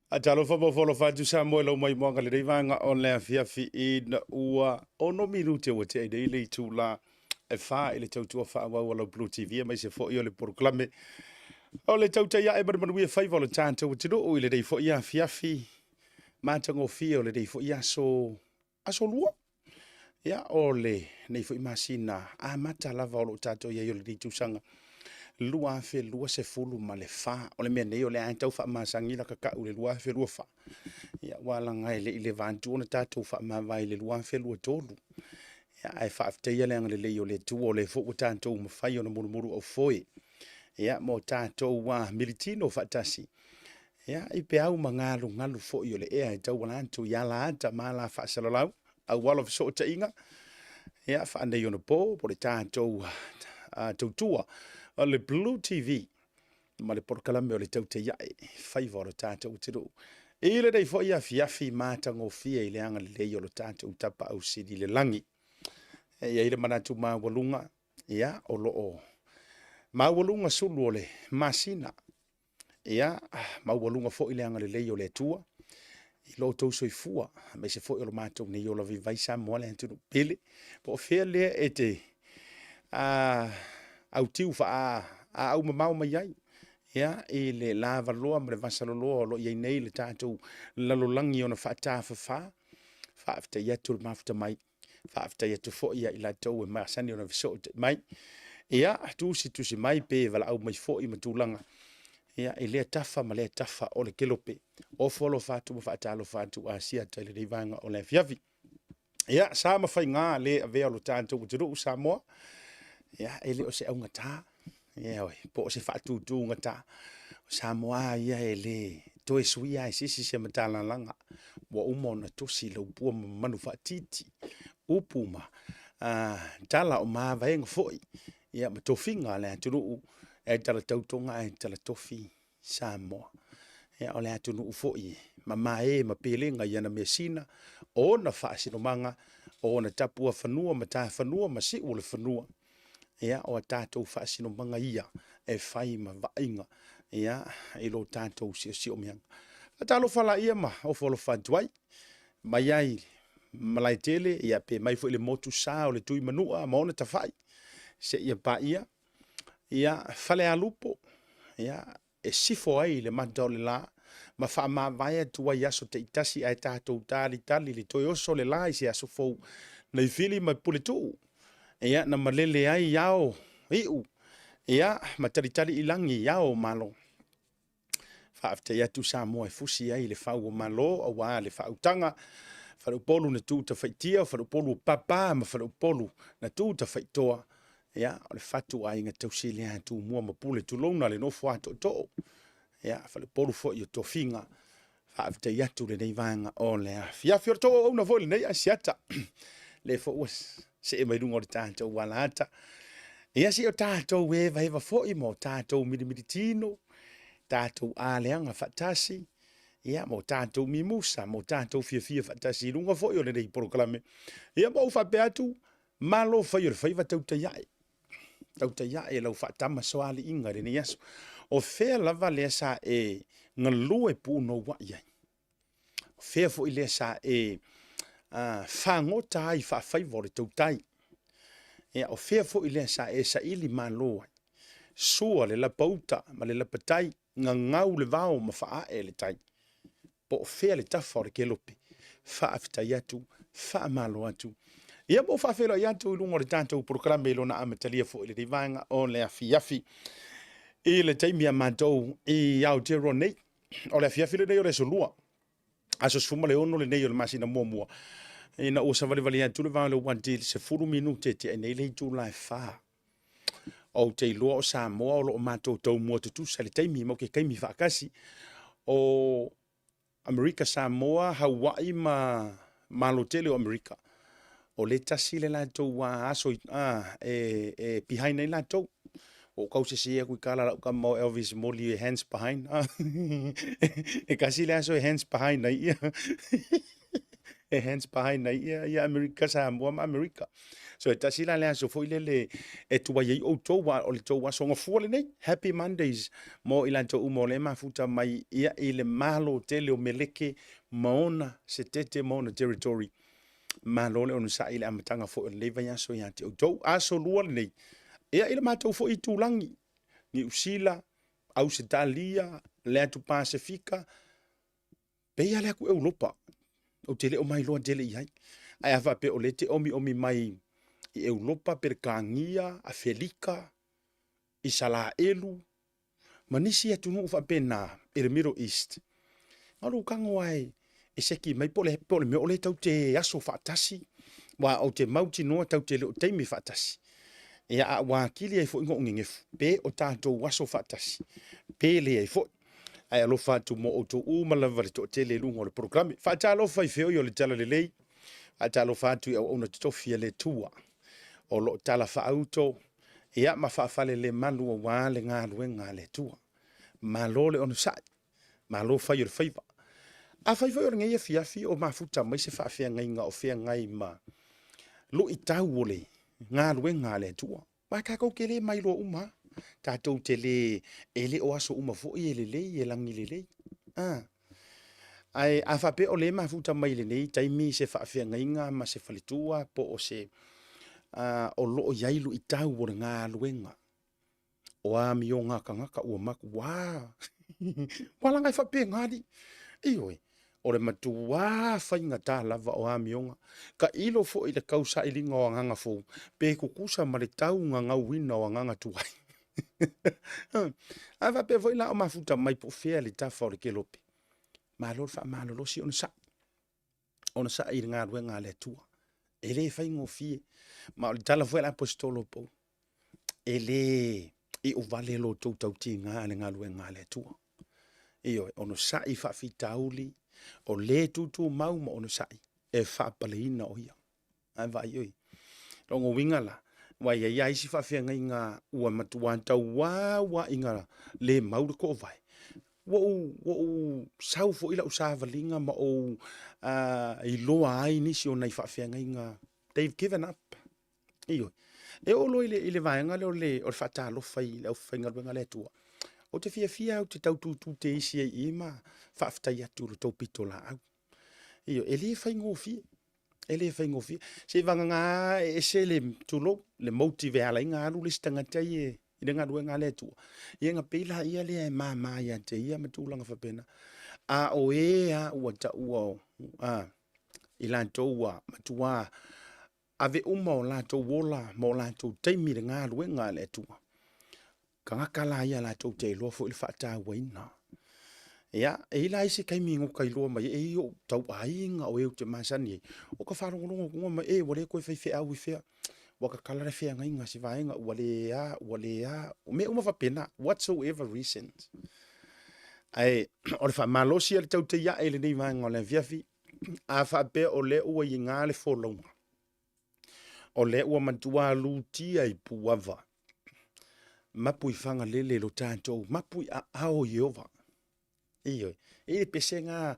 Talofa ma ofo atu Samoa i lau maimoaga lenei vaega o le afiafi ina ua 6 minute ua tea nei le itula e 4 i le tautua faaauau a lau Blue TV aemaise foi o le polokalame o le Tautai Ae ma le Manuia Faiva o le tatou atunuu i lenei foi afiafi matagofie o lenei foi aso, aso lua. Ia, o lenei foi masina amata lava o lo o tatou i ai o lenei tausaga 2024. O le mea nei o le a tau faamasani la kakau le 2024. Ia, ua laga e le i leva atu ona tatou faamavae i le 2023. Ia, ae faafetaia le agalelei o le Atua o lea foi ua tatou mafai ona mulumulu au foe. Ia, mo tatou militino faatasi. Ia, i peau ma galugalu foi o le ea e tauala atu i ala ata ma ala faasalalau, auala o fesootaiga, ia, faaneionapo po o le tatou tautua o le Blue TV ma le polokalame o le Tautai Ae Faiva o le tatou atunuu. I lenei foi afiafi matagofie i le agalelei o le tatou Tapaau Sili i le lagi. E i ai le manatu maualuga, ia, o lo o maualuga sulu o le masina. Ia, maualuga foi le agalelei o le Atua i lo outou soifua, aemaise foi o lo matou nei ola vaivai Samoa le atunuu pele. Po o fea lea e te autiu faa-aau mamao mai ai, ia, i le lavaloa ma le vasaloloa o lo o i ai nei le tatou lalolagi ona faatafafa. Faafetai atu le mafuta mai. Faafetai atu foi ia i latou e masani ona fesootai mai. Ia, tusitusi mai pe valaau mai foi ma tulaga. Ia, i lea tafa ma lea tafa o le kelope. Ofo alofa atu ma faatalofa atu Asiata i lenei vaega o le afiafi. Ia, sa ma faiga le avea o lo tatou atunuu Samoa. Ia, e le o se augata. Ia, oi, po o se faatutugata. O Samoa ia e le toe suia e se isi se matalalaga. Ua uma ona tosi laupua ma manu faatiti, upu ma tala o mavaega foi, ia ma tofiga a le atunuu e tala tautoga ae tala tofi Samoa. Ia, o le atunuu foi e mamae ma pelega i ana measina, o ona faasinomaga, o ona tapuafanua ma tafanua ma siu o le fanua. Ia, o a tatou faasinomaga ia e fai ma vaaiga, ia, i lo tatou siosiomaga. Faatalofa laia ma ofo alofa atu ai, mai ai Malaetele, ia pe mai foi le motu sa o le Tuimanua ma ona tafai, seia paia, ia, Falealupo, ia, e sifo ai le mata o le la ma faamavae atu ai i aso taitasi ae tatou talitali le toe oso o le la i se aso fou. Naifili ma Puletuu, ia, na malele ai ao iu, ia, ma talitali i lagi i ao o Malo. Faafetai atu Samoa e fusi ai le fau o Malo aua le faautaga. Faleupolu na tu tafaitia, Faleupolu o Papa ma Faleupolu na tu tafaitoa. Ia, o le fatu aiga tausi lea Tumua ma Pule, tulouna le nofo a tootoo. Ia, Faleupolu foi o tofiga. Faafetai atu lenei vaega o le afiafi. O le tou auauna foi lenei Asiata. Le foi ua see mai luga o le tatou alaata. Ia, se o tatou evaeva foi ma o tatou milimilitino, tatou aleaga faatasi, ia, ma o tatou mimusa, ma o tatou fiafia faatasi i luga foi o lenei polokalame. Ia, ma ou faapea atu, malo fai o le faiva tautai ae. Tautai ae lau faatama soaliiga i lenei aso. O fea lava lea sa e galue punouai ai? O fea foi lea sa e fagota ai faafaiva o le tautai? Ia, o fea foi lea sa e saili malo ai? Sua le lapauta ma le lapatai, gagau le vao ma faae le tai. Po o fea le tafa o le kelope? Faafetai atu, faamalo atu. Ia, ma ou faafeiloai atu i luga o le tatou polokalame i lona amatalia foi i lenei vaega o le afiafi. I le taimi a matou i Aotearoa nei, o le afiafi lenei o le aso lua, aso 16 lenei o le masina muamua, ina ua savalivali atu le vao i le uati i le 10 minute e tea nei le itula e 4. Ou te iloa o Samoa o lo o matou taumua tutusa i le taimi ma ke taimi faatasi. O Amerika Samoa, Hawaii ma Malo tele o Amerika, o le tasi le latou aso e behind ai latou. Ua ou tau sese atu i tala lau tama o Elvis Moli e hands behind. E kasi le aso e hands behind ai ia. E hands behind ai ia, ia Amerika, Samoa ma Amerika. So e tasi la le aso foi lele e tuai ai outou, wa o le tou aso gafua lenei. Happy Mondays mo i latou uma o lea e mafuta mai ia i le malo tele o Meleke ma ona setete ma ona territory. Malo le onosai i le amataga foi o lenei vaiaso ia te outou. Aso lua lenei, ia i le matou foi itulagi, Niu Sila, Ausetalia, le atu Pasefika, pei lava le atu Europa, ou te le o mailoa tele i ai. Ae a faapea o lea e te omiomi mai i Europa, Peretania, Afelika, Isalaelu, ma nisi atunuu faapena i le Middle East, na o lou tago lava e seki mai po o le mea o lea tatou te aso faatasi, aua ou te mautinoa tatou te le o taimi faatasi. Ia, a ua atili ai foi ona ou nenefu, pe o tatou aso faatasi, pe leai foi. Ae alofa atu mo outou uma lava le toatele i luga o le polokalame. Faatalofa i feoi o le Talalelei, faatalofa atu i auauna totofi a le Atua o lo o talafaauto ia ma faafalelemalu aua le galuega a le Atua. Malo le onosai, malo fai o le faiva. Afai foi o lenei afiafi o mafuta mai se faafeagaiga o feagai ma luitau o le galuega a le Atua, aua tatou te le mailoa uma lava, tatou te le, e le o aso uma foi e lelei, e lagi lelei. A, ae a faapea o lea e mafuta mai i lenei taimi se faafeagaiga ma se faletua po o se o lo o i ai luitau o le galuega, o amioga a tagata ua matua ua laga e faapena alii. Ioe, o le matuā faigata lava o amioga. Tailo foi i le tausailiga o agaga fou, pe tutusa ma le taugagauina o agaga tuai. A faapea foi la o mafuta mai po o fea le tafa o le kelope, malo le faamalolosi, onosai, onosai i le galuega a le Atua. E le faigofie. Ma o le tala foi a le Aposetolo o Paulo, e le iuvale lo outou tautiga i le galuega a le Atua. Ioe, onosai i faafitauli, o le tutumau ma onosai, e faapaleina o ia. Ae vaai oi. Lona uiga la, ua i ai lava isi faafeagaiga ua matua tauau lava ina le mau le toovae. Ua ou, ua ou sau foi lau savaliga ma ou iloa ai nisi o nai faafeagaiga, they've given up. Ioe. E oo loa i le, i le vaega lea o le, o le faatalofa i le aufaigaluega a le Atua, ou te fiafia ou te tau tutu teisi ai i i ma faafetai atu i lo outou pitolaau. Ioe, e le faigofie, e le faigofie. Seivagana e ese le, tulou, le motive e ala ai ona alu le isi tagata ia i le galuega a le Atua, ia ona pei laia lea e mama ia te ia ma tulaga faapena. A o e lava ua taua a, i latou ua matua ave uma o latou ola ma o latou taimi i le galuega a le Atua, tagata la ia latou te iloa foi le faatauaina. Ia, e i ai la isi taimi na ta iloa mai ai, e i ai ou tauaiga o e ou te masani ai, o ka faalogologo atu mai, e ua le toe faifeau i fea, ua tatala le feagaiga a si vaega, ua le a, ua le a, o mea uma faapena, whatsoever reasons. Ae o le faamalosi a le tautei ae i lenei vaega o le afiafi, a faapea o lea ua iga le folauga, o lea ua matua lutia i Puava, mapu i Fagalele lo tatou, mapu i aao o Ieova. Ioe, e i ai le pese na,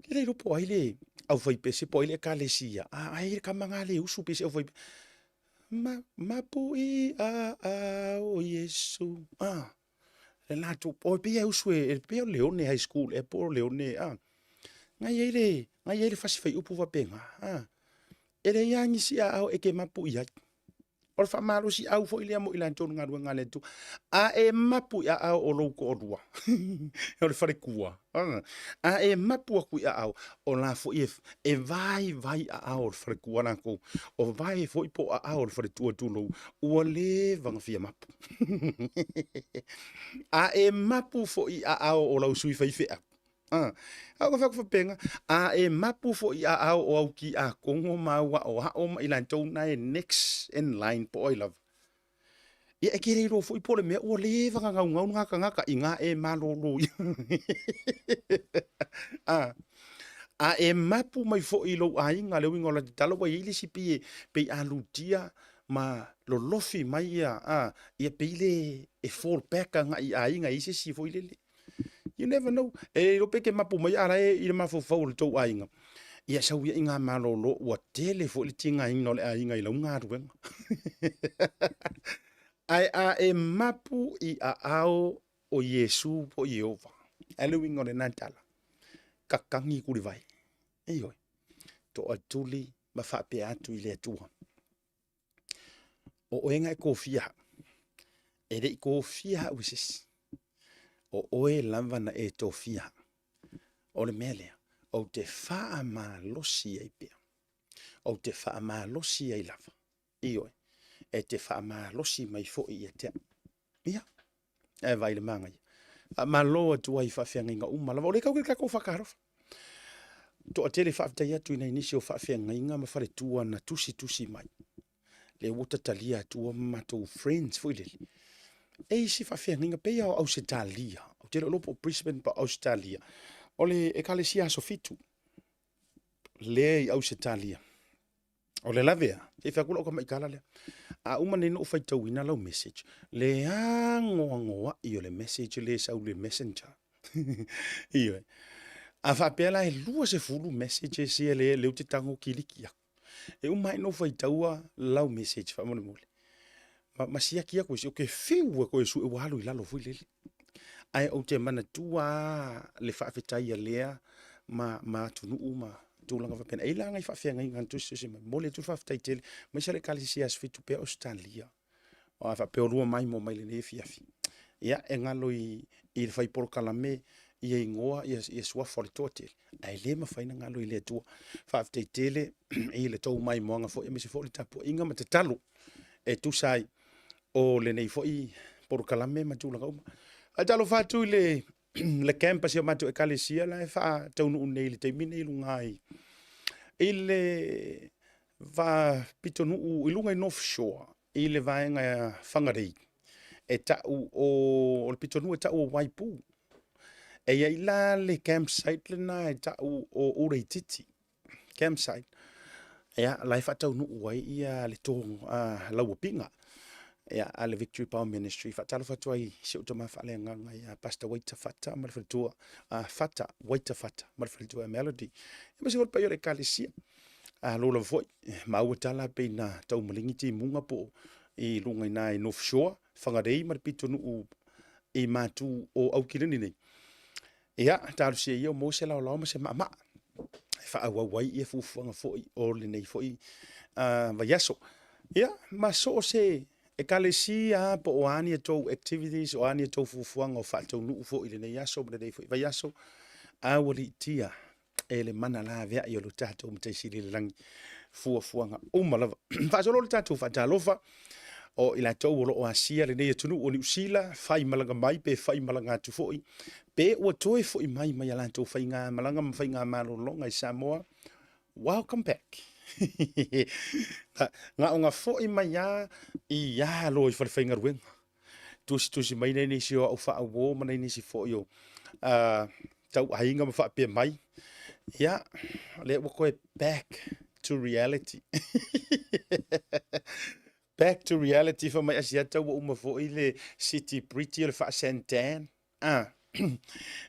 e le iloa po o ai le aufaipese po o ai le ekalesia, a ai le tama na le usu pei se aufaipese. Ma, mapu i aao o Iesu. Ah, le latou, o pei e usu e, pei o Leone High School ea po o Leone, ah. Na i ai le, na i ai le fasi faiupu faapena, ah. E leai lava nisi aao e te mapu i ai. O le faamalosiau foi lea mo i latou i le galuega a le Atua. A e mapu i aao o lou toalua, o le faletua, a e mapu atu i aao, o la foi e, e vaivai aao o le faletua latou, o vae foi po o aao o le faletua tulou, ua leva ona fia mapu. A e mapu foi i aao o lau sui faifeau, A, a o ka fai faapena, a e mapu foi i aao o au tiakono ma au aoao ma i latou na e next in line po o ai lava. Ia e te le iloa foi po o le mea ua leva ona naunau lena tagata ina e malolo ia. A, a e mapu mai foi i lou aiga, le uiga o la tatalo ua i ai le isi pei e, pei a lutia ma lolofi mai ia, a, ia pei le e fall back agai i aiga i se isi foi lele. You never know. E le iloa pe te mapu mai a la e i le mafaufau o le tou aiga. Ia sau ia i ngā malōlō ua tele foi le tigaina o le aiga i lau galuega. Ae a e mapu i aao o Iesu po o Ieova, ae le uiga o lena tala, kakagi kulivae. Ioe, toatuli ma faapea atu i le Atua, o oe na e tofia au, e le i tofia au e se isi, o oe lava na e tofia au. O le mea lea, ou te faamalosi ai pea, ou te faamalosi ai lava, ioe, e te faamalosi mai foi ia te au. Ia, ae vaai i le manaia. Faamalo atu ai i faafeagaiga uma lava, o lea e tau le tatou faatalofa. Toatele faafetai atu i nai nisi o faafeagaiga ma faletua na tusitusi mai. Lea ua tatalia atua ma matou friends foi lele. E isi faafeagaiga pei o Ausetalia. Ou te le o iloa po o Brisbane po o Ausetalia. O le Ekalesia Aso Fitu lea i Ausetalia. O le lave a, se i fai atu lau tamai tala lea. A uma nei ona ou faitauina lau message, le anoanoai o le message lea e sau i le messenger. Ioe. A faapea la e 20 messages ia lea ou te tago kiliki aku. E uma ai ona ou faitaua lau message faamolemole. Ma, ma siaki atu isi, ou te fiu e toe sue ua alu i lalo foi lele. Ae ou te manatua lava le faafetai a lea ma, ma atunuu ma tulaga faapena. E i ai la nai faafeagaiga na tusitusi mai, momoli atu le faafetai tele, aemaise le Ekalesia Aso Fitu pea Ausetalia. A faapea o lua maimoa mai lenei afiafi, ia e galo i, i le fai polokalame ia igoa ia, ia suafa o le toatele, ae le mafai ona galo i le Atua. Faafetai tele i le tou maimoaga foi aemaise foi o le tapuaiga ma tatalo e tusa ai o lenei foi polokalame ma tulaga uma. Faatalofa atu i le le camp a si o matou ekalesia la e faataunuu nei i le taimi nei i luga i i le va pitonuu i luga i North Shore i le vaega Whangarei e tau o, o le pitonuu e tau o Waipu. E i ai la le campsite lena e tau o Ureititi campsite. Ia, la e faataunuu ai ia le tō lauapiga ia, a le Victory Power Ministry. Faatalofa atu ai i si ou tama faaleagaga ia Pastor Waita Fata ma le faletua, Fata, Waita Fata ma le faletua Melody. Ia ma se paia o le ekalesia. Alo lava foi, maua tala pei na taumaligi timuga po i luga i na i North Shore, Whangarei ma le pitonuu i Matu o Aukilani nei. Ia, talosia ia o maua se laolao ma se maamaa e faaauau ai ia fuafuaga foi o lenei foi vaiaso. Ia, ma so o se ekalesia po o a ni a tou activities, o a ni a tou fuafuaga o faataunuu foi i lenei aso ma lenei foi vaiaso, aualiitia e le mana laveai o lo tatou Matai Sili i le lagi fuafuaga uma lava. Faasolo le tatou faatalofa o i latou o lo o asia lenei atunuu o Niu Sila, fai malaga mai pe fai malaga atu foi, pe ua toe foi mai mai a latou faiga malaga ma faiga malologa i Samoa. Welcome back. Na ona foi mai a i alo i falefaigaluega. Tusitusi mai nei nisi o au faauo ma nei nisi foi o tauaiga ma faapea mai, ia, lea ua toe back to reality. Back to reality fai mai Asiata ua uma foi le City Pretty o le faa-Santan. Ah,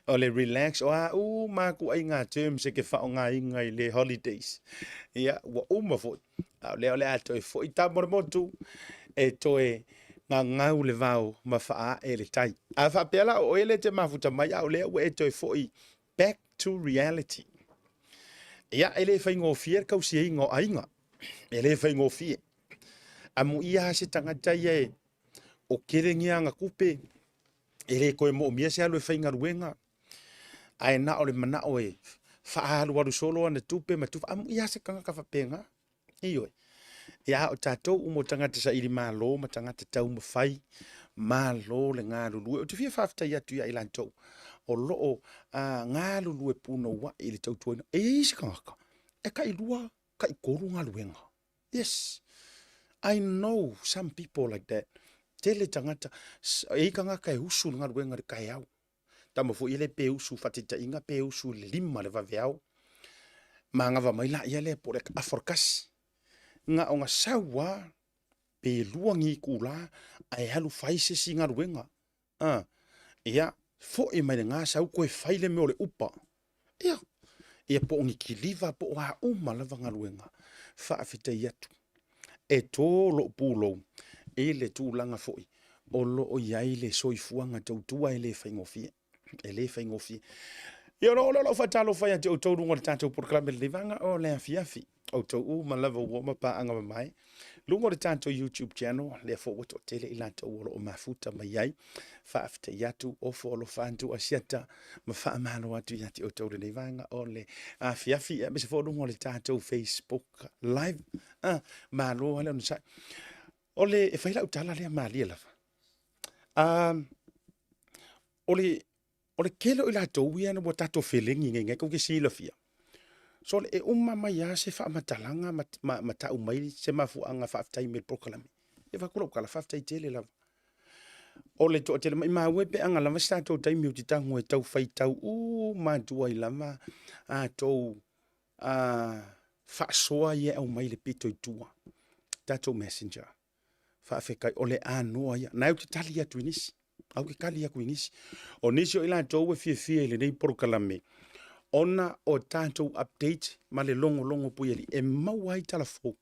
o le relax, o a uma atu ai ngā terms e ke whaongainga i le holidays. Ia, ua uma foi. A o lea o le a toe foi tama o le motu e toe gagau le vao ma faaee le tai. A faapea la o oe lea e te mafuta mai, a o lea ua e toe foi back to reality. Ia, e le faigofie le tausiaina o aiga. E le faigofie. Amuia lava se tagata ia e o kele ni ana tupe, e le toe moomia se alu e faigaluega, ae na o le manao e faaalualu solo ana tupe ma tufa. Amuia se tagata faapena. Ioe. Ia, a o tatou uma o tagata saili malo ma tagata taumafai, malo le galulue. Ou te fia faafetai atu ia i latou o lo o galulue punouai i le tautuaina. E i ai isi tagata e tailua, taitolu galuega. Yes, I know some people like that. Tele tagata, e i ai tagata e usu i le galuega i le taeao. Tama foi ele pe usu faataitaiga pe usu i le 5 le vaveao, manava mai laia lea po o le afa o le 1. Na ona sau lava pe 2 ni itula ae alu fai se isi galuega. Ia, foi mai le ga sau toe fai le mea o le upa. Ia, Ia po o ni kiliva po o a uma lava galuega, faafetai atu e to lou pulou i le tulaga foi o lo o i ai le soifuaga tautua e le faigofie, e le faigofie. Ia ona oo lea o lau faatalofa ia te outou i luga o le tatou polokalame i lenei vaega o le afiafi. Outou uma lava ua uma paaga mamae luga o le tatou YouTube channel, lea foi ua toatele i latou o lo o mafuta mai ai. Faafetai atu, ofo alofa atu Asiata ma faamalo atu ia te outou lenei vaega o le afiafi, aemaise foi luga o le tatou Facebook Live. Ah, malo lava le onosai. O le, e fai lau tala lea malie lava. Ah, o le, o le tele o i latou ia ua tatou felegi nei, nei tou te silafia. So e uma mai lava se faamatalaga ma, ma, ma tau mai se mafuaaga faafetai mai i le polokalame. E avatu lau tala, faafetai tele lava. O le toatele maimau e pe ana lava se tatou taimi ou te tago e tau faitau uma atu ai lava a tou faasoa ia e aumai i le pito i tua, tatou messenger. Faafetai, o le anoa ia. Na ou te tali atu i nisi, au te tali atu i nisi. O nisi o i latou e fiafia i lenei polokalame, ona o tatou update ma le logologo puialii e maua ai tala fou,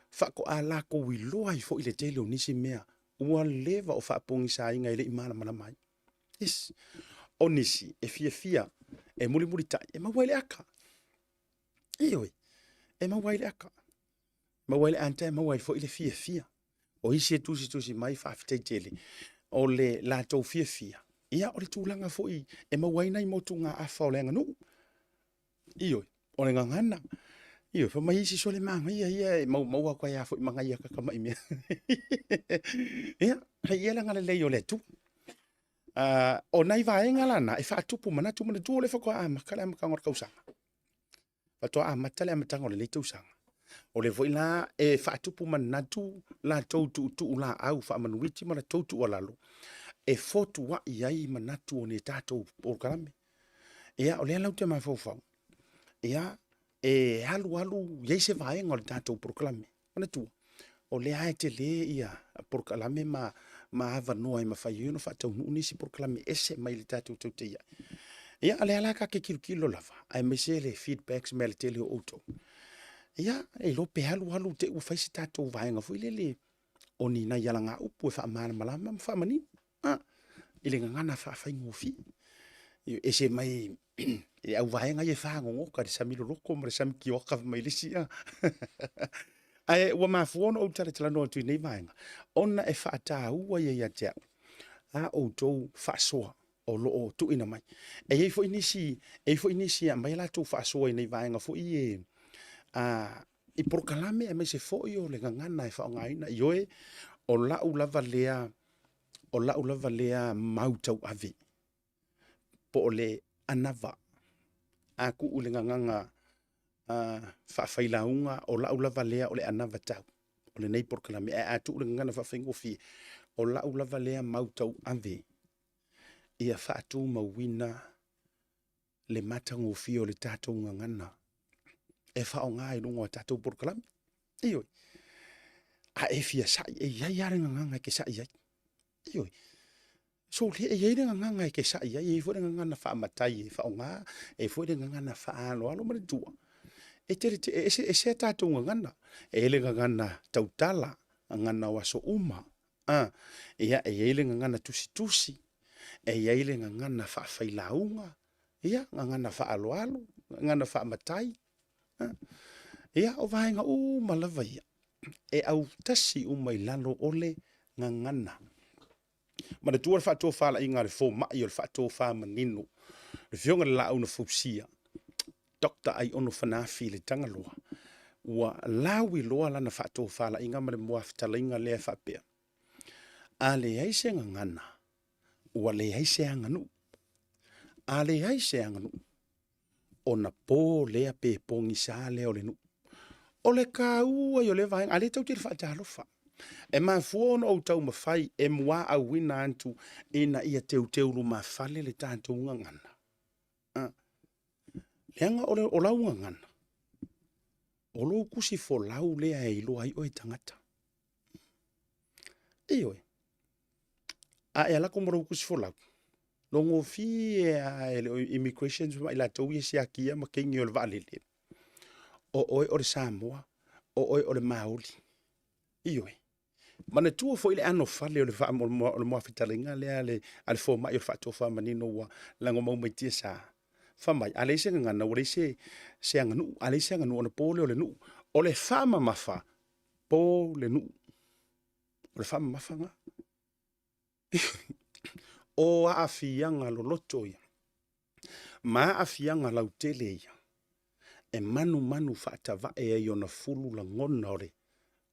faatoa latou iloa ai foi le tele o nisi mea ua leva o faapogisaina e le i malamalama ai. Yes. O nisi e fiafia e mulimulitai e maua ai le aka. Ioe, e maua ai le aka. Maua ai le ata e maua ai foi le fiafia. O isi e tusitusi mai faafetai tele o le latou fiafia, ia o le tulaga foi e maua ai nai motugaafa o le aganuu. Ioe, o le gagana. Ioe, fai mai isi sole manaia ia e maumau atu ai lava foi ma nai ata tamai mea. Ia, e i ai le agalelei o le Atua. O nai vaega la na e faatupu manatu, manatua o lea faatoa amata le amataga o le tausaga. Faatoa amata le amataga o lenei tausaga. O lea foi la e faatupu manatu latou tuutuu laau faamanuiti ma latou tuualalo e fotuai ai manatu o ni tatou polokalame. Ia, o lea la ou te mafaufau, ia, e alu alu i ai se vaega o le tatou polokalame. Manatua, o lea lava e tele ia polokalame ma, ma avanoa e mafai ai ona faataunuu nisi polokalame ese mai le tatou tautai ai. Ia, o lea la ta te tilotilo lava, aemaise le feedbacks mai le tele o outou. Ia, e iloa pe alu alu te i ua fai se tatou vaega foi lele o ni nai alagaupu e faamalamalama ma faamanino. A, i le gagana faafaigofie. Ese mai le auvaega ia e fagogota i le sami loloto ma le sami tioata fai mai le isi. Ae ua mafua ona ou talatalanoa atu i nei vaega, ona e faataua ia ia te au a outou faasoa o lo o tuuina mai. E i ai foi nisi, e i ai foi nisi e aumai a latou faasoa i nei vaega foi e i polokalame aemaise foi o le gagana e faaaogaina. Ioe, o lau lava lea o lau lava lea mau tauave po o le anava a tuu i le gagana faafailauga, o lau lava lea o le anava tau o lenei polokalame. Ae a tuu i le gagana faafaigofie, o lau lava lea mau tauave ia faatumauina le matagofie o le tatou gagana e faaaoga i luga o tatou polokalame. Ioe. A e fia sa'i, e i ai lava le gagana e te sa'i ai. Ioe. So, e i ai le gagana e te sa'i ai, e i ai foi le gagana faamatai e faaaoga, e i ai foi le gagana faaaloalo ma le tua. E tele, e ese, ese a tatou gagana. E i ai le gagana tautala, gagana o aso uma. A, ia, e i ai le gagana tusitusi, e i ai le gagana faafailauga, ia, gagana faaaloalo, gagana faamatai. Ia, o vaega uma lava ia, e autasi uma i lalo o le gagana. Manatua le faatofalaiga a le fomai o le faatofamanino, le Afioga i le Laau na Fausia, Doctor Aiono Fanafi i le Tagaloa, ua lauiloa lana faatofalaiga ma le muafetalaiga lea e faapea, A leai se gagana, ua leai se aganuu. A leai se aganuu, ona po lea pe pogisa lea o le nuu. O le taua ia o lea vaega, a lea tou te faatalofa. E mafua ona ou taumafai e muaauina atu ina ia teuteu lumafale le tatou gagana. Leaga o, le, o lau gagana, o lou tusi folau lea e iloa ai oe tagata. Ioe. A e alu atu ma lou tusi folau, Logofie lava e le immigration ma i latou ia siakia ma keini o le vaalele, o oe o le Samoa, o oe o le Maoli. Ioe. Manatua foi le anofale o le o le muafetalaiga lea a le fomai o le faatofa manino ua lagomau mai tiasa. Fai mai, a leai se gagana ua leai se, se aganuu, a leai se aganuu ona po lea o le nuu. O le faamamafa, po le nuu. O le faamamafa lena. O aafiaga loloto ia ma aafiaga lautele ia e manumanu faatavae ai ona fulu lagona o le,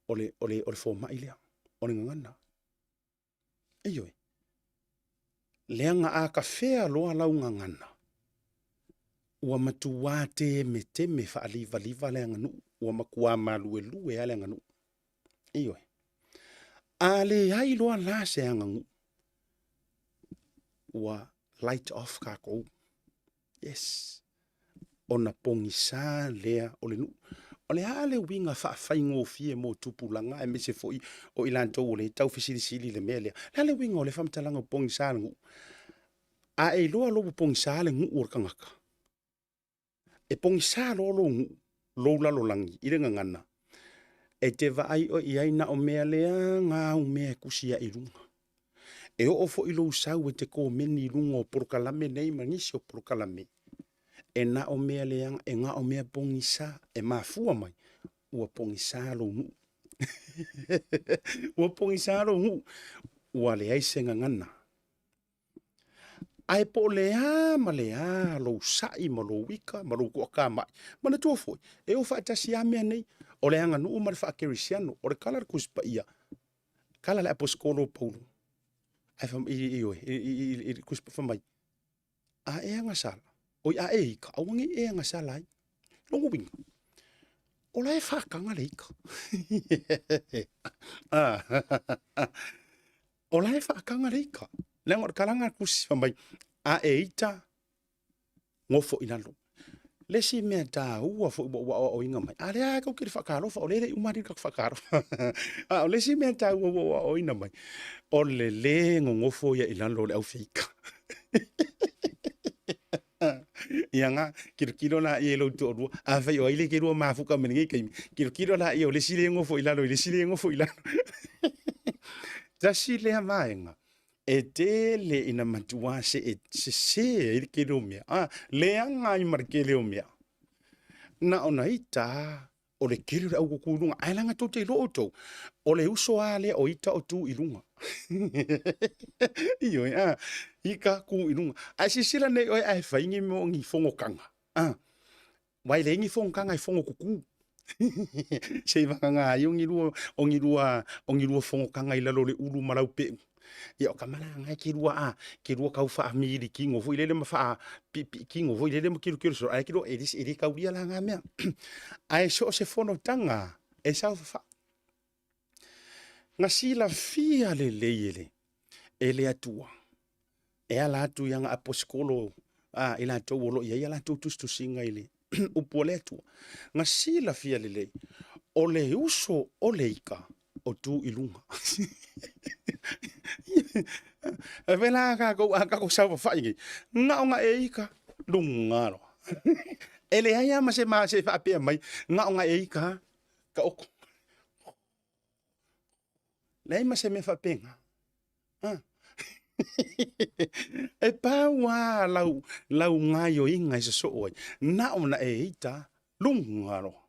o le, o le, o le fomai lea, o le gagana. Ioe. Leaga a kafea loa lau gagana, ua matuā temeteme faalivaliva le aganuu, ua matuā maluelue lava le aganuu. Ioe. A leai loa la se aganuu, ua light off tatou. Yes. Ona pogisa lea o le nuu. O le a le uiga faafaigofie mo tupulaga aemaise foi o i latou o lea e tau fesilisili i le mea lea. O le a le uiga o lea faamatalaga ua pogisa le nuu? A e iloa loa ua pogisa le nuu o le tagata, e pogisa loa lou nuu, lou lalolagi i le gagana, e te vaai oe i ai na o mea leaga au mea e tusi ae i luga. E oo foi lou sau e te komeni i luga o polokalame nei ma nisi o polokalame, e na o mea leaga, e na o mea pogisa, e mafua mai ua pogisa lou nuu. Ua pogisa lou nuu, ua leai se gagana. Ae po o le a ma le a lou sai ma lou ika ma lou toatamai, manatua foi, e o faatasi lava mea nei, o le aganuu ma le faakerisiano. O le tala a le Tusi Paia, tala a le Aposetolo o Paulo, ae fai mai, ioe, i le Tusi fai mai, a e agasala, oi a e ika, aua ne i e agasala ai. Lona uiga, o la e faataga le ika. O la e faataga le ika. Leaga o le talaga a le tusi fai mai, a e ita, nofo i lalo. Le isi mea taua foi ua ou aoaoina mai, a lea lava tou te le faatalofa, o lea e le i uma alii le tatou faatalofa. A o le isi mea taua ua ou aoaoina mai, o le lē nonofo ia i lalo o le aufeika. Ia na, tilotilo laia i lou toalua, afai o ai le te lua mafuta mai lenei taimi, tilotilo laia o le isi le nofo i lalo i le isi le nofo i lalo. Tasi lea vaega e tele ina matua see sese ai le tele o mea, a leaga ai ma le tele o mea. Na ona ita lava o le tele o le aututu i luga, ae leaga tou te iloa outou, o le uso lava lea o ita o tu i luga. Ioe, a, ita tu i luga. Ae silasila nei oe ae fai ni mea o ni fonotaga, a, aua e leai ni fonotaga e fono kuku. Se i vagana ai o ni lua, o ni lua, o ni lua fonotaga i lalo o le ulu ma lau peu. Ia o tama la na e te lua a, te lua tau faamili kino foi lele ma faapiipii kino foi lele ma kilokilo solo, ae kilo e le, e le taulia la na mea. Ae so o se fonotaga e saofafai. Na silafia lelei e le, e le Atua e ala atu i ana aposetolo a i latou o lo o i ai a latou tusitusiga i le upu a le Atua. Na silafia lelei o le uso o le ika o tu i luga. E fai la tatou a tatou saofafai nei, na ona e ika luga loa. E leai lava ma se ma se faapea mai, na ona e ika taoto. Leai ma se mea faapena. E pau lava lau, lau gaioiga e sosoo ai, na ona e ita luga loa,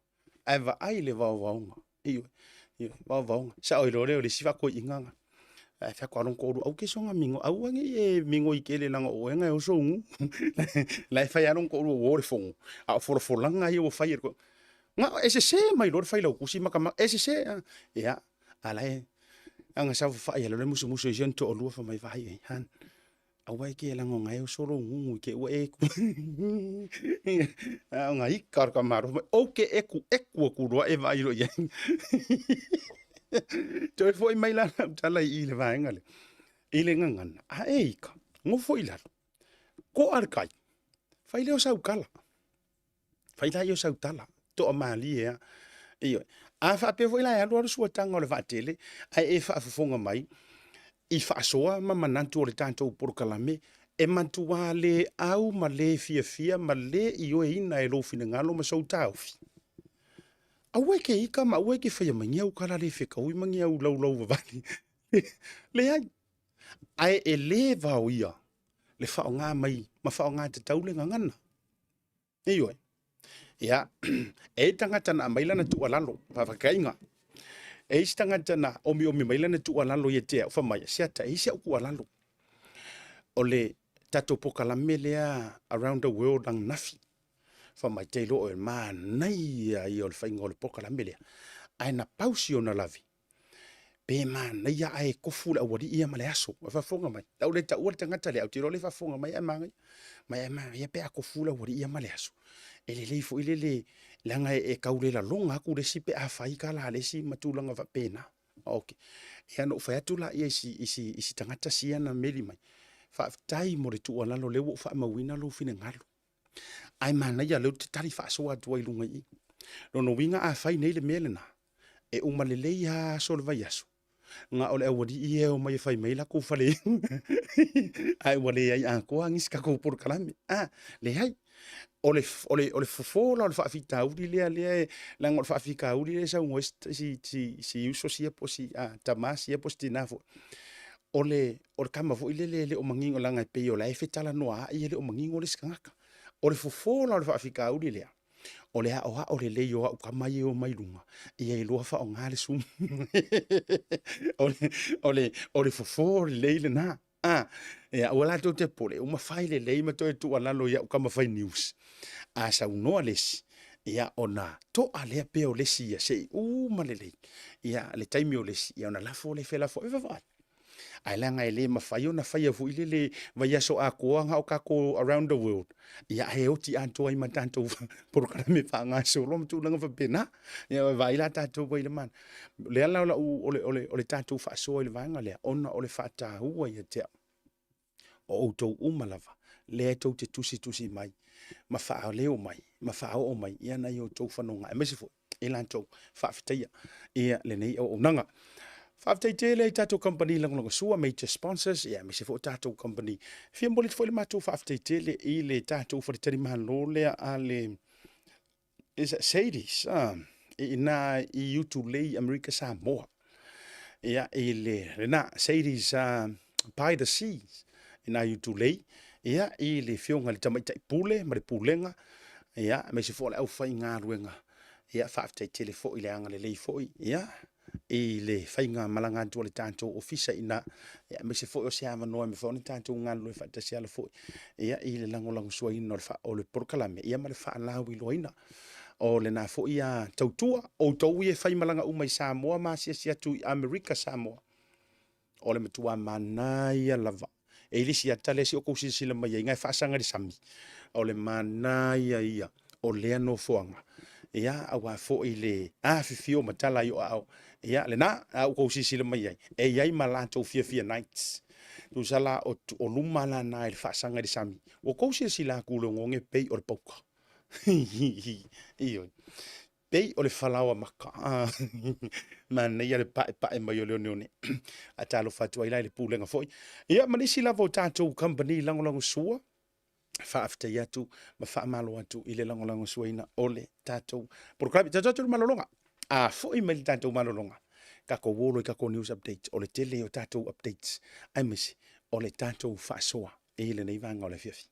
ae vaai le vaovaoga. Ioe, ioe, vaovaoga. Sao ai loa lea o le isi faatoeaiina lena. Ae fai atu lava lona toalua, aua e te soona migoi, aua ne i e migoi tele leaga o oe na e oso ugu. La e fai lava lona toalua ua o le fono, a o folafolaga ia ua fai e le toeaina. Na e sese mai loa le failautusi ma tama, e sese. Ia, a la e ana saofafai loa le musumusu i si ona toalua fai mai, vaai i ai, Han, aua e te lagonae uso lou gugu i te i ua e A o na ika o le tamaloa, fai mai, ou te eku eku atu loa e vaai loa i ai. Toe foi mai la lau tala i i le vaega lea, i le gagana, a e ika, nofo i lalo, toa le tai, fai lea o sau tala. Fai laia o sau tala, toamalie lava. Ioe. A faapea foi la e alu alu suataga o le vaatele, ae e faafofoga mai i faasoa ma manatu o le tatou polokalame, E matuā le au ma le fiafia ma le ioeina e lou finagalo ma sou taofi. Aua e ke ika ma aua e ke faia mai ni au kala le fekaui ma ni au laulau vavali. Leai. Ae e le vaoia le faaaoga mai ma faaaoga tatau le gagana. Ioe. Ia, e i tagata na aumai lana tuualalo, faafakaiga. E i tagata na omiomi mai lana tuualalo ia te au, fai mai, Siata, e i si au tuualalo. O le tatou pokalame lea Around the World ananafi. Fai mai, te iloa oe, manaia ia o le faiga o le pokalame lea. Ae na pau si ona lave, pe manaia ae tofu le aualii ia ma le aso. Ua faafofoga mai. Lau le taua le tagata lea, ou te iloa o lea e faafofoga mai ae manaia. Mai ae manaia pe a tofu le aualii ia ma le aso. E lelei foi lele, leaga e tau le lalona atu le isi pe a fai tala a le isi ma tulaga faapena. Okay. Ia na ou fai atu lea i si tagata sia na meli mai, faafetai mo le tuualalo o lea ua ou faamauina lou finagalo. Ae manaia lea ou te tali faasoa atu ai i luga i i. Lona uiga a fai nei le mea lena, e uma lelei lava aso o le vaiaso, na o le aualii ia e omai e fai mai latou fale ae ua leai atoa nisi tatou polokalame. A, leai. O le, o le, o le fofo la o le faafitauli lea, lea e, leaga o le faafitauli lea e saunoa ai si, si, si uso sia po o si a, tama sia po o si tina foi. O le, o le tama foi lele e le o manino leaga e pei o la e fetalanoa ai e le o manino le isi tagata. O le fofo la o le faafitauli lea, o le aoao lelei o au tama ia e omai i luga, ia iloa faaaoga le Zoom. o, le, o, le, o le fofo lelei lena. Ah, ia, aua latou te popole, uma fai lelei ma toe tuualalo i au tama fai news. A saunoa le isi, ia ona toa lea pea o le isi ia se i uma lelei. Ia, le taimi o le isi, ia ona lafo lea felafoai vaavaai. Ae leaga e le mafai ona faia foi lele vaiaso atoa na o tatou around the world, ia ae oti atoa ai ma tatou polokalame faagasolo ma tulaga faapena. Ia e vaai la tatou ai i le mana. O le ala o lau, o le, o le, o le tatou faasoa i le vaega lea, ona o le faataua ia te au o outou uma lava, lea tou te tusitusi mai ma faaleo mai ma faaoo mai ia nai outou fanoga, aemaise foi i latou faafetaia ia lenei auaunaga. Faafetai tele i tatou kamupani lagolagosua, major sponsors, ia aemaise foi o tatou kamupani. Fia momoli atu foi le matou faafetai tele i le tatou faletalimalo lea a le is it Sadie's i ina i Utulei, Amerika Samoa. Ia, i le, lena, Sadie's by the Sea, ina i Utulei, ia, i le afioga i le Tamaitai Pule ma le Pulega, ia, aemaise foi o le aufaigaluega, ia, faafetai tele foi i le agalelei foi, ia, i le faiga malaga atu a le tatou ofisa i ina, ia, aemaise foi o se avanoa e mafai ona tatou galulue faatasi ala foi, ia, i le lagolagosuaina o le, o le polokalame, ia, ma le faalauiloaina o lena foi a tautua. Outou ia e faimalaga uma i Samoa ma asiasi atu i Amerika Samoa, o le matua manaia lava. E i le isi ata lea se i outou silasila mai ai, na e faasaga i le sami, o le manaia ia o lea nofoaga. Ia, aua foi le afifio ma tala i o aao. Ia, lena, a outou silasila mai ai, e i ai ma latou fiafia nights. Tusa la o, o luma la na i le faasaga i le sami. Ua outou silasila atu i le oneone pei o le pauka. Ioe. Pei o le falaoa maka. Manaia le paepae mai o le oneone. A talofa atu ai la i le pulega foi. Ia, ma nisi lava o tatou company lagolagosua, faafetai atu ma faamalo atu i le lagolagosuaina o le tatou polokalame. Tatou atu i le malologa. A foi mai le tatou malologa, tatou o loa i tatou news update. O le tele o tatou updates, aemaise o le tatou faasoa i lenei vaega o le afiafi.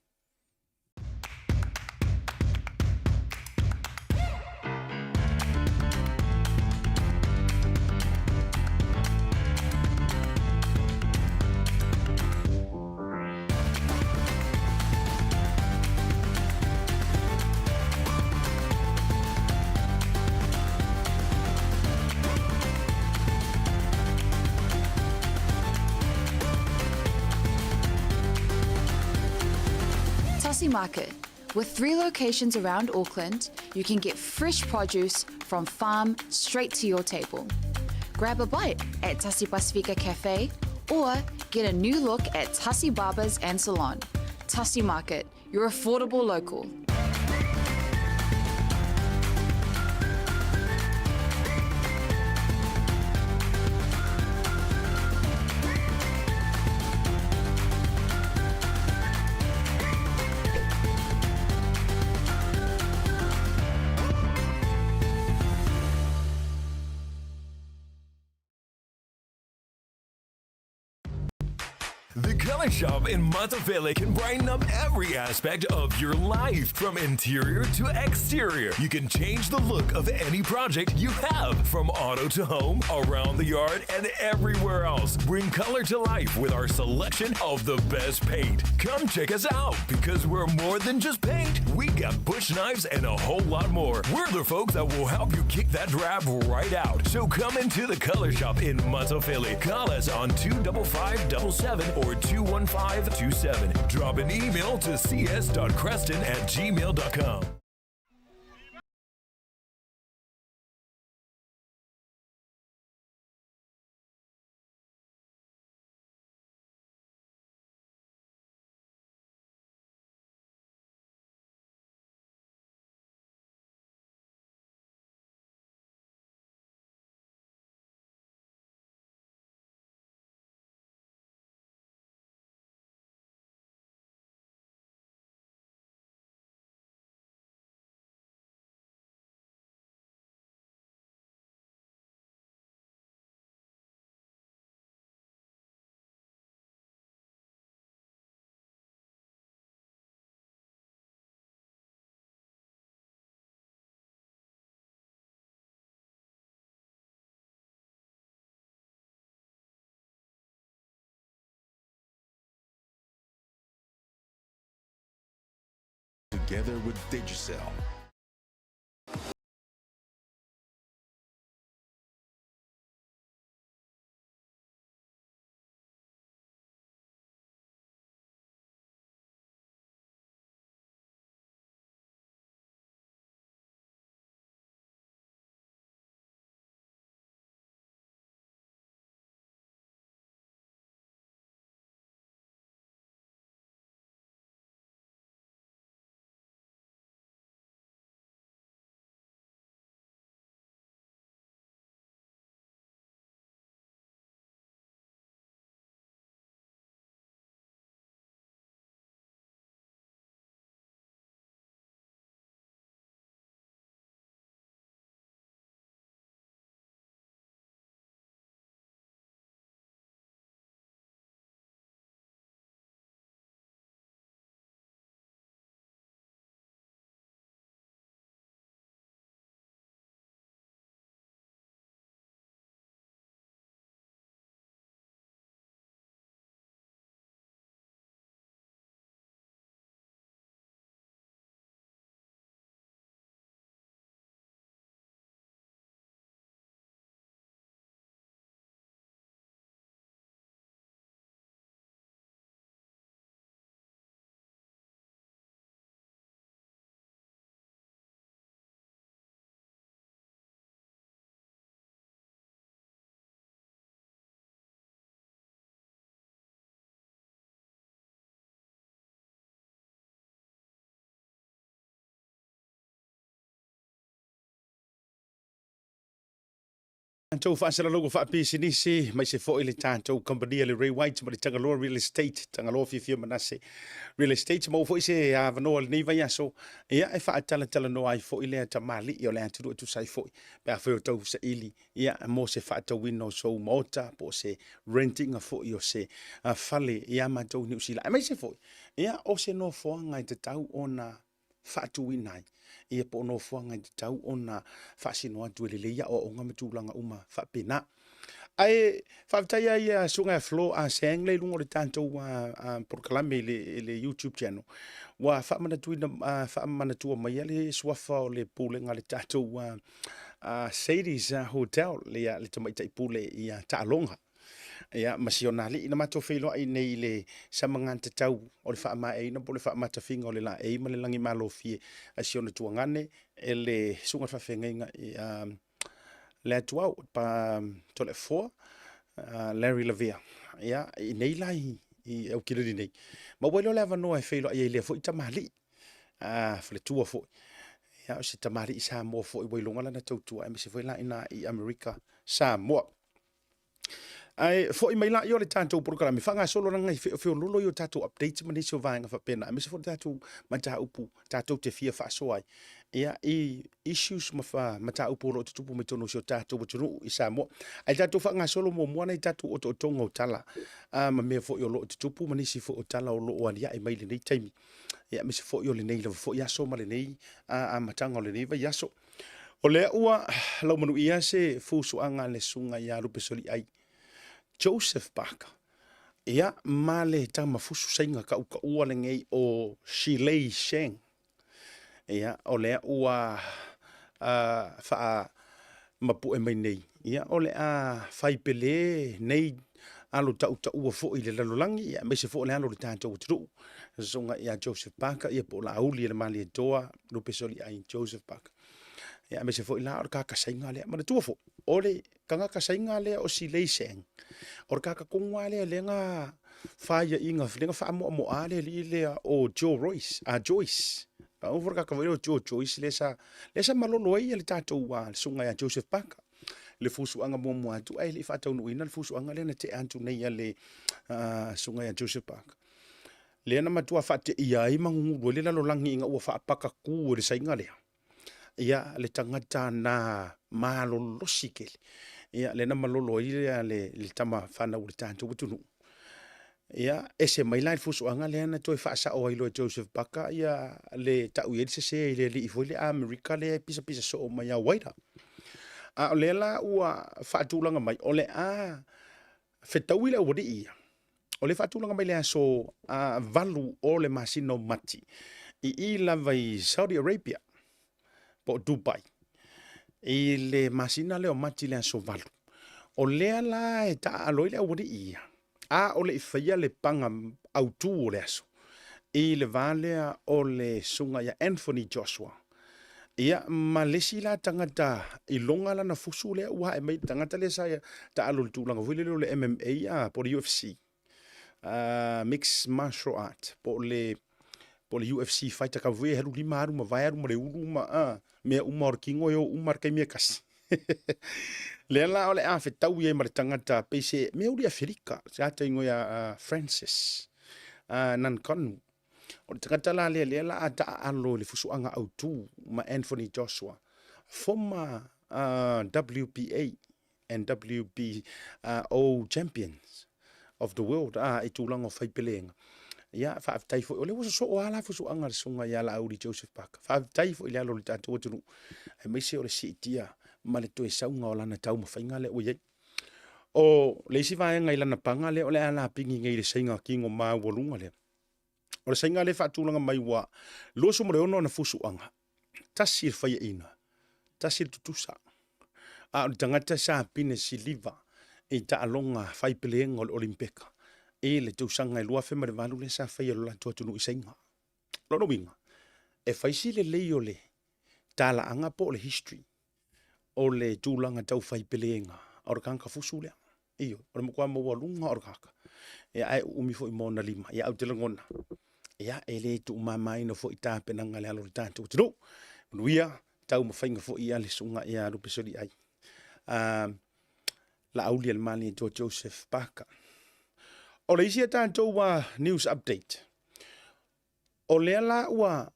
Tassie Market. With three locations around Auckland, you can get fresh produce from farm straight to your table. Grab a bite at Tassie Pasifika Cafe or get a new look at Tassie Barbers and Salon. Tassie Market, your affordable local. The Color Shop in Matafele can brighten up every aspect of your life, from interior to exterior. You can change the look of any project you have, from auto to home, around the yard, and everywhere else. Bring color to life with our selection of the best paint. Come check us out because we're more than just paint. We got bush knives and a whole lot more. We're the folks that will help you kick that drab right out. So come into the Color Shop in Matafele. Call us on 25577 or 21527. Drop an email to cs.creston@gmail.com. Together with Digicel. Tatou faasalalauga faapisinisi mai se foi le tatou kamupani a le Ray White ma le Tagaloa Real Estate, Tagaloa Fiafia Manase Real Estate. Maua foi se avanoa lenei vaiaso, ia e faatalatalanoa ai foi lea tamalii o le atunuu e tusa ai foi pe afai o tau saili ia mo se faatauina o sou maota po o se rentinga foi o se fale ia matou i Niu Sila. Aemaise foi ia o se nofoaga e tatau ona faatuina ai, ia po o nofoaga e tatau ona faasino atu e lelei aoaoga ma tulaga uma faapena. Ae faafetai lava ia Susuga ia Flo Ah Sang lea i luga o le tatou polokalame i le YouTube channel, ua faamanatuina, faamanatua maia le suafa o le pulega a le tatou Sadie's Hotel, le tamaitai pule ia Taaloga. Ia, ma si ona alii na matou feiloai nei i le samagantatau o le faamaeaina po o le faamatafiga o le laei ma le lagimalofie a si ona tuagane e le susuga i le faafeagaiga i le Atuau pa Toleafoa Larry Lavea. Ia, i nei la i Aukilani nei, maua ai loa le avanoa e feiloai ai i lea foi tamalii, faletua foi. Ia, o se tamalii Samoa foi ua iloga lana tautua aemaise foi la ina i Amerika Samoa. Ae foi mai la i o le tatou polokalame faagasolo lana i feofeololo i o tatou updates ma nisi o vaega faapena, aemaise foi le tatou mataupu tatou te fia faasoa ai ia i issues ma mataupu o lo o tutupu mai totonu o si o tatou atunuu i Samoa. Ae tatou faagasolo muamua nai tatou otootoga o tala ma mea foi o lo o tutupu ma nisi foi o tala o lo o aliae mai i lenei taimi, ia aemaise foi o lenei lava foi aso ma lenei amataga o lenei vaiaso. O lea ua laumanuia se fusuaga a le susuga ia Lupesoliai Joseph Parker, ia ma le tama fusu saiga kaʻukaʻua lenei o Shilei Sheng. Ia, o lea ua faamapue mai nei, ia, o le a fai pele nei alo tautaua foi i le lalolagi, ia, aemaise foi o le alo o le tatou atunuu, le susuga ia Joseph Parker, ia po o Laauli e le Malietoa Lupesoliai Joseph Parker. Ia, aemaise foi la o le kakasaiga lea. Manatua foi, o le tagata saiga lea o Silei Seng, o le tagata tonu lava lea lea na faiaina, lea na faamoamoa le alii lea o Joe Royce, a Joyce. Pau foi le tagata foi lea o Joe Joyce lea sa, lea sa malolo ai le tatou le susuga ia Joseph Parker. Le fusuaga muamua atu ae le i faataunuuina le fusuaga lea na tea atu nei a le susuga ia Joseph Parker. Lea na matua faateia ai ma gugulu ai le lalolagi ina ua faapakatu e le saiga lea. Ia, le tagata na malolosi tele, ia, lea na malolo ai le, le, le tama fanau o le tatou atunuu. Ia, ese mai la i le fusuaga lea na toe faasao ai loa e Joseph Parker ia le tau i ai le sese i le alii foi lea Amerika lea e pisapisa soo mai ia Waida. A o lea la ua faatulaga mai, o le a fetaui le aualii ia, o le faatulaga mai le aso 8 o le masina o Mati i i lava i Saudi Arabia po o Dubai i le masina lea o Mati le aso 8. O lea la e taaalo ai le aualii ia, a o le i faia le paga autu o le aso i le va lea o le susuga ia Anthony Joshua Ia, ma le isi la tagata iloga lana fusu lea ua ae mai, le tagata lea sa taalo i le tulaga foi lele o le MMA a, po o le UFC, Mixed Martial Art, po o le, po o le UFC fighter kau foi e alu lima alu mavae alu ma le ulu ma a, mea uma o le kino e o uma i le taimi e tasi. Lea la o le a fetaui ai ma le tagata pei se mea uli Aferika, se ata ingoa ia Francis Ngannou. O le tagata la lea, lea la a taaalo i le fusuaga autu ma Anthony Joshua, former WBA and WBO champions of the world i tulaga o faipelega. Ia, faafetai foi, o lea ua sosoo lava la fusuaga a le susuga ia Laauli Joseph Parker. Faafetai foi i le alo o le tatou atunuu, aemaise o le siitia ma le toe sauga o lana taumafaiga lea ua i ai. O le isi vaega i lana paga lea o le a lapigi nei i le saiga tino maualuga lea, O le saiga lea e faatulaga mai ua 26 ona fusuaga, tasi le faiaina, tasi le tutusa. A o le tagata sa pine siliva i taaloga faipelega o le Olimpeka i le tausaga e 2008 lea sa faia e lo latou atunuu i Saiga. O lona uiga, e fai si lelei o le talaaga po o le history o le tulaga tau faipelega o le tagata fusu lea. Ioe, o le matua maualuga o le tagata. Ia, ae uumi foi ma ona lima. Ia, ou te lagona, ia, e le tuumamaina foi tapenaga a le alo o le tatou atunuu. Manuia taumafaiga foi a le susuga ia Lupesoliai. Laauli a le Malietoa Joseph Parker. O le isi a tatou news update, o lea la ua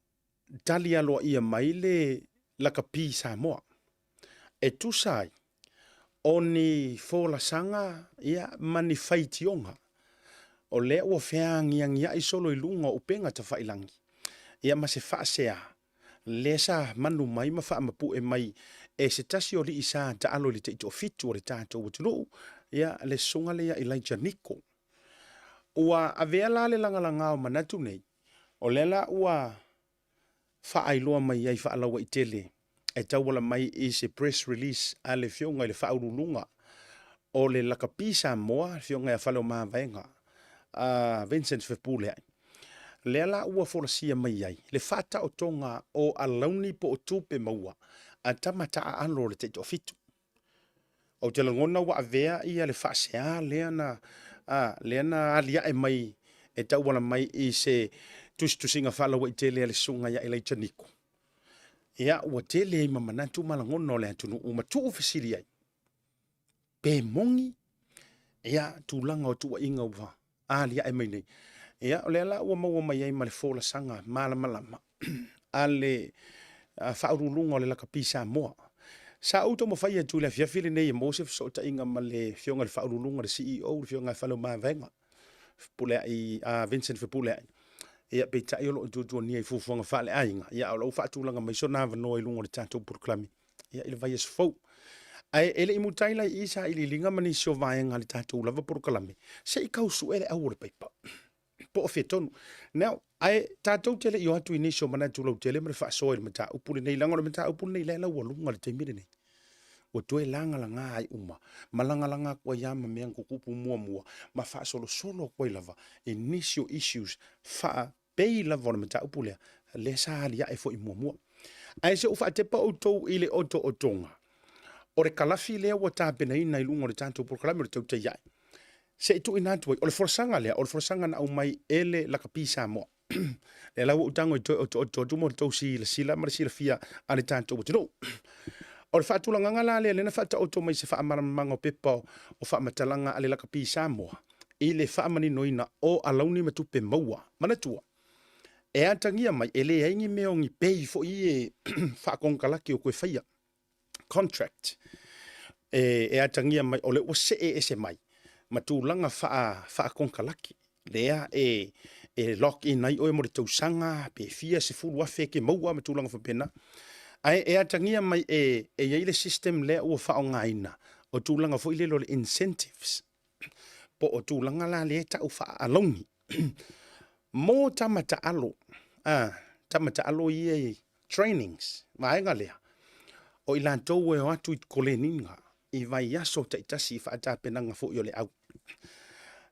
tali aloaia mai le lakapi Samoa e tusa ai o ni folasaga ia ma ni faitioga o lea ua feagiagiai solo i luga o upega tafailangi ia ma se faasea lea sa manu mai ma faamapue mai e se tasi o alii sa taalo i le taitoafitu o le tatou atunuu ia le susuga lea ia Elijah Niko. Ua avea la le lagalaga o manatu nei O lea la ua faailoa mai ai faalauaitele e tauala mai i se press release a le Afioga i le Faauluuluga o le Lakapi Samoa, le Afioga ia Faleomavaega Vincent Fepuleai. Lea la ua folasia mai ai le faataotoga o alauni po o tupe maua a tama taaalo o le taitoafitu. Ou te lagona ua avea ia le faasea lea na, a, lea na aliae mai e tauala mai i se tusitusiga faalauaitele a le Susuga ia Elijah Niko. Ia, ua tele ai ma manatu ma lagona o le atunuu ma tuufesili ai, pe moni Ia, tulaga o tuuaiga ua aliae mai nei. Ia, o lea la ua maua mai ai ma le folasaga malamalama a le Faauluuluga o le Lakapi Samoa. Sa ou taumafai atu i le afiafi lenei e maua se fesootaiga ma le Afioga i le Faauluuluga, le CEO, le Afioga ia Faleomavaega Fepuleai, Vincent Fepuleai, ia peitai o lo o tuatuagia i fuafuaga faaleaiga, ia a o la ua faatulaga mai sona avanoa i luga o le tatou polokalame ia i le vaiaso fou. Ae e le i mutai la i i sailiiliga ma nisi o vaega a le tatou lava polokalame, se i tau sue le au o le paipa po o fea tonu. Now, ae tatou te le i o atu i nisi o manatu lautele ma le faasoa i le mataupu lenei, leaga o le mataupu lenei lea e laualuga i le taimi lenei. Ua toe lagalaga ai uma ma lagalaga atu ai lava ma mea na tutupu muamua ma faasolosolo atu ai lava i nisi o issues faapei lava o le mataupu lea, lea sa aliae foi muamua. Ae se i ou faatepa outou i le otootoga o le kalafi lea ua tapenaina i luga o le tatou polokalame o le Tautai Ae, se i tuuina atu ai. O le folasaga lea, o le folasaga na aumai e le Lakapi Samoa. Lea la ua ou tago e toe otooto atu mo le tou silasila ma le silafia a le tatou atunuu. O le faatulagaga la lea lea na faataoto mai se faamalamalamaga o pepa o faamatalaga a le Lakapi Samoa i le faamaninoina o alauni ma tupe maua. Manatua, e atagia mai e leai ni mea o ni pei foi e faakonekarate o toe faia contract e atagia mai o lea ua see ese mai ma tulaga faakonekarate lea e lock in ai oe mo le tausaga pe fia 10,000 e te maua ma tulaga faapena. Ae e atagia mai e i ai le system lea ua faaaogaina o tulaga foi lele o le incentives po o tulaga la lea e tau faaalauni mo tama taalo, tama taalo ia i trainings, vaega lea, o i latou e o atu i koleniga i vaiaso taitasi i faatapenaga foi o le au.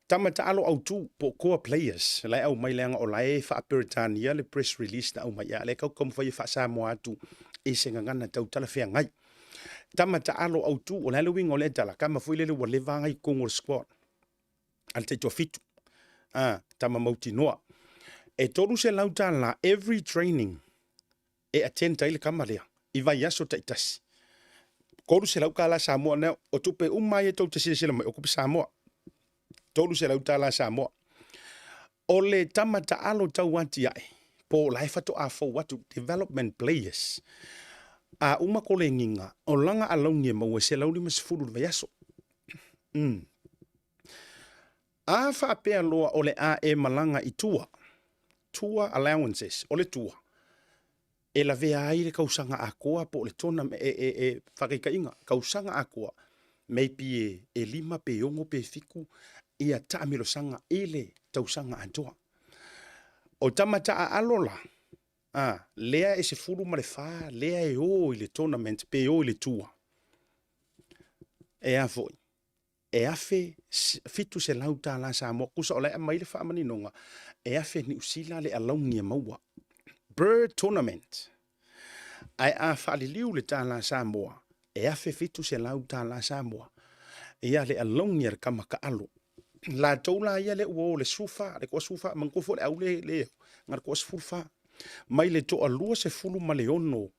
Tama taalo autu po o core players la e aumai leaga o la e faa-Peretania le press release na aumai, a o lea tatou te taumafai e faa-Samoa atu i se gagana tau talafeagai. Tama taalo autu, o le a le uiga o lea tala? Tama foi lele ua leva lava i totonu o le squad a le taitoafitu, tama mautinoa. E $300 every training e attend ai le tama lea i vaiaso taitasi. $300 Samoa. Now, o tupe uma ia tou te silasila mai, o tupe Samoa. $300 Samoa. O le tama taalo tau atiae, po o la e faatoa fou atu, development players, a uma koleniga, o lana alauni e maua e 150 i le vaiaso. A faapea loa o le a e malaga i tua, tour allowances, o le tour, e lavea ai le tausaga atoa po o le tona, e faataitaiga, tausaga atoa, maybe e 5 pe 6 pe 7 ia taamilosaga i le tausaga atoa. O tama taaalo la, lea e 14 lea e o i le tournament pe o i le tour, e a foi? E $1,700 Samoa. Tusa o la e aumai le faamaninoga, e 1,000 Niu Sila le alauni e maua per tournament. Ae a faaliliu le tala Samoa, e $1,700 Samoa ia le alauni a le tama taalo. Latou la ia lea ua o le 14, le toa 14, manatua foi le au le le na le toa 14 mai le toa 26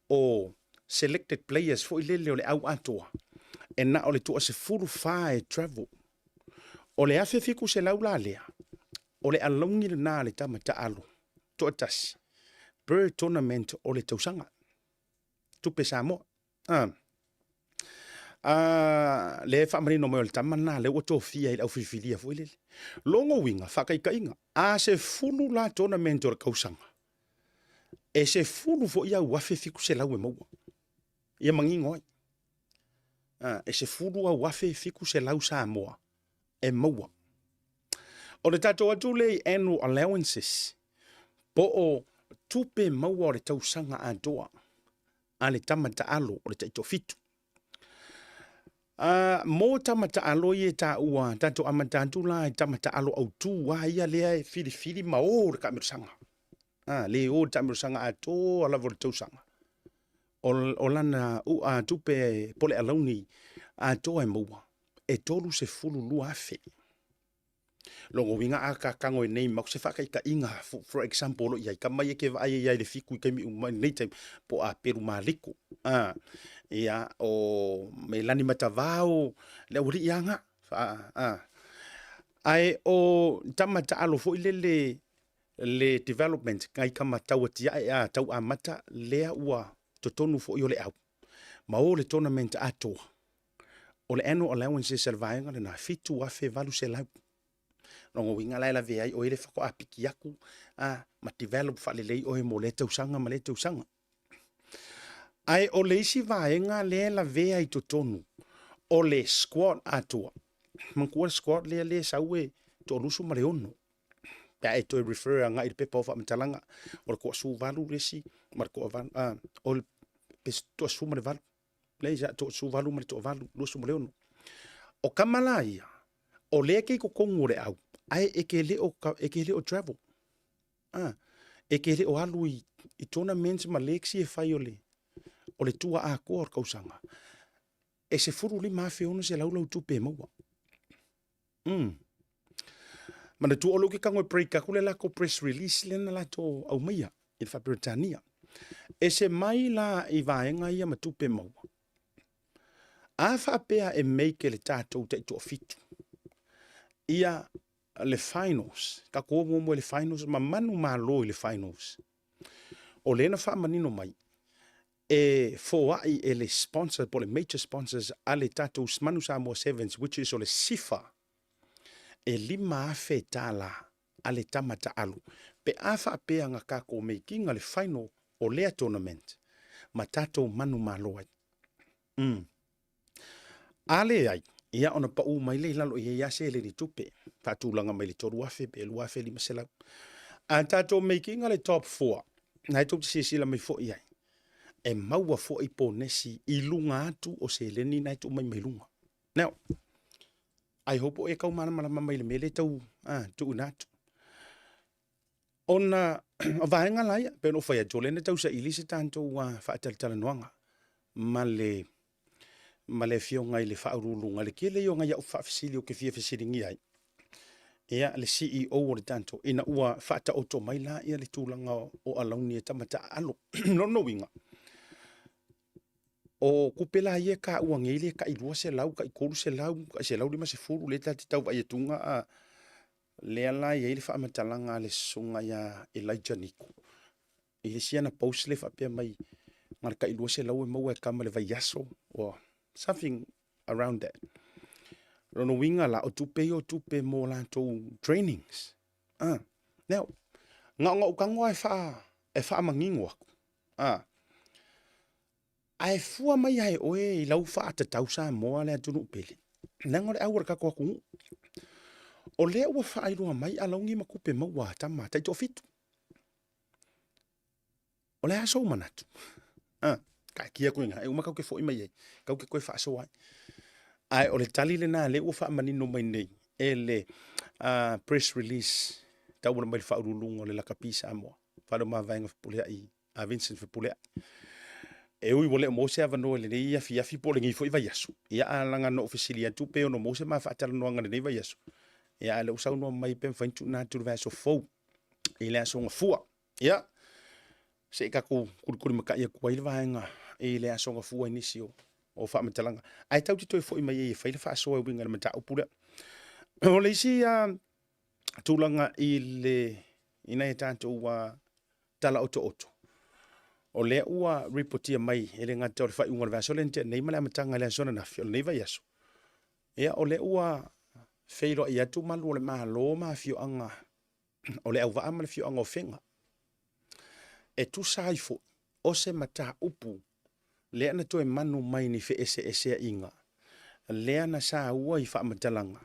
o selected players foi lele o le au atoa, e na o le toa 14 e travel. O le 1,700 la lea, o le alauni lena a le tama taalo toatasi per tournament o le tausaga. Tupe Samoa. Lea e faamanino mai o le tama lena lea ua tofia i le au filifilia foi lele. Lona uiga, faataitaiga, a 10 la tournament o le tausaga, e 10 foi au 1,700 e maua. Ia manino ai. E 10 au 1,700 Samoa e maua. O le tatou atu lea i annual allowances, po o tupe maua o le tausaga atoa a le tama taalo o le taitoafitu. Mo tama taalo ia e taua, tatou amata atu la i tama taalo autu a ia lea e filifili ma o le taamilosaga. Le o le taamilosaga atoa lava o le tausaga. O lana tupe po o le alauni atoa e maua, e 32,000. Lona uiga a ta tago i nei ma se faataitaiga, for example, o lo o i ai tama ia e te vaai ai i le fitu i taimi uma i lenei taimi, po o Aperu Maliko, ia, o Melani Matavao, le aualii lava na. A, ae o tama taalo foi lele le development ngai kama tau atiae a tau amata lea ua totonu foi o le au ma o le tournament atoa. O le annual allowances a le vaega lena, $7,800. Lona uiga la e lavea ai oe le faatoa piki atu a, ma develop faalelei oe mo lea tausaga ma lea tausaga. Ae o le isi vaega lea e lavea i totonu o le squad atoa. Manatua le squad lea lea e sau e toalusu ma le ono. Pe a e toe refer agai i le pepa o faamatalaga, o le toasuvalu le isi ma le toavalu, o le toasefulu ma le valu. Leai, sa toasuvalu ma le toavalu, 26. O tama la ia, o lea e te i totonu o le au, ae e te le o, e te le o travel. Ah, e te le o alu i, i tournaments ma leagues ia e fai o le, o le tua atoa o le tausaga. E $15,600 lau tupe e maua. Mm. Manatua o lou ke tago e break atu le latou press release lea na latou aumaia i le Faa-Peretania. Ese mai la i vaega ia ma tupe maua. A faapea e make e le tatou taitoafitu ia le finals, tatou o muamua i le finals ma manumalo i le finals. O lea na faamanino mai e foai e le sponsor po o le major sponsors a le tatou Manu Samoa Sevens which is o le SIFA e $5,000 a le tama taalu pe a faapea na tatou make ina le final o lea tournament ma tatou manumalo ai. Mm. A leai, ia ona pau mai lea i lalo i ai lava seleni tupe, faatulaga mai le 3,000 pe 2,500. A tatou make ina le top 4, na e tou te silasila mai foi i ai, e maua foi ponesi i luga atu o seleni na e tuu mai mai luga. Now, I hope o e tau malamalama mai le mea lea tau tuuina atu. Ona o vaega la ia, pei ona ou fai atu, o lea na tau saili se tatou faatalatalanoaga ma le ma le afioga i le faauluuluga, le tele ia o nai au faafesili ou te fia fesiligia ai. Ia, le CEO o le tatou, ina ua faataoto mai la ia le tulaga o alauni e tama taaalo. Lona uiga, o tupe la ia e taua nei lea e tai 200, tai 300, tai 150 lea ta te tau vaai atuga a lea la e i ai le faamatalaga a le susuga ia Elijah Niko i le isi ana post lea faapea mai na o le tai 200 e maua e kama i le vaiaso or something around that. Lona uiga la, o tupe ia o tupe mo latou trainings. Ah, now, na ona ou tago lava e faa, e faamanino atu. Ah, Ae fua mai lava e oe i lau faatatau Samoa le atunuu pele, leaga o le au o le tatou atunuu. O lea ua faailoa mai alauni ma tupe maua a tama taitoafitu. O le a sou manatu? Ah, taatia atu i ina, e uma tatou te foi mai ai, tatou te toe faasoa ai. Ae o le tali lena lea ua faamanino mai nei e le press release tauala mai le Faauluuluga o le Lakapi Samoa, Faleomavaega Fepuleai a Vincent Fepuleai. E ui ua le o maua se avanoa i lenei afiafi po o lenei foi vaiaso, ia a laga na ou fesili atu pe ono maua se ma faatalanoaga i lenei vaiaso, ia a o lea ua saunoa mai pe mafai ona tuuina atu i le vaiaso fou i le aso Gafua. Ia, se i tatou tulitulimatai atu ai le vaega i le aso Gafua i nisi o, o faamatalaga. Ae tatou te toe foi mai ai e fai le faasoa e uiga i le mataupu lea. O le isi tulaga i le i nai a tatou tala otooto, o lea ua ripotia mai e le gata o le faaiuga o le vaiaso lea na tea nei ma le amataga i le aso ananafi o lenei vaiaso, ia o lea ua feiloai atu malu o le Malo ma afioaga o Leauvaa ma le afioaga o Fega e tusa ai foi o se mataupu lea na toe manu mai ni feeseeseaiga lea na saua i faamatalaga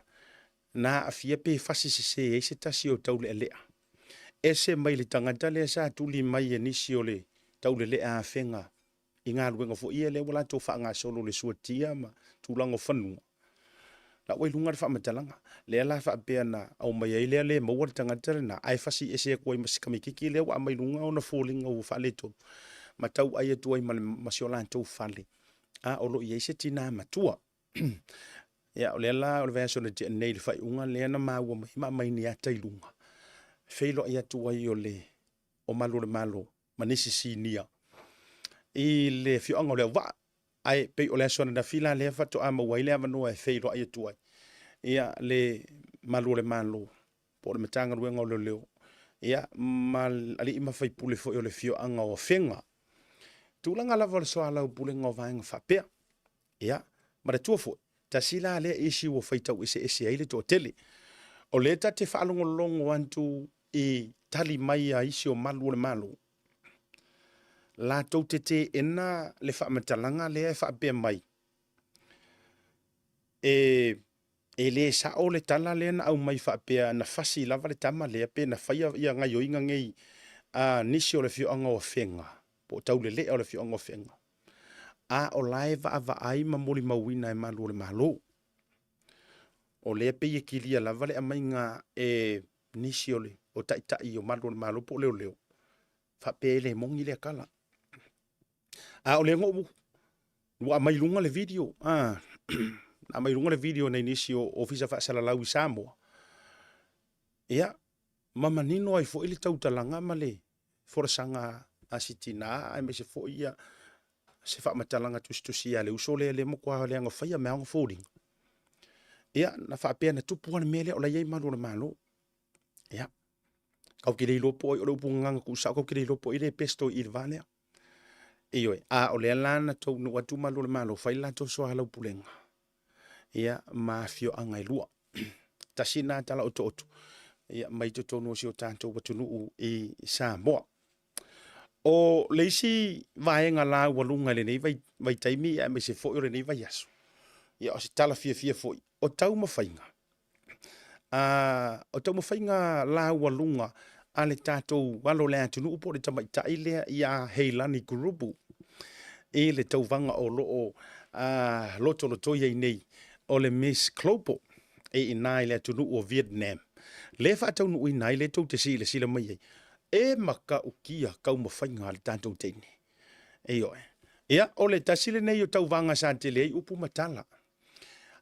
na aafia pe fasi sese ai se tasi o taulealea ese mai le tagata lea sa tuli mai e nisi o le taulelea afega i galuega foi ia lea ua latou faagasolo i le suatia ma tulaga o fanua. La ua i luga le faamatalaga lea la faapea na aumai ai lea le maua le tagata lena ae fasi ese atu ai ma si tamaititi lea ua aumai luga ona foliga ua faaletonu ma tauai atu ai ma, le, ma si o latou fale a o lo o i ai se tinā matua. Ia, o lea la o le vaiaso na tea nei i le faaiuga lea na maua mai ma aumai ni ata i luga, feiloai atu ai o le o Malu o le Malo ma nisi sinia i le afioaga o Leauvaa. Ae pei o le aso ananafi la lea faatoa maua ai le avanoa e feiloai atu ai. Ia, le malu o le Malo, po o le Matagaluega o Leoleo, ia, ma alii ma faipule foi o le afioaga o Afega. Tulaga lava o le soalaupulega o vaega faapea. Ia, manatua foi, tasi la lea isi ua faitau eseese ai le toatele. O lea ta te faalogologo atu i tali mai a isi o malu o le Malo, latou te teena le faamatalaga lea e faapea mai, e, e le sao le tala lea na aumai faapea na fasi lava le tama lea pe na faia ia gaioiga nei a nisi o le afioaga o Afega po o Taulelea o le afioaga o Afega, a o la e vaavaai ma molimauina e malu o le Malo. O lea pei e kilia lava le aumaiga e nisi o, le, o taitai o malu o le Malo po o leoleo, faapea e le moni lea tala. A o lea na ou ua aumai i luga le video, a, na aumai i luga le video nei nisi o ofisa faasalalau i Samoa. Ia, ma manino ai foi le tautalaga ma le folasaga a si tina aemaise foi ia se faamatalaga tusitusia a le uso lea lea matua leaga faia mai ona foliga. Ia, na faapea na tupu lava le mea lea o la e i ai malu o le Malo. Ia, kau te le iloa po o ai o le upu gagana tuusao, kau te le iloa po o ai le pesto i le va lea. Ioe, a o lea la na taunuu atu malu o le Malo fai le latou soalaupulega, ia, ma afioaga e lua. Tasi lena tala otooto, ia, mai totonu o si o tatou atunuu i Samoa. O le isi vaega laualuga i lenei vaitaimi aemaise foi o lenei vaiaso, ia, o se tala fiafia foi, o taumafaiga o taumafaiga laualuga a le tatou alo o le atunuu po o le tamaitai lea ia Heilani Kurupu i le tauvaga o lo o lotolotoi ai nei o le Miss Global e i ina i le atunuu o Vietnam, lea e faataunuuina ai lea tou te silasila mai ai, e matautia taumafaiga a le tatou teine. Ioe. Ia, o le tasi lenei o tauvaga sa tele ai upu ma tala,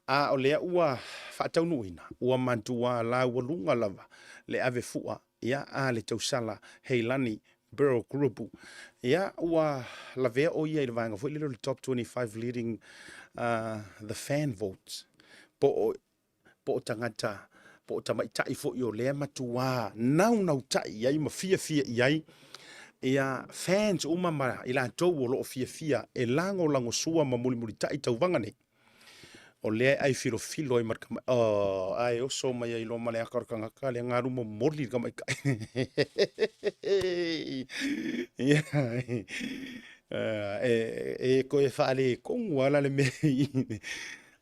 a o lea ua faataunuuina, ua matua laualuga lava le ave fua ia a le tausala Heilani Beryl Kurupu. Ia, ua lavea o ia i le vaega foi lele o le Top 25 Leading the Fan Votes, po o po o tagata, po o tamaitai foi o lea matuā naunautai i ai ma fiafia i ai ia fans uma ma i latou o lo o fiafia e lagolagosua ma mulimulitai tauvaga nei. O lea e ai filofilo ai ma le tama, oh, ae oso mai ai loa ma le aka o le tagata lea galu momoli le tamaitai. Ia, e toe faaletonu lava la le mea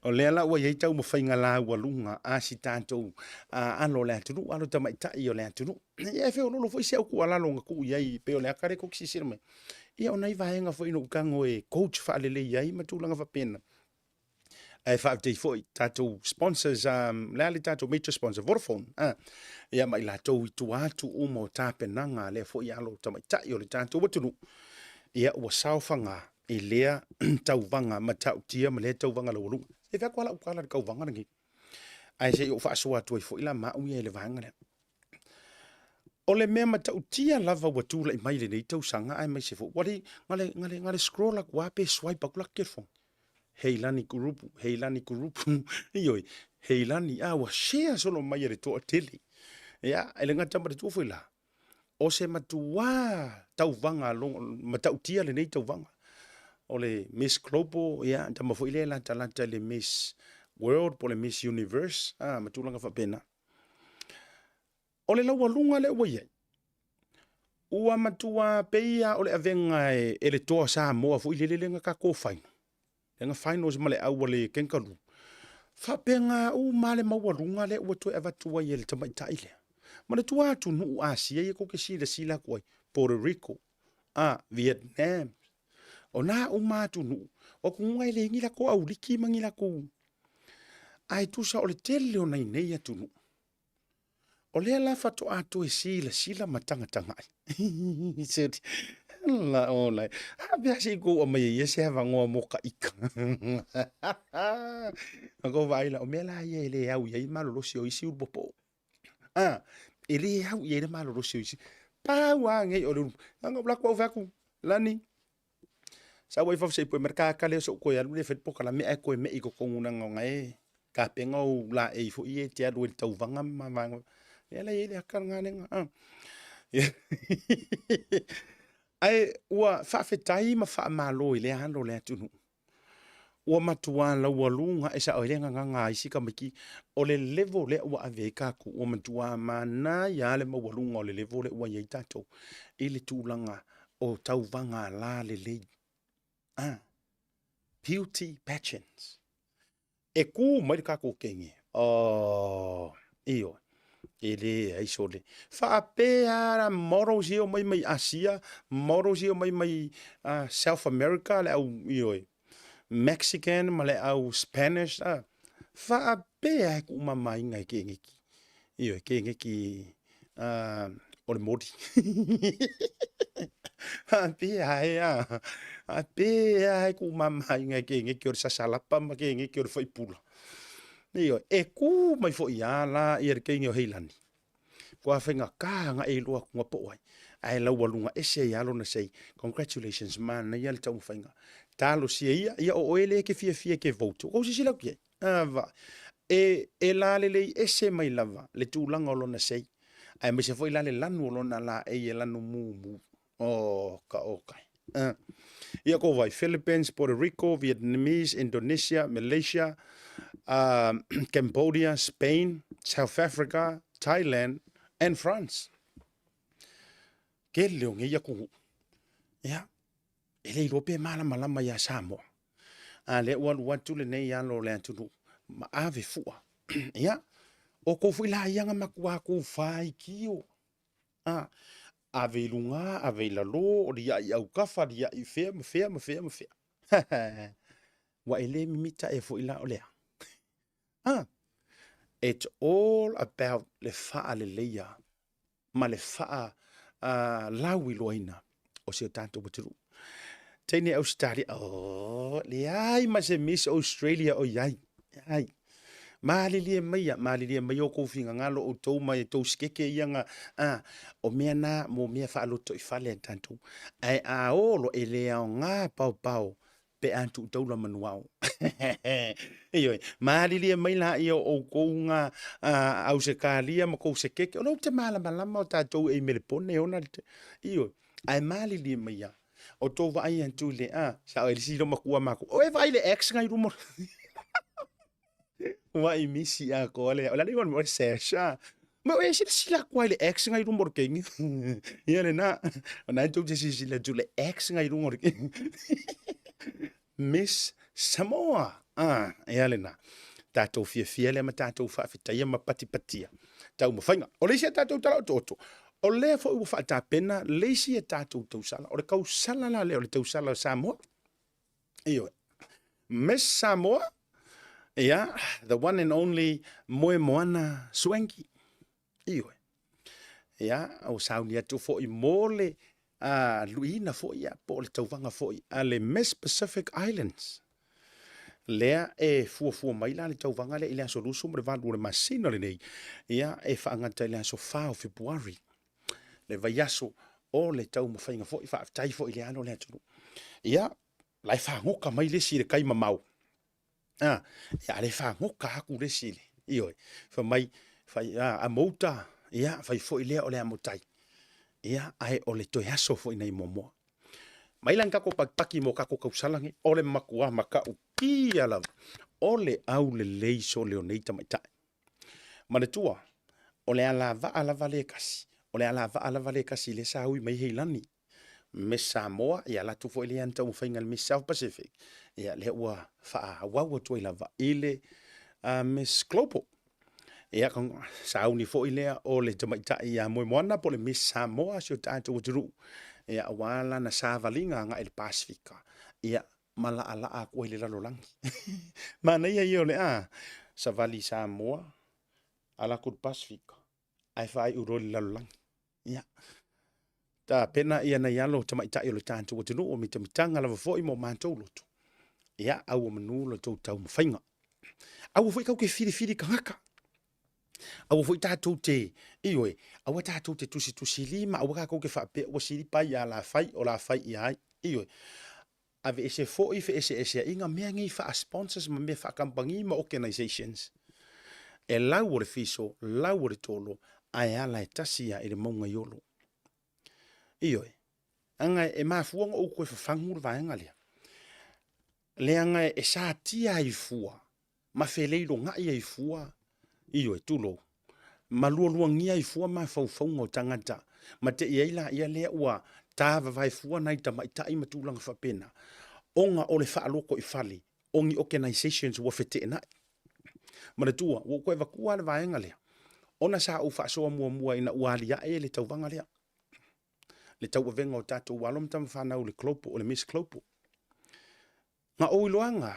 O lea la ua i ai taumafaiga laualuga a si tatou alo o le atunuu, alo tamaitai o le atunuu. Ia e feoloolo foi si au tuualalo na tuu i ai, pei o le ata lea tou te silasila mai. Ia o nai vaega foi na ou tago e coach faalelei ai ma tulaga faapena. Ae faafetai foi tatou sponsors, le a le tatou major sponsor, Vodafone, ia ma i latou i tua atu uma o tapenaga a lea foi alo tamaitai o le tatou atunuu, ia ua saofaga i lea tauvaga matautia ma lea tauvaga laualuga. E fai atu lava lau tala i le tauvaga lenei, ae se i ou faasoa atu ai foi la ma au ia i le vaega lea. O le mea matautia lava ua tulai mai i lenei tausaga aemaise foi, ua le, na le, na le, na le scroll atu lava pe swipe atu la telefoni. Heilani Kurupu, Heilani Kurupu, ioe, Heilani, a ua share solo mai e le toatele. Ia, e le gata ma le tua foi la, o se matuā tauvaga matautia lenei tauvaga. O le Miss Global, ia, tama foi lea e latalata i le Miss World po o le Miss Universe, a, ma tulaga faapena. O le laualuga lea ua i ai, ua matuā pei lava o le avega e le toa Samoa foi lele lea na tatou final, lea na finals ma le au a le Kangaroo, faapena uma lava le maualuga lea ua toe avatu ai e le tamaitai lea. Manatua atunuu Asia ia tou te silasila atu ai, Puerto Rico, a, Vietnam, o na uma atunuu, o atunuu na e leai ni latou auliki ma ni latou, ae tusa o le tele o nai nei atunuu, O lea la faatoa toe silasila ma tagatagai. La ola. A pea se i kou aumai ai ia se avanoa mo ka ika. Na kou vaai la, o mea la ia e le au i ai malolosi o isi ulu popo. A, e le au i ai le malolosi o isi. Pau lava nei o le ulu. Na ou alu atu au fai atu, Lani, sau ai fafo se i pue mai le tagata lea se i ou toe alu lea e fai le polokalame ae toe mei i totonu leaga o na e Tapena ou laei foi ia e te alu ai i le tauvaga ma vaega. Lea la e i ai le aka lena lea. Ah. Ae ua faafetai ma faamalo i lea alo o le atunuu. Ua matua laualuga e sao ai le gagana a isi tamaiti, o le level lea ua ave ai tatou, ua matua manaia lava le maualuga o le level lea ua i ai tatou i le tulaga o tauvaga lalelei. Ah, beauty pageants. E tu mai le tatou teine, oh, ioe, e leai sole. Faapea lava models ia omai mai Asia, models ia omai mai South America, le au, ioe, Mexican ma le au Spanish, faapea e tuumamaina e keneki. Ioe, keneki o le moli. Faapea ai a, faapea ai tuumamaina e keneki o le sasalapa ma keneki o le faipula. Ioe, e ku mai foi lava la ia le teine o Heilani. Kua faigata ona e iloa atu po o ai, ae laualuga ese ai lava lona sei. Congratulations, manaia le taumafaiga. Talosia ia, ia o oe lea e te fiafia e te vote. Ua tou silasila atu i ai? Ava, e, e lalelei ese mai lava le tulaga o lona sei, aemaise foi la le lanu o lona laei e lanu mumu. Oh, ka okai. Ia ko vai, Philippines, Puerto Rico, Vietnamese, Indonesia, Malaysia, Cambodia, Spain, South Africa, Thailand and France. Tele o nei atunuu. Ia, e le iloa pe malamalama ia Samoa. A lea ua alu atu lenei alo o le atunuu ma ave fua. Ia, o kou foi la ia na matua faitio. A, ave i luga, ave i lalo, o liaʻi i autafa, liaʻi i fea ma fea ma fea ma fea. Ua e le mimita ea foi la o le a? Ah, it's all about le faaleleia ma le faa lauiloaina o si o tatou atunuu. Teine Ausetalia, oh, leai ma se Miss Australia o i ai. Leai. Malilie maia, malilie maia outou finagalo outou ma outou sikeke ia na, a, o mea na mo mea faalotoifale a tatou. Ae a o loa e le aoga paopao pe a tuu taula manuao. Ioe, malilie mai laia o outou nga Ausetalia ma kou sekeke, o lea ou te malamalama o tatou e i Melepone ona le, ioe, ae malilie mai a. O tou vaai atu i le, a, sao e lisi matua matou, o e vaai le ex ngai luma. Ua i misi atoa le, o le a le igoa o le Sash, a. Ma o e silasila atu ai le ex ngai luma o le teine. Ia lena, o na e tou te silasila atu le ex ngai luma o le teine. Miss Samoa. Ah, ia lena. Tatou fiafia lea ma tatou faafetaia ma patipatia taumafaiga. O le isi a tatou tala otooto, o lea foi ua faatapena le isi a tatou tausala. O le tausala la lea o le tausala o Samoa. Ioe. Miss Samoa, ia, the one and only Moemoana Swanky. Ioe. Ia, ua sauni atu foi mo le luiina foi ia, po o le tauvaga foi a le Miss Pacific Islands. Lea e fuafua mai la le tauvaga lea i le aso 28 o le masina lenei, ia, e faagata i le aso 4 o Fepuari. Le vaiaso o le taumafaiga foi, faafetai foi i le alo o le atunuu. Ia, la e fagoka mai le isi i le tai mamao. A, ia, a le fagoka atu le isi i le, ioe, fai mai, fai, a, amouta, ia, fai foi lea o le amotai. Ia, ae o le toe aso foi nei muamua. Mai la ni tatou pakipaki mo tatou tausala nei, o le matua matautia lava, o le aulelei sole o nei tamaitai. Manatua, o le alavaa lava lea e tasi, o le alavaa lava lea e tasi lea sa ui mai Heilani, Miss Samoa, ia alu atu foi lea na taumafaiga i le Miss South Pacific, ia lea ua faaauau atu ai lava i le Miss Global. Ia, sauni foi lea o le tamaitai ia Moemoana po o le Miss Samoa si o tatou atunuu, ia aua lana savaliga agai i le Pasefika, ia ma laalaa atu ai le lalolagi. Manaia ia o le a savali i Samoa, ala atu i le Pasefika, ae faaiu loa i le lalolagi. Ia, tapena ia nai alo tamaitai o le tatou atunuu, o mitamitaga lava foi ma o matou loto. Ia, aua manu lo tou taumafaiga. Aua foi tatou te filifili tagata. Aua foi tatou te, ioe, aua tatou te tusitusilima, aua tatou te faapea ua silipai ia la fai, o la fai ia ai. Ioe. Aveese foi feeseeseaiga mea nei faa-sponsors ma mea faa-kamupani ma organizations e lau o le fiso, lau o le tolo, ae ala e tasi lava i le mauga i Olo. Ioe, leaga e mafua ona ou toe fafagu le vaega lea, leaga e satia ai fua ma feleilogai ai fua, ioe, tulou, ma lualuagia ai fua mafaufauga o tagata ma tei ai laia lea ua tavavae fua nai tamaitai ma tulaga faapena, ona o le faalotoifale o ni organizations ua feteenai. Manatua, ua ou toe avatua lava le vaega lea, ona sa ou faasoa muamua ina ua aliae le tauvaga lea, le tauavega o tatou alo ma tamafanau i le Global, o le Miss Global. Na ou iloaga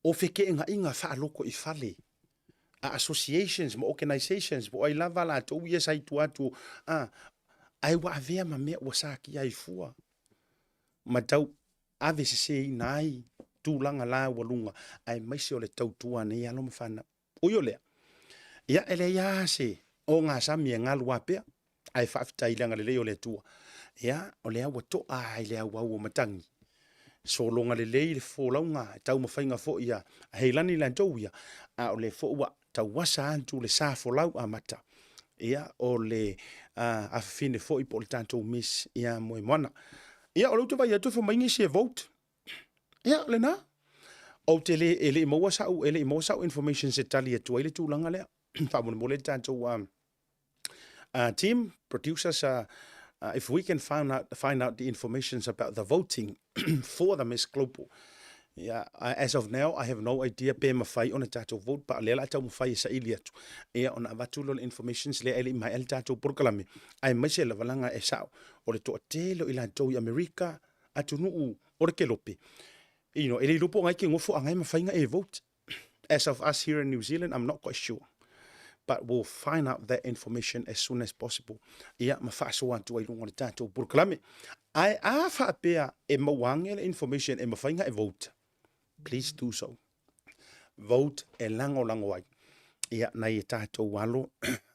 o feteenaiga faalotoifale a associations ma organizations po o ai lava latou ia sa i tua atu, a, ae ua avea ma mea ua satia ai fua ma tau ave seseina ai tulaga laualuga aemaise o le tautua a nei alo ma fanau. Ui o lea, ia e leai lava se ogasami e galu a pea, ae faafetai i le agalelei o le Atua. Ia, o lea ua to'a lava i le auau o matagi, sologa lelei le folauga, taumafaiga foi a Heilani latou ia, a o lea foi ua tauasa atu le sa folau amata, ia, o le afafine foi po o le tatou Miss ia Moemoana. Ia, o lea ou te vaai atu e fai mai nisi e vote. Ia, lena. Ou te le, e le i maua sau, e le i maua sau information se tali atu ai le tulaga lea. Faamolemole le tatou team, producers, if we can find out, find out the information about the voting for the Miss Global. Yeah, as of now, I have no idea pe mafai ona tatou vote, pa o lea la a taumafai e saili atu. Ia, ona avatu lea o le informations lea e le i maea le tatou polokalame, aemaise lava leaga e sao, o le toatele o i latou i Amerika, atunuu o le kelope, you know, e le iloa po o na e te nofo a na e mafai ona e vote. As of us here in New Zealand, I'm not quite sure. But we'll find out that information as soon as possible. Ia, ma faasoa atu ai luga o le tatou polokalame. Ae a faapea e maua ane le information e mafai ona e vote, please do so. Vote e lagolago ai. Ia, nai e tatou alo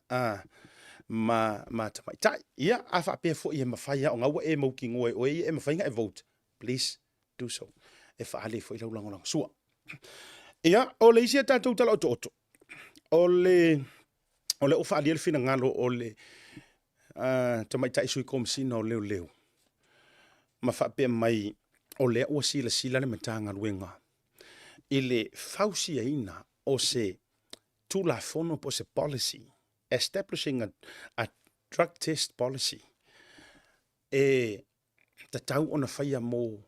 a, ma, ma tamaitai. Ia, a faapea foi e mafai lava ona ua e mautinoa e oe ia e mafai ona e vote, please do so. E faaali ai foi lau lagolago sua. Ia, o le isi a tatou tala otooto, o le, o le o faaalia le finagalo o le tamaitai sui komisina o leoleo, ma faapea mai o lea ua silasila le Matagaluega i le fausiaina o se Tulafono po o se policy, establishing a drug test policy e tatau ona faia mo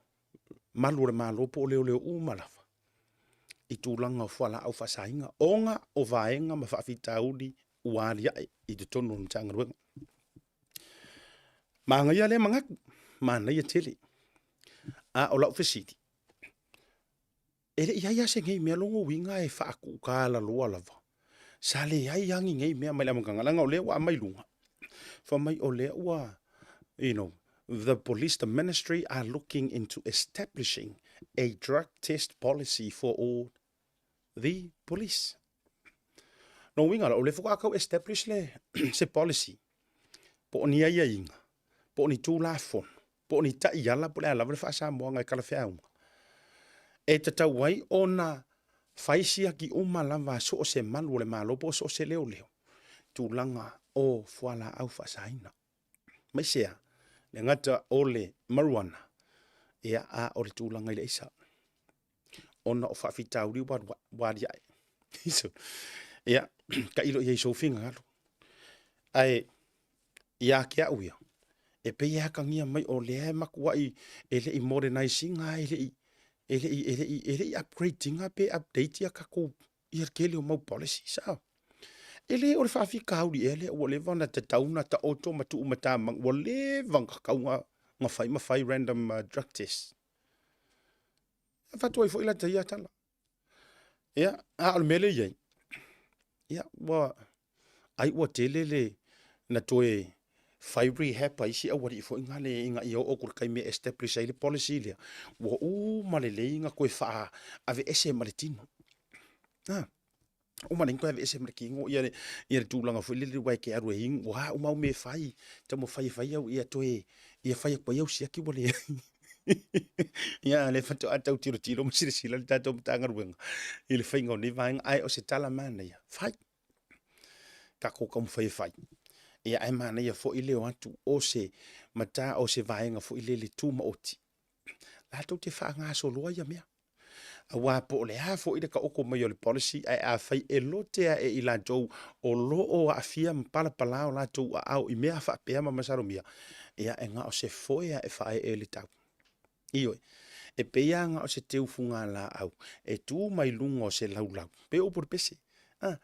malu o le Malo po o leoleo uma lava i tulaga o fualaau faasaina ona o vaega ma faafitauli ua aliae i totonu o le Matagaluega. Manaia lea manatu, manaia tele. A o lau fesili, e le i ai lava se nei mea lona uiga e faatuutalaloa lava. Sa leai lava ni nei mea mai le amataga, leaga o lea ua aumai luga, fai mai o lea ua, you know, the police, the ministry are looking into establishing a drug test policy for all the police. Lona uiga la, o lea faatoa tau establish le, se policy, po o ni aiaiga, po o ni tulafono, po o ni taiala po o le a lava le faasamoaga e talafeauga, e tatau ai ona fai siaki uma lava so o se malu o le Malo po o so o se leoleo, tulaga o fualaau faasaina. Aemaise lava, le gata o le marijuana, ia, a o le tulaga i le aisa. Ona o faafitauli ua, ua aliae. Ia, tailo i ai i sou finagalo. Ae, ia te au ia, e pei e atagia mai o lea e matuai e le i modernize ina, e le i, e le i, e le i, e le i upgrade ina pe update ia tatou, ia le tele o mau policies, a. E le o le faafitauli ea lea ua leva ona tatau ona taoto ma tuu matamaga, ua leva ona tatau ona fai ma fai random drug test. E avatu ai foi lata ia tala. Ia, a o le mea lea e i ai, ia, ua, ai ua tele le, na toe fai rehab a isi aualii foi na le ina ia oo atu i le taimi e establish ai le policy lea, ua uma lelei ona toe faaveese ma le tino. A, uma lelei ona toe aveese ma le tino ia le, ia le tulaga foi lele aua e te alu e inu, ua uma au mea e fai, taumafai e fai au ia toe, ia fai atu ai au siaki ua leai. Ia, lea faatoa tau tilotilo ma silasila le tatou Matagaluega i le faiga o nei vaega, ae o se tala manaia, fai. Tatou taumafai e fai. Ia, ae manaia foi le o atu o se mata o se vaega foi lele tumaoti, latou te faagasoloa ia mea. Aua po o le a foi le taoto mai o le policy, ae afai e lote ae i latou o lo o aafia ma palapala o latou aao i mea faapea ma masalomia, ia e na o se foe lava e faaee i le tau. Ioe. E pei lava na o se teu fugalaau e tu mai luga o se laulau. Pei o upu o le pese. A,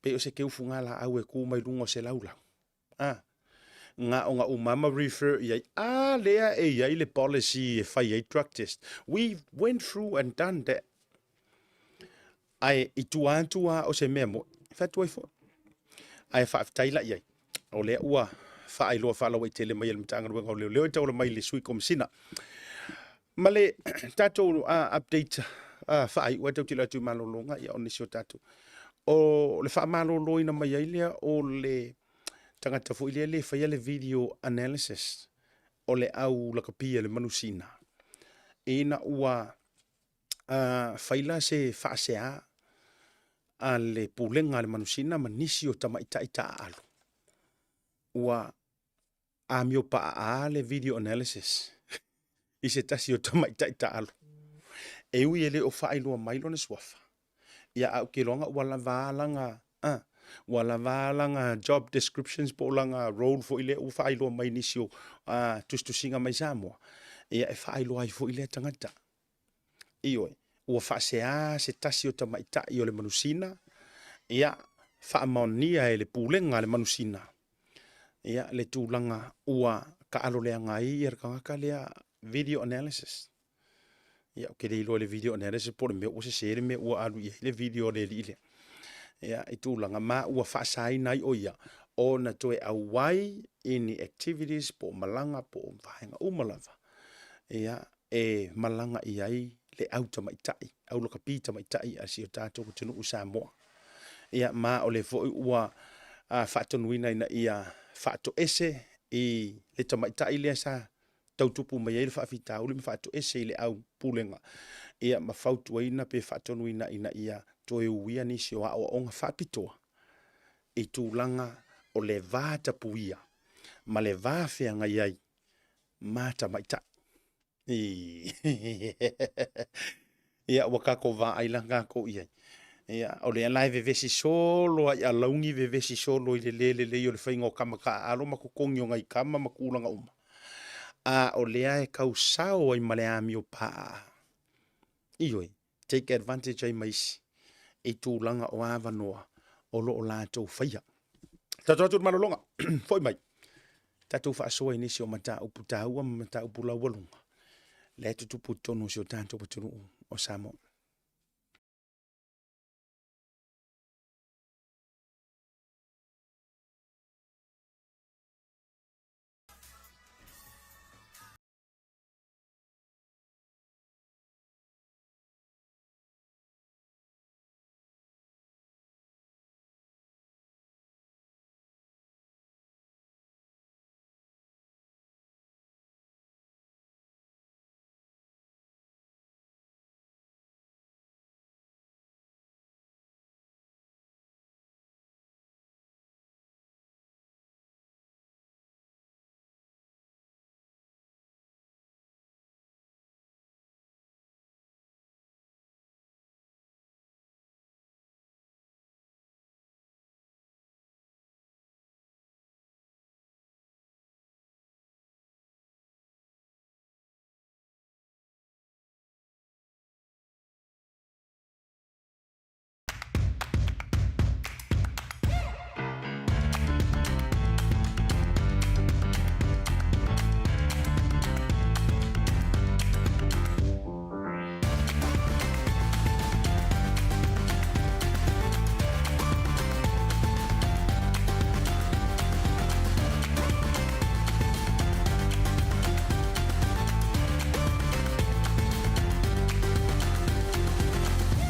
pei o se teu fugalaau e tu mai luga o se laulau. A, na ona uma ma refer i ai, a lea e i ai le policy e fai ai drug test. We went through and done that. Ae i tua atu lava o se mea moni, fai atu ai foi. Ae faafetai la i ai, o lea ua faailoa faalauaitele mai e le Matagaluega o Leoleo e tauala mai i le Sui Komesina. Ma le tatou update faaiu ai tautilo atu i malologa, ia o nisi o tatou. O le faamaloloina mai ai lea o le tagata foi lea le faia le video analysis o le au lakapi a le manusina, ina ua fai la se faasea a le Pulega a le Manusina ma nisi o tamaitai taaalo, ua amio paaa le video analysis i se tasi o tamaitai taaalo. E ui e le o faailoa mai lona suafa, ia ae ou te iloaina ua lava lana, ua lava lana job descriptions po o lana role foi lea ua faailoa mai i nisi o tusitusiga mai Samoa, ia e faailoa ai foi lea tagata. Ioe, ua faasea se tasi o tamaitai o le manusina, ia, faamaonia e le pulega a le manusina, ia, le tulaga ua taalo leaga ai ia le tagata lea video analysis. Ia, ou te le iloa i le video analysis po o le mea ua sese le mea ua alu i ai le video a le alii lea. Ia, i tulaga ma ua faasaina ai o ia ona toe auai i ni activities po o malaga po o vaega uma lava. Ia, e malaga i ai le au tamaitai, au lakapi tamaitai a si o tatou atunuu Samoa. Ia, ma o lea foi ua faatonuina ina ia faatoese i le tamaitai lea sa tau tupu mai ai le faafitauli ma faatoese i le au pulega, ia ma fautuaina pe faatonuina ina ia toe uia nisi o aoaoga faapitoa i tulaga o le va tapuia ma le va feagai ai ma tamaitai. Ia, ua tatou vaai la tatou i ai. Ia, o lea la e vevesi solo ai alauni, vevesi solo i le le lelei o le faiga o tama taaalo ma totogi o nai tama ma tulaga uma. A o lea e tau sao ai ma le amio paa. Ioe, take advantage ai ma isi i tulaga o avanoa o lo o latou faia. Tatou atu i le malologa, foi mai, tatou faasoa i nisi o mataupu taua ma mataupu laualuga lea e tutupu i totonu o si o tatou atunuu o Samoa.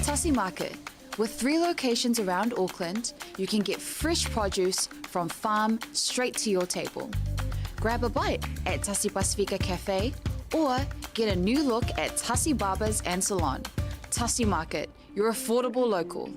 Tasi Market. With three locations around Auckland, you can get fresh produce from farm straight to your table. Grab a bite at Tasi Pasifika Cafe Or get a new look at Tussie Barbers and Salon. Tussie Market, your affordable local.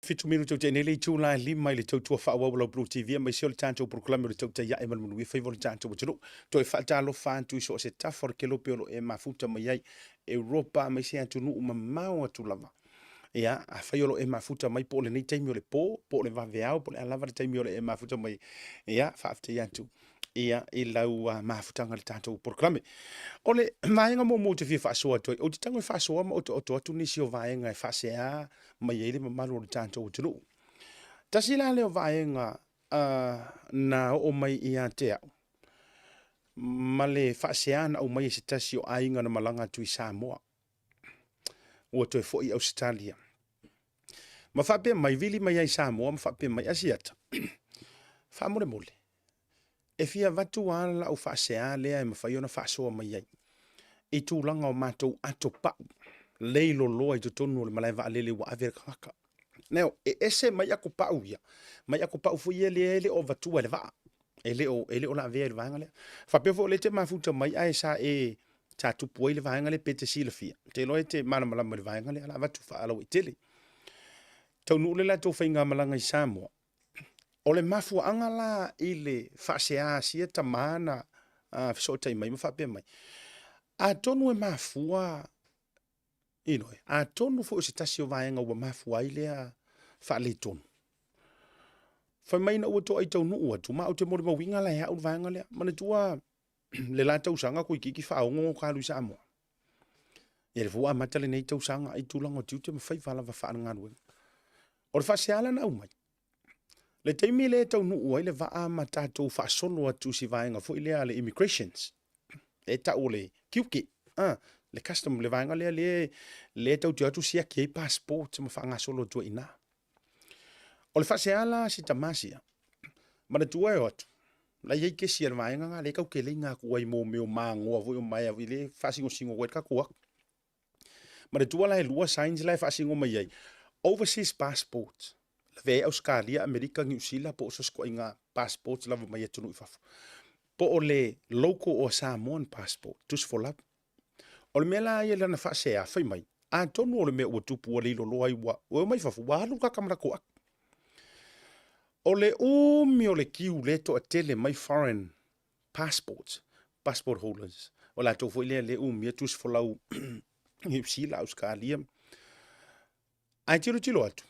Fituminu tau nei le itula e lima i le tautua faaauau o lau Blue TV aemaise o le tatou polokalame o le Tautai Ae ma le Manuia Faiva o le tatou atunuu. Toe faatalofa atu i so o se tafa o le kelope o lo o e mafuta mai ai, Europa aemaise atunuu mamao atu lava. Ia, afai o lo o e mafuta mai po o lenei taimi o le po, po o le vaveao, po o le a lava le taimi o lo o e mafuta mai, ia, faafetai atu ia i lau mafutaga i le tatou polokalame. O le vaega muamua ou te fia faasoa atu ai, ou te tago e faasoa ma otooto atu nisi o vaega e faasea mai ai le mamalu o le tatou atunuu. Tasi la lea o vaega na oo mai ia te au, ma le faasea na aumai e se tasi o aiga na malaga atu i Samoa, ua toe foi i Ausetalia. Ma faapea mai, vili mai ai i Samoa ma faapea mai, Asiata, faamolemole, e fia avatu lava lau faasea lea e mafai ona faasoa mai ai i tulaga o matou ato pau leiloloa i totonu o le malae vaalele ua ave le tagata. Now, e ese mai ato pau ia, mai ato pau foi ia lea e le o avatua e le vaa, e le o, e le o lavea i le vaega lea. Faapea foi o lea e te mafuta mai ae sa e sa tupu ai le vaega lea pe te silafia. Ou te iloa e te malamalama i le vaega lea, o le a avatu faalauaitele. Taunuu le latou faigamalaga i Samoa, O le mafuaaga la i le faasea a sia tama na fesootai mai ma faapea mai, atonu e mafua, you know, atonu foi o se tasi o vaega ua mafua ai lea faaletonu. Fai mai ina ua toai taunuu atu, ma ou te molimauina la e au le vaega lea. Manatua le la tausaga toeitiiti faaono ona alu i Samoa. Ia lea foi ua amata lenei tausaga i tulaga o tiute ma faiva lava faalegaluega. O le faasea la na aumai, le taimi lea e taunuu ai le vaa ma tatou faasolo atu i si vaega foi lea a le immigrations, e tau o le tiute, le custom, le vaega lea lea, lea tatou te o atu siaki ai passport ma faagasolo atu ai i ina. O le faasea la a si tama sia, manatua e o atu, la e i ai kesi a le vaega lena lea tatou te laina atu ai mo mea o magoa foi o maea foi lea e faasingosingo atu ai le tatou o atu. Manatua la e lua signs la e faasino mai ai, overseas passport, lavea ai Ausetalia, Amerika, Niu Sila po o so o se ituaiga passport lava mai atunuu i fafo, po o le local or Samoan passport, tusi folau. O le mea la ia lana faasea, fai mai, atonu o le mea ua tupu ua leiloloa ai ua omai fafo, ua alu le tagata ma latou ato. O le umi o le kiu lea e toatele mai foreign passports, passport holders, o latou foi lea lea umia tusi folau Niu Sila, Ausetalia. Ae tilotilo atu,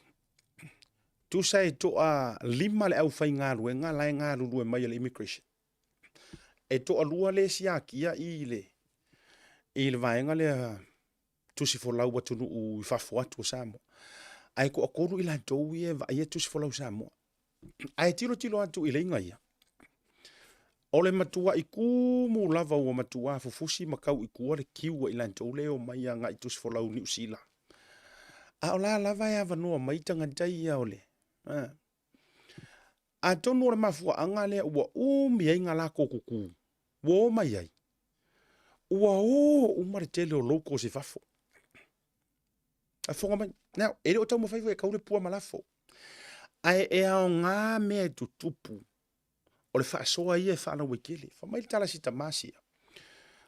tusa e toa lima le aufaigaluega la e galulue mai a le immigration. E toalua le siakia i le i le vaega lea tusi folau atunuu i fafo atu o Samoa. Ae toatolu i latou ia e vaaia tusi folau Samoa. Ae tilotilo atu i leiga ia, o le matuai tumu lava ua matua fufusi ma tau i tua le kiu a i latou lea e omai agai tusi folau Niu Sila. A o la lava e avanoa mai tagata ia o le Atonu o le mafuaaga lea ua umi ai nga latou kuku ua o mai ai, ua o uma le tele o locals i fafo. Afoga mai. Now, e le o taumafai foi e kau le pua ma lafo. Ae e aoga mea e tutupu o le faasoa ia e faalauaitele. Fai mai le tala si tama sia.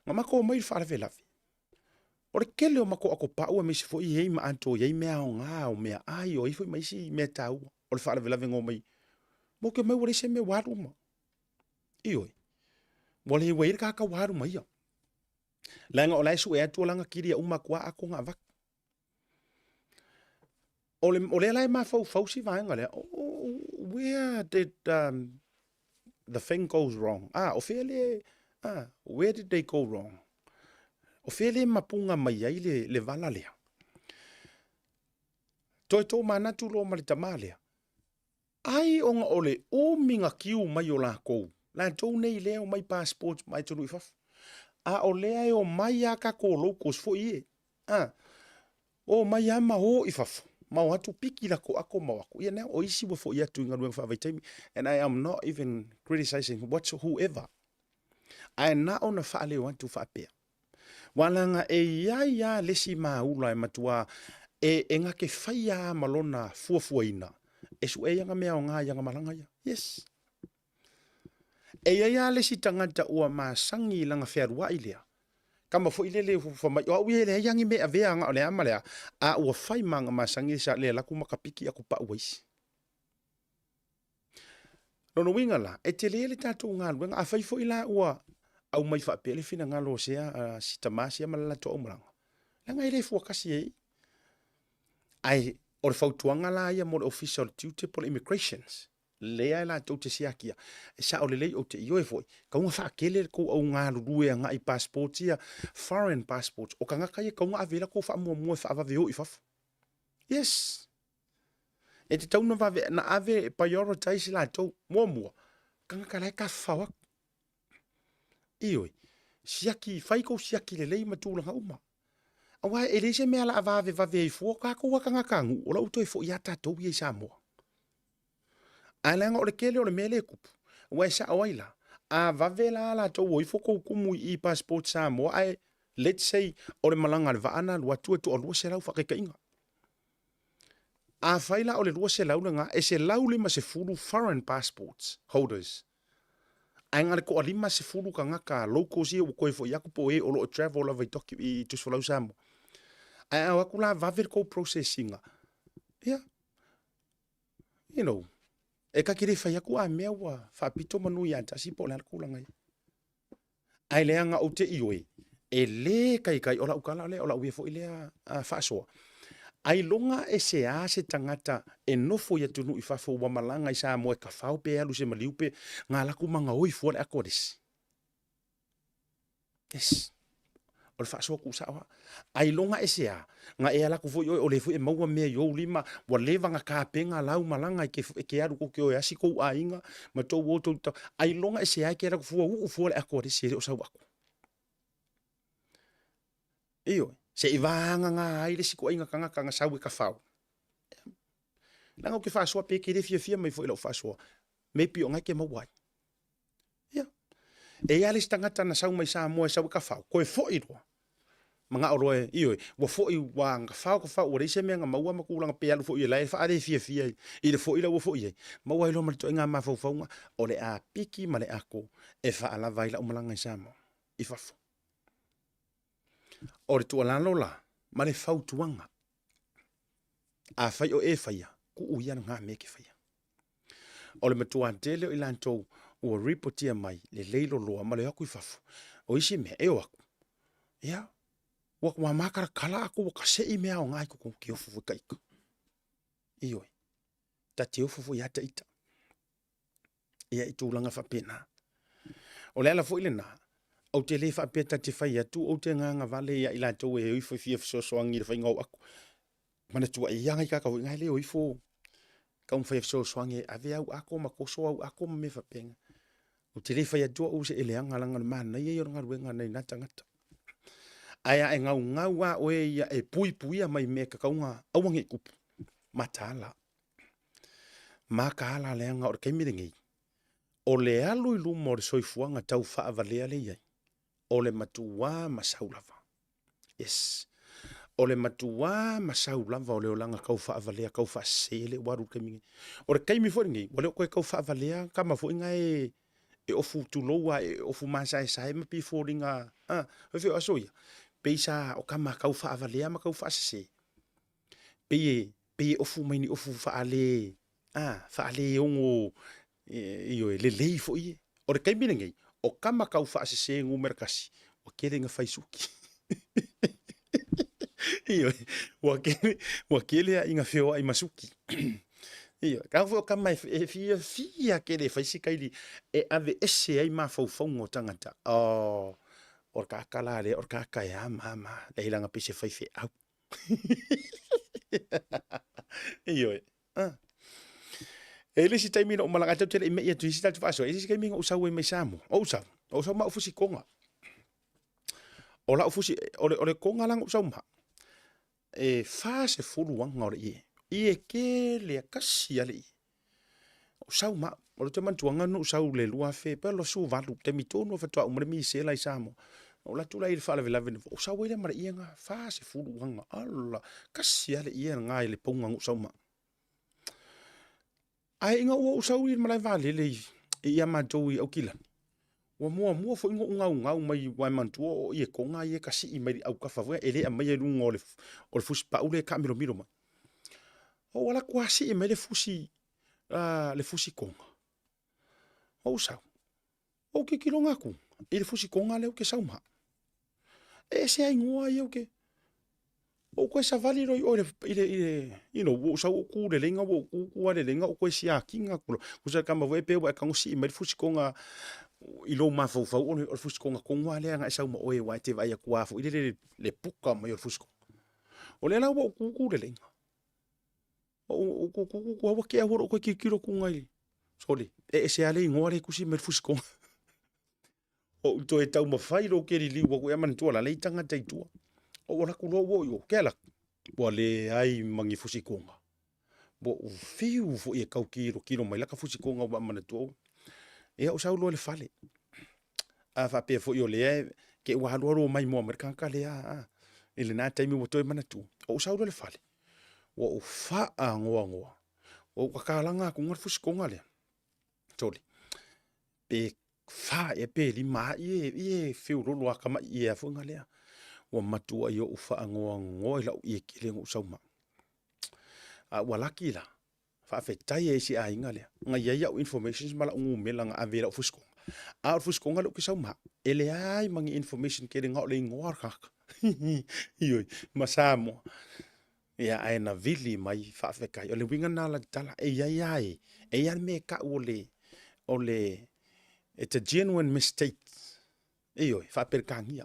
Na matou omai i le faalavelave. O le tele o matou atopau aemaise foi e i ai ma atoa i ai mea aoga o meaai o ai foi ma isi mea taua o le faalavelave na omai. Matou te omai ua leai se mea ua alu uma. Ioe. Ua le ua i ai le tagata ua alu ma ia. Leaga o la e sue atu o lana kilia uma atu lava ato na avatu. O, le, o lea la e mafaufau si vaega lea, oh, where did um, the thing goes wrong? Ah, o fea le, ah, where did they go wrong? O fea le mapuga mai ai le, le vala lea? Toe tō manatu loa ma le tamā lea. Ai ona o le umi na kiu mai o lakou, latou nei lea omai passports mai atunuu i fafo. A o lea e omai a tatou locals foi e, a, omai a ma o i fafo, ma o atu piki latou ato ma o atu. Ia now, o isi ua foi atu i galuega faavaitaimi, and I am not even criticizing what's whoever. Ae na ona faaleo atu faapea, Ua leaga e i ai lava le isi maula e matua e, e gake faia lava ma lona fuafuaina e sue ai ana mea aoga i ana malaga ia. Yes. E i ai lava le isi tagata ua masani i lana fealuai lea, kama foi lele ua fai mai, o au ia e leai lava ni mea e avea na o le a ma le a, a ua fai ma ana masani sa le alu atu ma ka piki aku pau a isi. Lona uiga la, e tele le tatou galuega. Afai foi la ua aumai faapea le finagalo o sea, uh, si tamā sia ma le latou aumalaga, leaga e le fuatasi e i. Ae o le fautuaga la ia mo le Ofisa o le Tiute po o le Immigrations, lea e latou te siakia, e sao lelei ou te ioe foi, tau na faatele le tou au galulue agai i passports ia, foreign passports, o tagata ia tau na ave i ai latou faamuamua e faavave o i fafo. Yes. E tatau na vave na ave e prioritize latou. Muamua, tagata la e tafafao atu. Ioe, siaki, fai kou siaki lelei ma tulaga uma. Aua e leai se mea o le a vavevave ai fua, o tatou lava tagata nuu, o la ua toe foi lava tatou ia i Samoa. Ae leaga o le tele o le mea lea e tupu, aua e sao ai la, a vave la latou o ifo tou tumu i i passport Samoa, ae let's say o le malaga a le vaa na alu atu e toa 200 faataitaiga. Afai la o le 200 lena, e 150 foreign passports holders, ae na o le toa 50 tagata locals ia ua toe foi atu po o e o lo o travel lava i, docu, i Tusifolau Samoa. Ae a o atu la vave le tou process ina, ia, you know, e ta te le fai atu a mea ua faapito manu ia tasi po o le a le tulaga ia. Ae leaga ou te ioe, e le kaikai, o lau tala lea, o lau ia foi lea faasoa. Ailoga e seā se tagata e nofo i atunuu i fafo ua malaga i Samoa e tafao pe alu i se maliu pe ga laku ma gaoi fua le ato a le isi. Yes. O le faasoa tuusao lava. Ailoga e seā, na e alu atu foi oe, o lea foi e maua mea i ou lima, ua leva na tapena lau malaga e ke, e ke alu tou te o e asi kou aiga, ma tou o tou ta, ailoga e seā e ke alu atu fua, uu fua le ato a le isi e le o sau aku. Ioe, se i vāgagā ai le isi ituaiga tagata na sau e tafao. Leaga ou te faasoa pe e te le fiafia mai foi i lau faasoa, maybe o na e te maua ai. Ia. E i ai le isi tagata na sau mai Samoa e sau e kafao, koe foi loa. Manao loa e, ioe, ua foi, ua kafao, kafao, ua leai se mea na maua ma tulaga pe alu foi e la e faalefiafia i le foi la ua foi ai. Maua ai loa ma le ituaiga mafaufauga, o le a piki ma le ako e faalava ai lau malaga i Samoa, i fafo. O le tuualalo la, ma le fautuaga, afai o e faia, tuu ia lena mea e te faia. O le matua tele o i latou ua ripotia mai lelei loloa ma le o atu i fafo. O isi mea, e o atu, ia, ua, ua matalatala atu ua kasei mea aoga i totonu te ofo foi ta ita. Ioe, ta te ofo foi lava ta ita. Ia, i tulaga faapena. O le ala foi lena, ou te le faapea ta te fai atu, ou te gagavale ia i latou e o ifo e fia fesoasoani i le faiga o aku. Manatua e ia ngai kaka foi ngai le o ifo taumafai e fesoasoani e ave au ako ma toso au ako ma mea faapena. Ou te le fai atu au se eleaga leaga o le manaia ia o le galuega nai na tagata. Ae a e gaugau lava oe ia e puipuia mai mea e tatau ona aua ne i tupu, mataala. Mataala leaga o le taimi lenei, o le alu i luma o le soifuaga tau faavalea lea e i ai, o le matuā masau lava. Yes. O le matuā masau lava o le olaga kau faavalea kau faasese lea ua alu i le taimi nei. O le taimi foi lenei, ua le o toe tau faavalea tama foi na e e ofu tulou lava e ofu masaesae ma pei e foliga a, fai o aso ia, pei sa o tama tau faavalea ma tau faasese, pei e pei e ofu mai ni ofu faale a, faale ono ioe, lelei foi ia. O le taimi lenei, o tama tau faasese numera tasi, ua tele ina fai suki. Ioe, ua tele, ua tele lava ina feoai ma suki. Ioe, tago foi o tama e fiafia tele e fai sikaili e aveese ai mafaufauga o tagata. Oh, o le tagata la lea, o le tagata e a ma a ma a, leai leaga pei se faifeau. Ioe. Ah. E i le isi taimi na ou malaga ai, tatou te le i me'i atu i isi tatou faasoa, e i le isi taimi na ou sau ai mai Samoa. O ou sau, o ou sau ma au fusi koga. O lau fusi, o le, o le koga la na ou sau ma, e 40 aga o le ie. Ie tele a kasi a le ie. Ou sau ma au, o le te manatuaga na ou sau i le 2000 pe 2008, taimi tonu faatoa uma le misela i Samoa. Na ou alu atu la i le faalavelave na ou sau ai lea ma le ie na, 40 aga, ala, kasi lava le ie lena i le pauga na ou sau ma au. Ae ina ua ou sau i le malae vaalele i, i a matou i Aukilani, ua muamua foi ona ou gaugau mai aua e manatua o ie koga ia e kasii mai le aukafa foi e le aumaia i luga o le, o le fusipau lea e taamilomilo mai. Ou alu atu lava sii mai le fusi, le fusi koga. Ou sau, ou tilotilo atu i le fusi koga lea ou te sau ma au. E ese lava igoa ia ou te, ou toe savali loa i o i le, i le, i le, you know, ua ou sau ou tu i le laina ua ou tu tu lava i le laina ou toe siaki atu loa. Tusa le tama foi lea pei ua e tago sii mai le fusi koga i lou mafaufau o le fusi koga tonu lava lea na e sau ma oe aua e te vaai atu lava foi lele le puka mai o le fusi koga. O lea la ua ou tu tu i le laina. Ou tu tu tu ua tea ua lou toe tilotilo atu i sole, e ese lava le igoa lea e tusi mai i le fusi koga. Ou toe taumafai loa ou te liliu atu, ia manatua la, leai tagata i tua. Ou alu atu loa ua oo i o, ke ala, ua leai ma ni fusi koga. Ua ou fiu foi e tau tilotilo mai laka fusi koga ua manatua. Ia ou sau loa i le fale. A faapea foi o lea te i ua alualu o maimoa mai le tagata lea a, i lena taimi ua toe manatua. Ou sau loa i le fale, ua ou faanoanoa, ua ou tatalaga atu le fusi koga lea, sole, pe fa ea pe lima ai ie feololo lava tamai ie a foi na lea. Ua matuai ou faanoanoa i lau ie tele na ou sau ma au. A ua laki la, faafetai ai i si aiga lea, na i ai au informations ma lau numera na ave i lau fusi koga. A o le fusi koga lea ou te sau ma au, e leai ma ni information tele na o le igoa o le tagata. Ioe, ma Samoa. Ia, ae na vili mai, faafetai. O le uiga lena o lau tala, e i ai lava e, e i ai lava le mea e tau o le, o le, it's a genuine mistake. Ioe, faa-Peretania.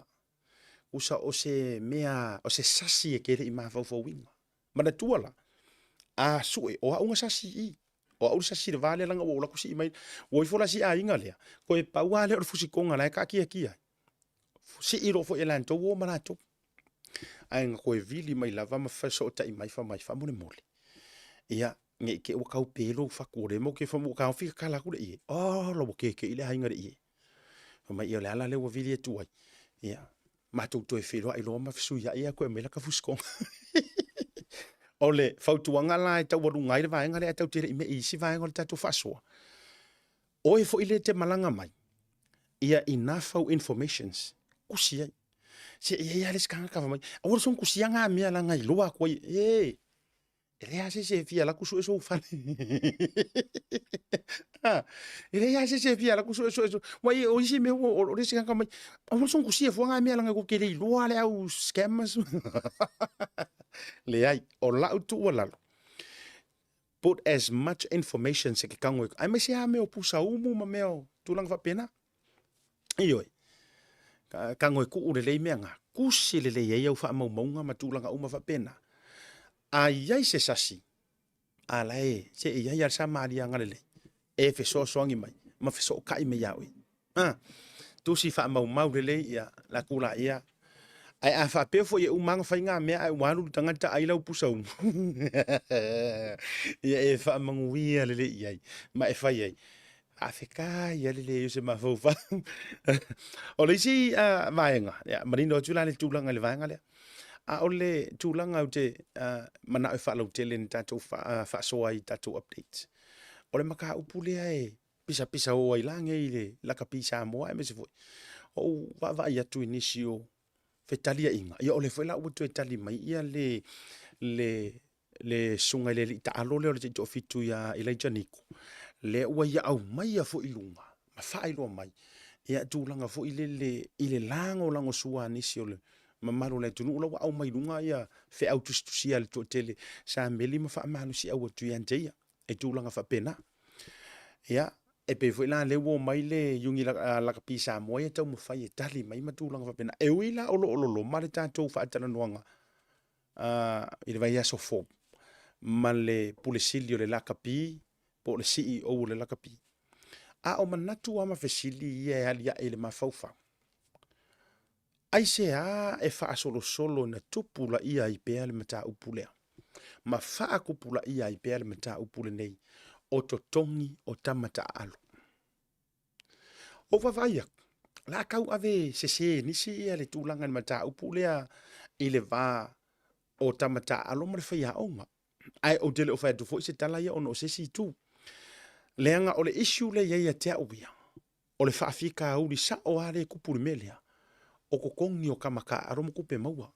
Usa o se mea, o se sasi e te le i mafaufauina. Manatua la, a sue, o au na sasi i i. O au le sasi i le va lea leaga ua ou alu atu sii mai. Ua ifo la si aiga lea, toe pau lava lea o le fusikoga la e taatiatia ai. Sii loa foi e latou o ma latou. Ae na toe vili mai lava ma fesootai mai fai mai, faamolemole, ia, ne i te i ua tau pe lou fatu o lea matou te ua taofi tatala atu le ie. Ola ua keke'i le aiga i le ie. Fai mai, ia o le ala lea ua vili atu ai, ia, matou toe feiloai loa ma fesuiai ae toe aumai lata fusikoga. O le fautuaga la e taualuga ai le vaega lea ae tatou te le i me'i i isi vaega o le tatou faasoa, oe foi lea e te malaga mai, ia enough au informations, tusi ai. Se i ai lava le isi tagata fai mai, aua le soona tusia na mea leaga e iloa atu ai, e, e leai lava se isi e fia alu atu sue sou fale. E leai lava se isi e fia alu atu sue sue sue. Ua o isi mea ua, o le isi tagata fai mai, aua le soona tusia fua na mea leaga tou te le iloa le au scammers. Leai, o lau tuualalo, put as much information se ke tago aemaise lava mea o pusa umu ma mea o tulaga faapena. Ioe, tago e tuu lelei mea na, tusi lelei ai au faamaumauga ma tulaga uma faapena. A i ai se sasi, a la e, se e i ai lava le Samaria agalelei e fesoasoani mai ma fesootai mai ia oe. A, tusi faamaumau lelei ia la ku la ia. Ae a faapea foi e uma ona fai ngā mea ae ua alu le tagata ai lau pusa umu. Ia e faamanuia lelei i ai ma e fai ai. Faafetai lava le leai o se mafaufau. O le isi vaega, ia manino atu la le tulaga i le vaega lea. A o le tulaga ou te manao e faalautele na tatou faasoa ai i tatou updates, o le mataupu lea e pisapisa o ai la nei i le lakapi Samoa aemaise foi o ou vaavaai atu i nisi o fetaliaiga, ia o lea foi la ua toe tali mai ia le le le susuga i le alii taalo lea o le taitoafitu ia Elijah Niko, lea ua ia aumaia foi i luga ma faailoa mai ia tulaga foi lele i le lagolagosua a nisi o le mamalu o le atunuu la ua aumai i luga ia feau tusitusia a le toatele sa meli ma faamalosiau atu ia te ia i tulaga faapena. Ia, e pei foi la lea ua omai le Iuni Lakapi Samoa ia taumafai e tali mai ma tulaga faapena. E ui la o lo o loloma le tatou faatalanoaga i le vaiaso fou ma le Pule Sili o le Lakapi po o le CEO o le Lakapi, a o manatu lava ma fesili ia e aliae i le mafaufau, Aisea e faasolosolo ina tupulaia ai pea le mataupu lea, ma faatupulaia ai pea le mataupu lenei o totogi o tama taaalo? Ou vaavaai atu, o le a tau ave sese e nisi ia le tulaga i le mataupu lea i le va o tama taaalo ma le faiaoga. Ae ou te le o fai atu foi se tala ia ona o se isi itu. Leaga o le issue lea e i ai ia te au ia, o le faafitauli sao lava lea e tupu i le mea lea, o totogi o tama taaalo ma tupe maua.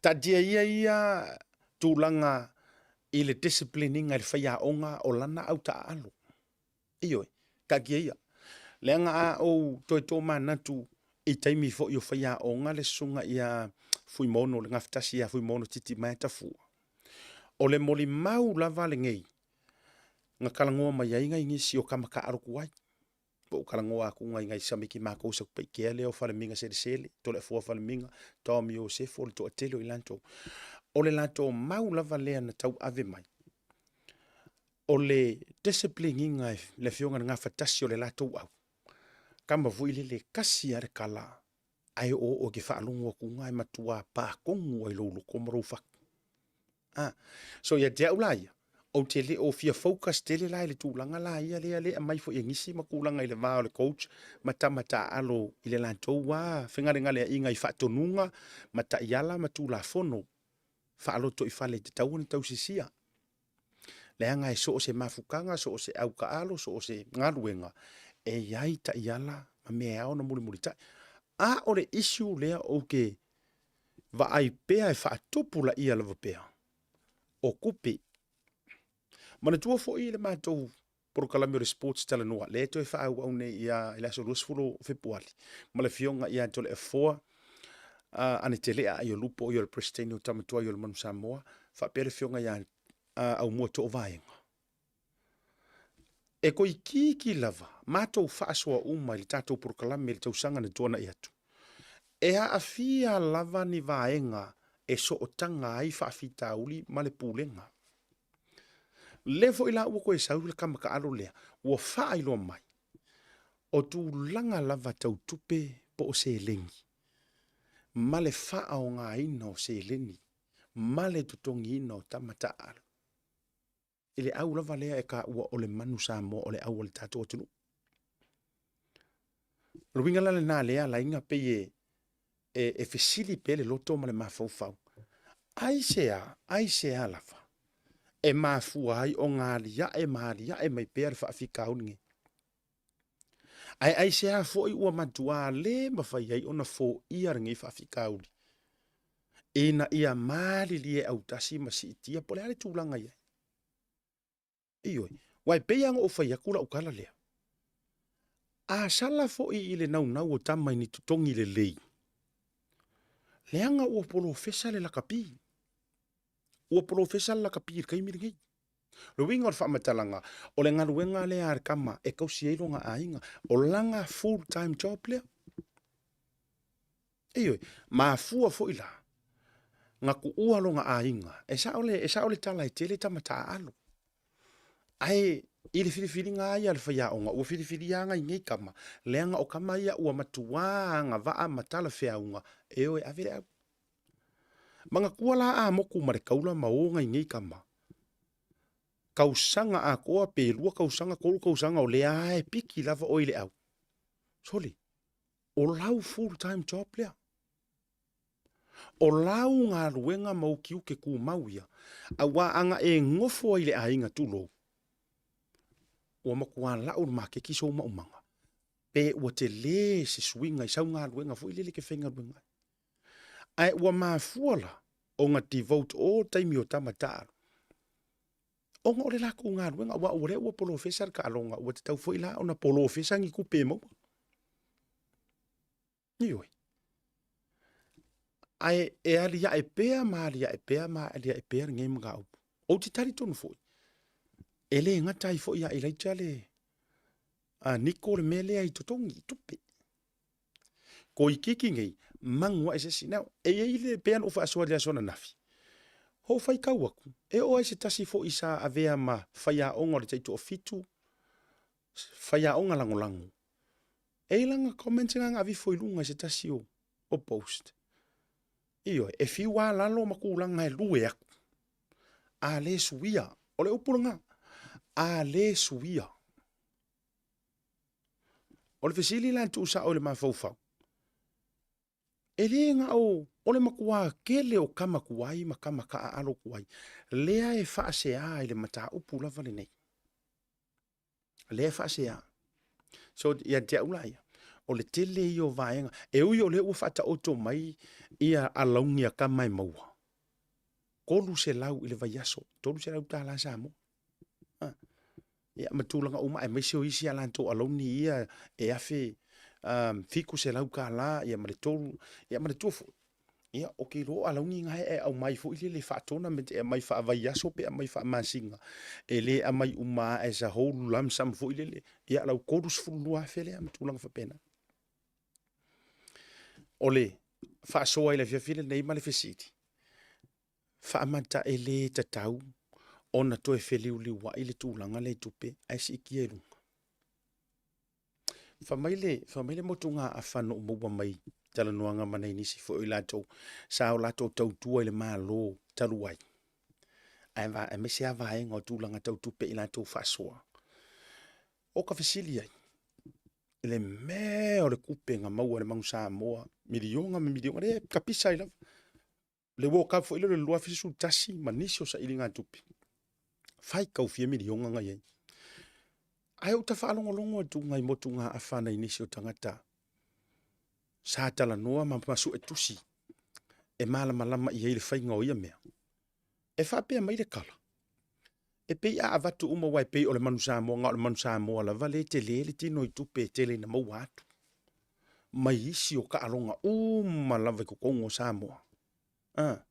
Taatia ia ia tulaga i le discipline ina i le faiaoga o lana au taaalo. Ioe, taatia ia. Leaga a ou toe tomanatu i taimi foi o faiaoga le susuga ia Fuimaono, le gafatasi ia Fuimaono Titimaea Tafua, o le molimau lava lenei na talanoa mai ai nai nisi o tama taaalo tuai, po o talanoa atu nai nai samiki matou i Satupaitea lea o Falemiga Selesele, Toleafoa Falemiga, Tommy Iosefo, le toatele o i latou. O le latou mau lava lea na tauave mai, o le discipline ina e le afioga i le gafatasi o le latou au, tama foi lele e tasi lava le tala, ae oooo e te faalogo atu e matua pa tonu lava i lou loto ma lou fatu. Ah, so ia te au la ia, ou te le o fia focus tele la i le tulaga la ia lea le aumai foi e nisi ma tulaga i le va o le coach ma tama taaalo i le latou a fegalegaleaiga i faatonuga ma taiala ma tulafono faalotoifale e tatau ona tausisia. Leaga e so o se mafutaga, so o se au taaalo, so o se galuega, e i ai taiala ma mea e ao ona mulimulitai. A o le issue lea ou te vaai pea e faatupulaia lava pea, o tupe. Manatua foi le matou polokalame o le Sports Talanoa, lea e toe faaauau nei ia i le aso 20 o Fepuari, ma le afioga ia Toleafoa uh, Anetelea Aiolupo, o ia o le President o Tama Tuai o le Manu Samoa, faapea le afioga ia uh, Aumua Toovaega. E toeitiiti lava matou faasoa uma i le tatou polokalame i le tausaga na tuanai atu. E aafia lava ni vaega e sootaga ai faafitauli ma le pulega. Lea foi la ua toe sau le tama taalo lea, ua faailoa mai, o tulaga lava tau tupe po o seleni, ma le faaaogaina o seleni, ma le totogiina o tama taaalo. I le au lava lea e taua o le manu Samoa o le au a le tatou atunuu. O le uiga la lena lea ala ai na pei e, e, e fesili pea le loto ma le mafaufau. Aisea, aisea lava e mafua ai ona aliae ma aliae mai pea le faafitauli lenei. Ae aisea foi ua matuā le mafai ai ona foia lenei faafitauli ina ia malilie autasi ma siitia po o le a le tulaga i ai. Ioe, aua e pei lava ona ou fai atu lau tala lea, a sala foi i le naunau o tama i ni totogi lelei, leaga ua polofesa le lakapi. Ua polofesa le lakapi i le taimi lenei. O le uiga o le faamatalaga, o le galuega lea a le tama e tausi ai lona aiga, o lana full time job lea. Ioe, mafua foi la na tuua lona aiga. E sao le, e sao le tala e tele tama taaalo. Ae i le filifiliga lava ia a le faiaoga, ua filifilia lava nai nei tama, leaga o tama ia ua matuā agavaa ma talafeauga e o e ave le au. Manatua la a motu ma le taula ma o nai nei tama, tausaga atoa pe lua tausaga, tolu tausaga o lea lava e piki lava oe i le au. Sole, o lau full time job lea. O lau galuega ma ou tiute tumau ia, aua a na e nofo ai i le aiga tulou, ua matua lau i le maketi sou maumaga, pe ua tele se suiga i sau galuega foi lele e te faigaluega ai. Ae ua mafua la ona devote all taimi o tama taaalo ona o le latou galuega, aua o lea ua polofesa le taaloga, ua tatau foi la ona polofesa ni tupe e maua. Ioe. Ae e aliae pea ma aliae pea ma aliae pea lenei mataupu. Ou te talitonu foi, e le gata ai foi ia Elaija le a Niko le mea lea i totogi, i tupe. Toeitiiti nei, manu ae se isi. Now, e i ai le, pei lava ona ou faasoa i le aso ananafi, ou faitau atu, e oo lava i se tasi foi sa avea ma faiaoga o le taitoafitu, faiaoga lagolago, e i ai lana comment na na aveifo i luga i se tasi o, o post. Ioe, e fiu lava lalo ma tulaga e lue atu, a le suia, o le upu lena, a le suia. O le fesili la e tuusao i le mafaufau, e le na o, o le matua tele o tama tuai ma tama taaalo tuai, lea e faasea i le mataupu lava lenei. Lea e faasea. So, ia te au la ia, o le tele ia o vaega, e ui o lea ua faataoto mai ia alauni a tama e maua, 300 i le vaiaso, $300 Samoa. Ha. Ia, ma tulaga uma, aemaise o isi a latou alauni ia e $1,700, ia ma le tolu, ia ma le tua foi. Ia, ou te iloa o alauni na e aumai foi lele faa-tournament, e aumai faavaiaso pe aumai faamasina, e le aumai uma as a whole lump sum foi lele, ia lau $32,000 lea ma tulaga faapena. O le faasoa i le afiafi lenei ma le fesili, faamata e le tatau ona toe feliuliuai le tulaga lea i tupe ae siitia i luga. Fai mai le, fai mai le motugaafa na ou maua mai talanoaga ma nai nisi foi o i latou sa o latou tautua i le Malo talu ai, aemaise lava vaega o tulaga tau tupe i latou faasoa. O ka fesili ai, le mea o le tupe na maua e le Manu Samoa, miliona ma miliona, lea e tapisa ai lava. Le World Cup foi lea o le 2011 ma nisi o sailigatupe, faitau fia miliona na i ai. Ae ou te faalogologo atu i motugaafa a nai nisi o tagata sa talanoa ma suetusi e malamalama i ai le faiga o ia mea. E faapea mai le tala, e pei a avatu uma aua e pei o le Manu Samoa, na o le Manu Samoa lava lea e tele le tino i tupe e tele ina maua atu mai isi o taaloga uma lava i totonu o Samoa. A,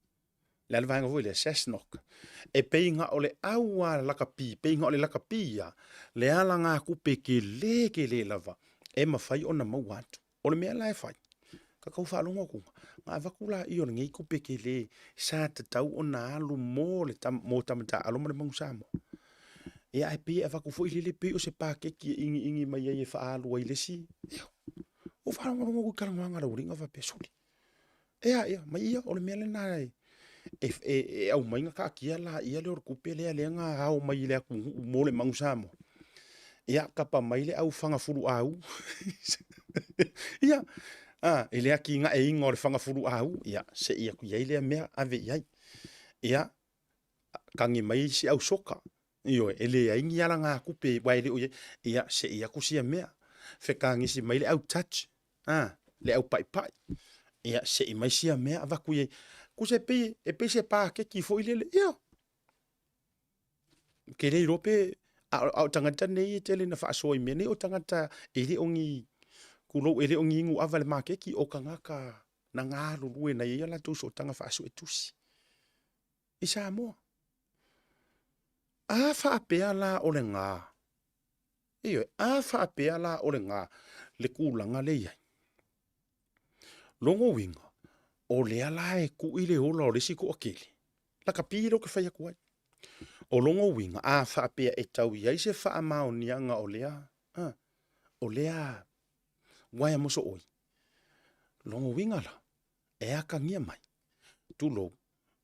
le a le vaega foi lea, SASNOC. E pei na o le au lava lakapi, pei na o le lakapi lava, le alagatupe tele tele lava e mafai ona maua atu. O le mea la e fai, ka tau faalogo atu, na avatu laia o lenei tupe tele sa tatau ona alu mo le mo tama taaalo ma le Manu Samoa. Ia ae pei e avatu foi lele pei o se paketi e igiigi mai ai e faaalu ai le isi. Ia, ua faalogologo atu i talanoaga a le aualii na faapea, sole, Ea, ia, mai ia, o le mea lena e, e, e, e aumai na taatia laia lea o le tupe lea lea na ao mai i le atunuu mo le Manu Samoa. Ia, kapa mai le au fana fuluau. Ia, a, i le atinaeina o le fana fuluau, ia, sei atu i ai lea mea, ave i ai. Ia, tagi mai isi au soka, ioe, e leai ni alagatupe, aua e le o i ai, ia, sei atu sia mea. Fetagisi mai le au touch, a, le au paipai, ia, sei mai sia mea avatu i ai. Tusa e pei, e pei se paketi foi lele, ia, ke le iloa pe, a o tagata nei e tele ina faasoa i mea nei, o tagata e le o ni, tulou, e le o ni inu ava i le maketi, o tagata na galulue na i ai a latou sootaga faasuetusi i Samoa. A faapea la o le ga, ioe, a faapea la o le ga le tulaga lea e i ai, lona uiga, o lea la e tui le ola o le isi toatele, lakapi lea ou te fai atu ai. O lona uiga, a faapea e tau i ai se faamaoniaga o lea, a, o lea uaea mosooi, lona uiga la, e atagia mai, tulou,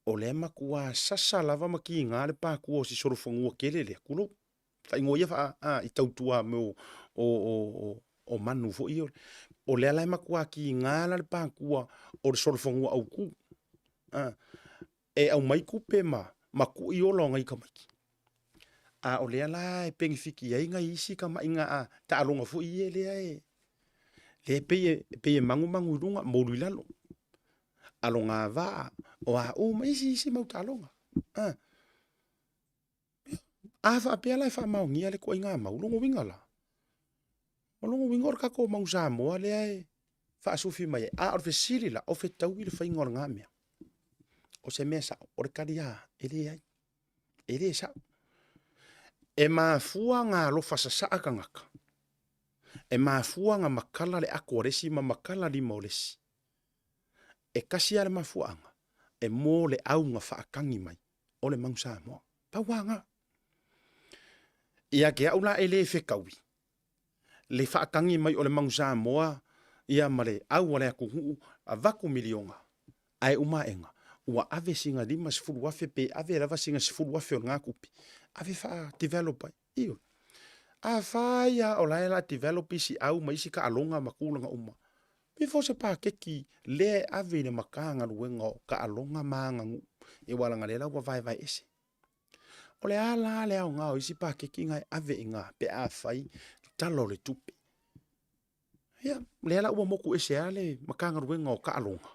o lea e matua sasa lava ma kiga le patua o si solofanua tele lea, tulou, faaigoa ia faa, a, i tautua mo o, o, o, o manu foi ia. O lea la e matua kiga la le patua o le solofanua autu. E aumai kupe ma, ma kuʻi ola o ngai tamaiti. A o lea la e penefiti ai ngai isi tamaiga a taaloga foi ia lea e, lea e pei e, pei e magumagu i luga, moulu i lalo. Aloga vaa, o a uma isi isi mau taaloga. A faapea la e faamaonia le ituaiga mau, lona uiga la, o lona uiga o le tatou mau Samoa lea e faasufi mai ai. A o le fesili la, o fetaui le faiga o lena mea? O se mea sao? O le tali lava, e leai. E le sao. E mafua ona alofa sasaa tagata, e mafua ona matala le ato a le isi ma matala lima o le isi. E tasi lava le mafuaaga, e mo le auga faatagi mai o le mau Samoa. Pau lava lena. Ia te au la e le fetaui le faatagi mai o le mau Samoa ia ma le au a le atunuu avatu miliona ae uma aega ua ave sina 50,000 pe ave lava sina 10,000 o lena tupe ave faa develop ai. Ioe. Afai lava o la e la develop isi au ma isi taaloga ma tulaga uma, before se paketi lea e ave i le Matagaluega o Taaloga ma Aganuu, aua leaga o lea la ua vaevae ese. O le a la le aoga o isi paketi na e ave i ina pe afai le Tala o le Tupe? Ia, o lea la ua motu ese lava le Matagaluega o Taaloga.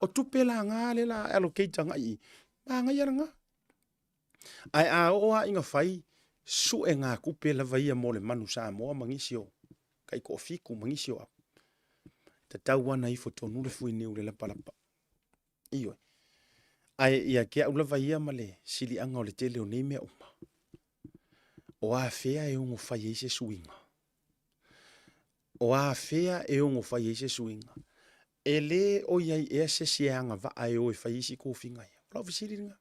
O tupe la na lea la allocate agai i i, manaia lena. Ae a oo lava ina fai suegatupe lava ia mo le manu Samoa ma nisi o taitoafitu ma nisi o au, tatau lava ona ifo tonu le fuiniu i le lapalapa. Ioe. Ae ia te au lava ia ma le siliaga o le tele o nei mea uma, o afea e ono fai ai se suiga? O afea e ono fai ai se suiga? E le o i ai ea se isi e agavaa e o e fai isi tofiga ia? O lau fesili lena.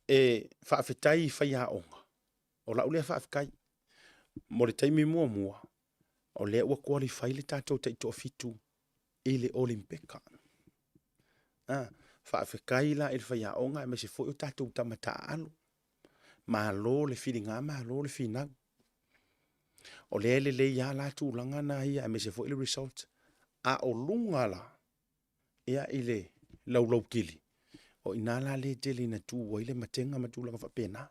E faafetai i faiaoga, o lau lea faafetai. Mo le taimi muamua, o lea ua qualify le tatou taitoafitu i le Olimpeka. Faafetai la i le faiaoga aemaise foi o tatou tama taaalo. Malo le filiga, malo le finau. O lea e lelei lava la tulaga na ia aemaise foi le result. A o luga la, ia i le laulautili, o i ina la lea e tele ina tu ai le matega ma tulaga faapena.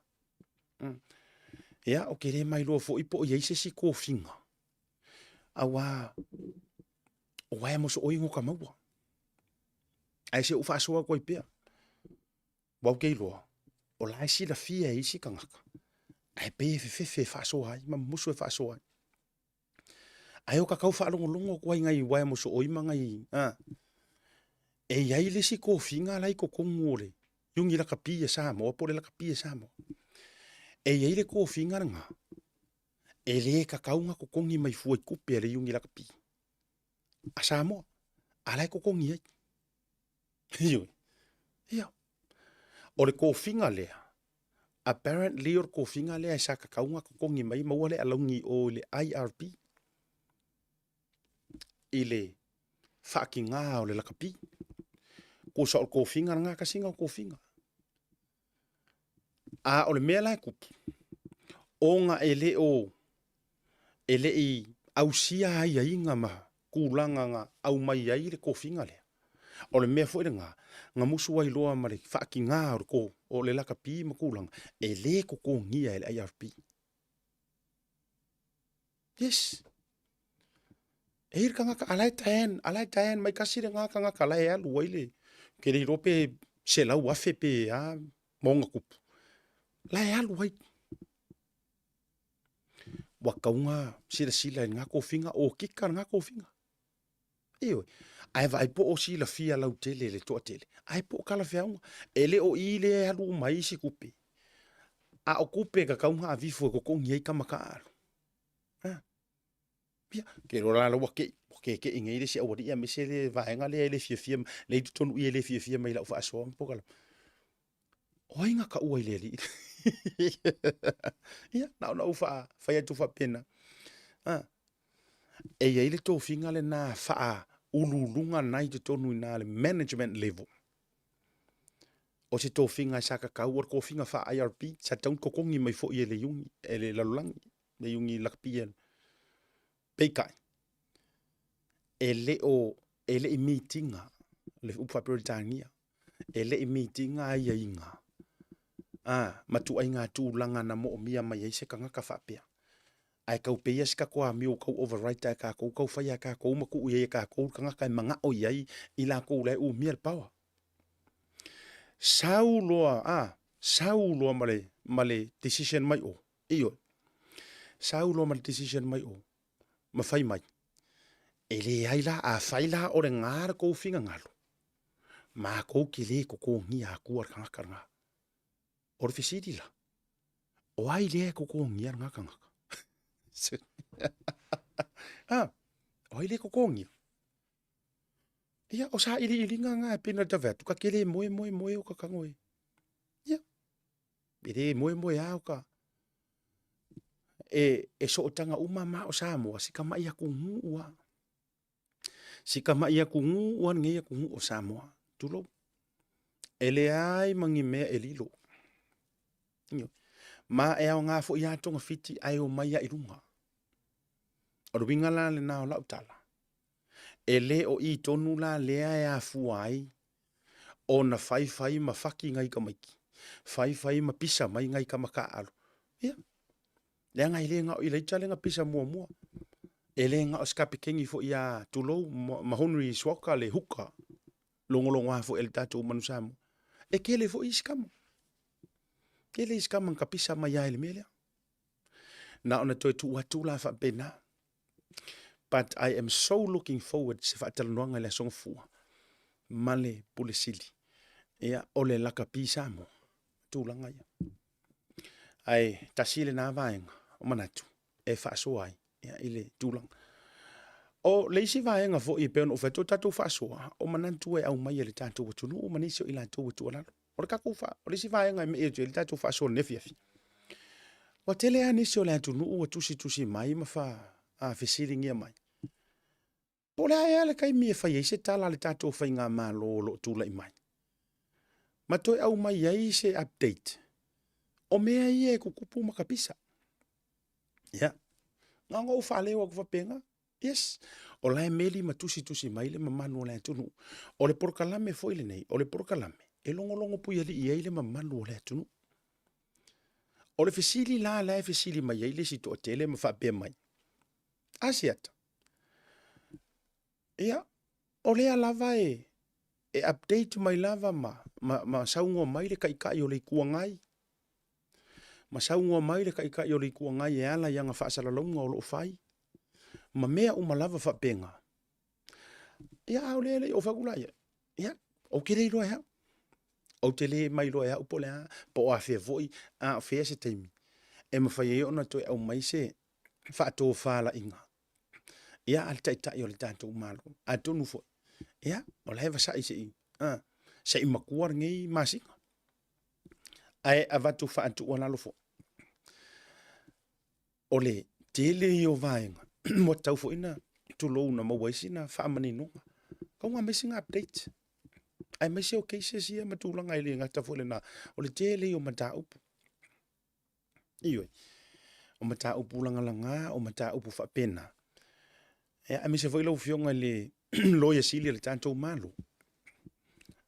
Ia, ou te le mailoa foi po o i ai se isi tofiga, aua o uaea mosooi gota maua. Ae se i ou faasoa atu ai pea. Aua ou te iloa, o la e silafia e isi tagata, ae pei e fefefe e faasoa ai ma musu e faasoa ai. Ae o ka tau faalogologo atu ai nai uaea mosooi ma nai, a, e i ai le isi tofiga la i totonu o le Iuni Lakapi a Samoa po o le Lakapi a Samoa. E i ai le tofiga lena, e le tatau ona totogi mai fua i tupe a le Iuni Lakapi a Samoa, a la e totogi ai. Ioe. Ia. O le tofiga lea, apparently o le tofiga lea sa tatau ona totogi mai maua le alauni o i le IRB i le faatiga o le lakapi. Tusa o le tofiga lena, tasi lena o tofiga. A o le mea la e tupu, ona e le o e le i ausia aiaiga ma tulaga na aumai ai le tofiga lea. O le mea foi lena, na musu ai loa ma le faatiga o le to, o le lakapi ma tulaga, e le totogia e le IRP. Yes. E i ai le tagata, a la e tan, a la e tan mai tasi lena tagata la e alu ai le, ou te le iloa pe 100,000 pe a ma ona tupu, la e alu ai. Ua tatau ona silasila i lena tofiga, okika lena tofiga. Ioe. Ae vaai po o silafia lautele e le toatele, ae po o talafeauga. E le o i lea e alu uma ai isi tupe, a o tupe e tatau ona aveifo e totogi ai tama taaalo. A. Ia, ou te iloa la ua te i, ua keke'i nei le isi aualii aemaise le vaega lea e le fiafia, lea e i totonu i i e le fiafia mai i lau faasoa ma polokalame. O ai na taua i le alii? Ia, na ona ou fai atu faapena. A. E i ai le tofiga lena faauluuluga lena i totonu i ina le management level. O se tofiga sa tatau, o le tofiga faa-IRB, sa tatau ona totogi mai foi e le iuni, e le lalolagi, le iuni lakapi. Peitai, E le o, e le i mitiga, le upu faa-Peretania, e le i mitiga aiaiga, a, ma tuaiga tulaga na moomia mai ai se tagata faapea. Ae tau pei lava si tatou amio ua tau overwrite lava e tatou, tau fai lava e tatou ma tuu i ai e tatou le tagata e manao i ai i latou la e umia le power. Sau loa, a, sau loa ma le, ma le decision mai o, ioe, sau loa ma le decision mai o, ma fai mai, e leai la, afai la o le gā le tou finagalo, matou te le totogia atua le tagata lena. O le fesili la, o ai lea e totogia lena tagata? Ah, o ai lea e totogia? Ia, o sailiiliga na e pei ona tau fai atu, ta te le moe moe moe o ta tago e. Ia, e le moemoe lava o ta e, e sootaga uma ma o Samoa, si tamai atunuu lava. Si tamai atunuu lava lenei atunuu o Samoa, tulou. E leai ma ni mea e lilo. Ioe. Ma e aoga foi lava togafiti ae omai lava i luga. O le uiga la lena o lau tala, e le o i tonu la lea e afua ai ona faifai ma faki nai tamaiti, faifai ma pisa mai nai tama taaalo. Ia, leaga e le na o Ilaita lea na pisa muamua, e le na o se kapeteni foi ia, tulou, Mahonri Suaoka le huka logologoa foi a le tatou Manu Samoa. E tele foi isi tama, tele isi tama na tapisa mai lava i le mea lea. Na ona toe tuu atu la faapena. But I am so looking forward se faatalanoaga i le Aso Gafua ma le Pule Sili. Ia, o le lakapi Samoa, tulaga ia. Ae tasi lena vaega o manatu e faasoa ai ia, i le tulaga. O le isi vaega foi e pei ona ou fai atu, o tatou faasoa, o manatu e aumai e le tatou atunuu ma nisi o i latou e tuualalo. O le tatou fa, o le isi vaega e me'i atu ai le tatou faasoa i lenei afiafi. Ua tele lava nisi o le atunuu ua tusitusi mai ma fa, a, fesiligia mai. Po o le a ea le taimi e fai ai se tala a le tatou faigamalo o lo o tulai mai ma toe aumai ai se update o mea ia e tutupu ma kapisa. Ia, na ona ou faaleo atu faapena. Yes, o la e meli ma tusitusi mai le mamalu o le atunuu. O le polokalame foi lenei, o le polokalame e logologo puialii ai le mamalu o le atunuu. O le fesili la la e fesili mai ai le isi toatele ma faapea mai, Asiata, ia, o lea lava e, e update mai lava ma, ma, ma saunoa mai le Taitai o le Itu Agai, ma saunoa mai le Taitai o le Itu Agai e ala i ana faasalalauga o lo o fai, ma mea uma lava faapena. Ia, a o lea e le i oo fai atu la ia, ia, ou te le iloa e au. Ou te le mailoa e au po o le a, po o afea foi, a o fea se taimi e mafai ai ona toe aumai se faatofalaiga ia a le Taitai o le tatou Malo. Atonu foi, ia, o la e vasai se i, a, se i matua lenei masina. Ae avatu faatuualalo foi, o le tele ia o vaega ua tatau foi na tulou na maua ai sina faamaninoga. Tau na aumai sina update, aemaise o cases ia ma tulaga e le gata foi i lena, o le tele ia o mataupu. Ioe, o mataupu lagalaga, o mataupu faapena. Ia, aemaise foi lau Afioga i le Loia Sili a le tatou Malo.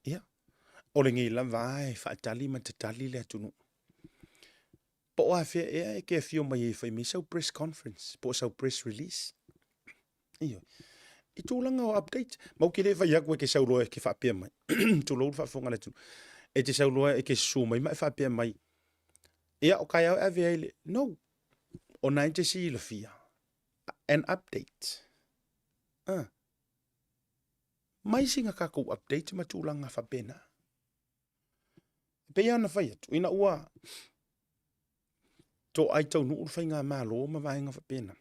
Ia, o lenei lava e faatali ma tatali le atunuu. Po o afea ea e te afio mai ai e fai mai sau press conference po o sau press release. Ioe. I tulaga o update, ma ou te le fai atu e te sau loa e te faapea mai. Tulou le faafofoga a le atunuu. E te sau loa e te susu mai ma e faapea mai, ia o taeao e ave ai le... No. O na e te silafia, an update. Ah. Mai sina tatou update ma tulaga faapena. E pei lava ona fai atu, ina ua toai taunuu le faigamalo ma vaega faapena,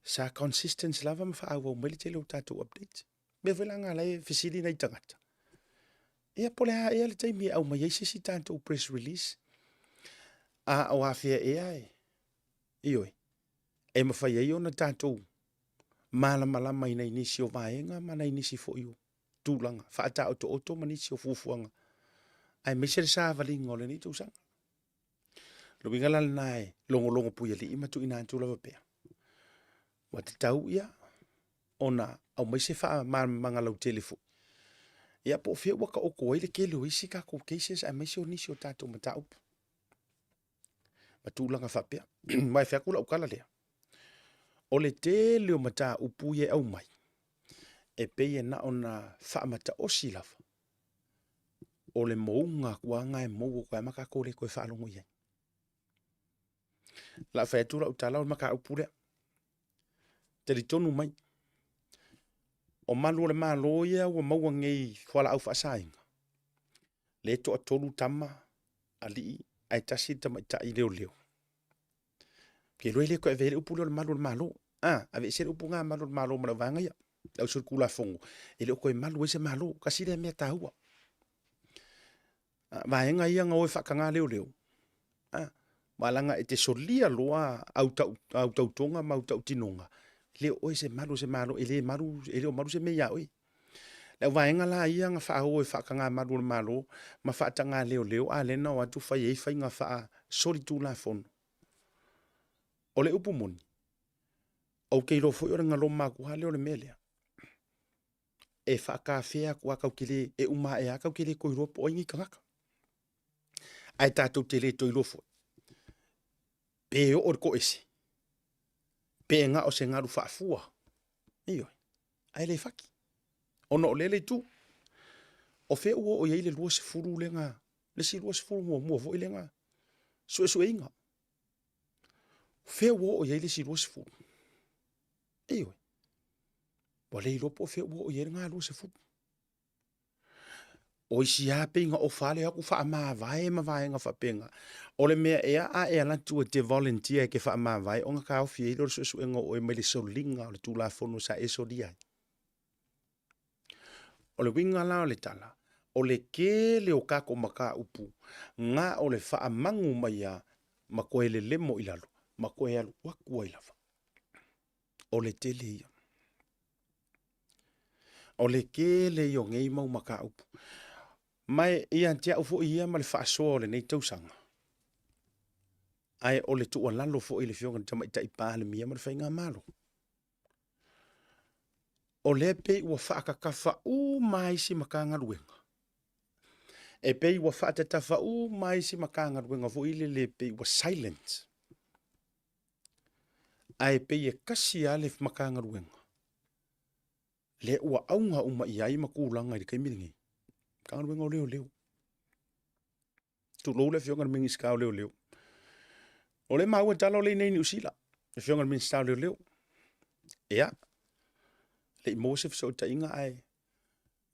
sa consistent lava ma faaauau mai le tele o tatou update. Mea foi la na la e fesili nai tagata, ia po o le a ea le taimi e aumai ai se isi tatou press release, a o afea ea e, ioe, e mafai ai ona tatou malamalama i nai nisi o vaega ma nai nisi foi o tulaga faataotooto ma nisi o fuafuaga, aemaise le savaliga o lenei tausaga. O le uiga la lena e logologo puialii ma tuuina atu lava pea. Ua tatau ia. ona aumai se faamalamalamaga lautele foi. Ia po o fea ua taoto ai le tele o isi tatou cases aemaise o nisi o tatou mataupu ma tulaga faapea. Ma e fai atu lau tala lea, o le tele o mataupu ia e aumai, e pei e na ona faamataosi lava o le mouga atu lava lena e mou atu ai ma tatou le toe faalogo i ai. O le a fai atu lau tala o le mataupu lea. Talitonu mai, o malu o le Malo ia ua maua nei i fualaau faasaina, lea e toatolu tama alii ae tasi le tamaitai leoleo. Ou te iloa e le toe avea ai le upu lea o le malu o le Malo. A, aveese le upu lena malu o le Malo ma le auvaega ia, le ausolitulafono, e le o toe malu ai se Malo. Tasi lea mea taua. Vaega ia na o e faataga leoleo, a, aua leaga e te solia loa au tau, au tautoga ma au tautinoga, e le o oe se malu o se Malo, e le malu, e le o malu se mea ia oe. Le auvaega la ia na faaoo e faataga malu o le Malo ma faataga leoleo, a lea na o atu fai ai faiga faasolitulafono. O le upu moni, ou te iloa foi o le galoma atu lava lea o le mea lea, e faatafea atu lava tatou te le, e uma ae lava tatou te le toe iloa po o ai nei tagata. Ae tatou te le toe iloa foi pe oo i le toese, pe na o se galu faafua, ioe, ae le fati. Ona o lea le itu, o fea ua oo i ai le 20 lea na, le isi 20 muamua foi lea na suesueina. O fea ua oo i ai le isi 20? Ioe, ua le iloa po o fea ua oo i ai lena 20. O isi lava pei na ofa lava le o atu faamavae ma vaega faapena. O le mea ea a e alu atu e te volunteer e te faamavae ona taofi ai lea o le suesuega o oe mai le soliga o le Tulafono sa e solia ai. O le uiga la o le tala, o le tele o tatou mataupu na o le faamagu mai lava ma toe lelemo i lalo ma toe alu atu ai lava. O le tele ia. O le tele ia o nei mau mataupu. Ma e ia te au foi ia ma le faasoa o lenei tausaga, ae o le tuualalo foi i le Afioga i le Tamaitai Palemia ma le Faigamalo, o lea pei ua faatatafa uma isi Matagaluega, e pei ua faatatafa uma isi Matagaluega foi lele pei ua silent, ae pei e tasi lava le Matagaluega lea ua auga uma i ai ma tulaga i le taimi lenei, Matagaluega o Leoleo. Tulou le Afioga i le Minisita o Leoleo. O lea e maua tala o lea e i inei i Niu Sila, le Afioga i le Minisita o Leoleo. Ia, le i maua se fesootaiga ae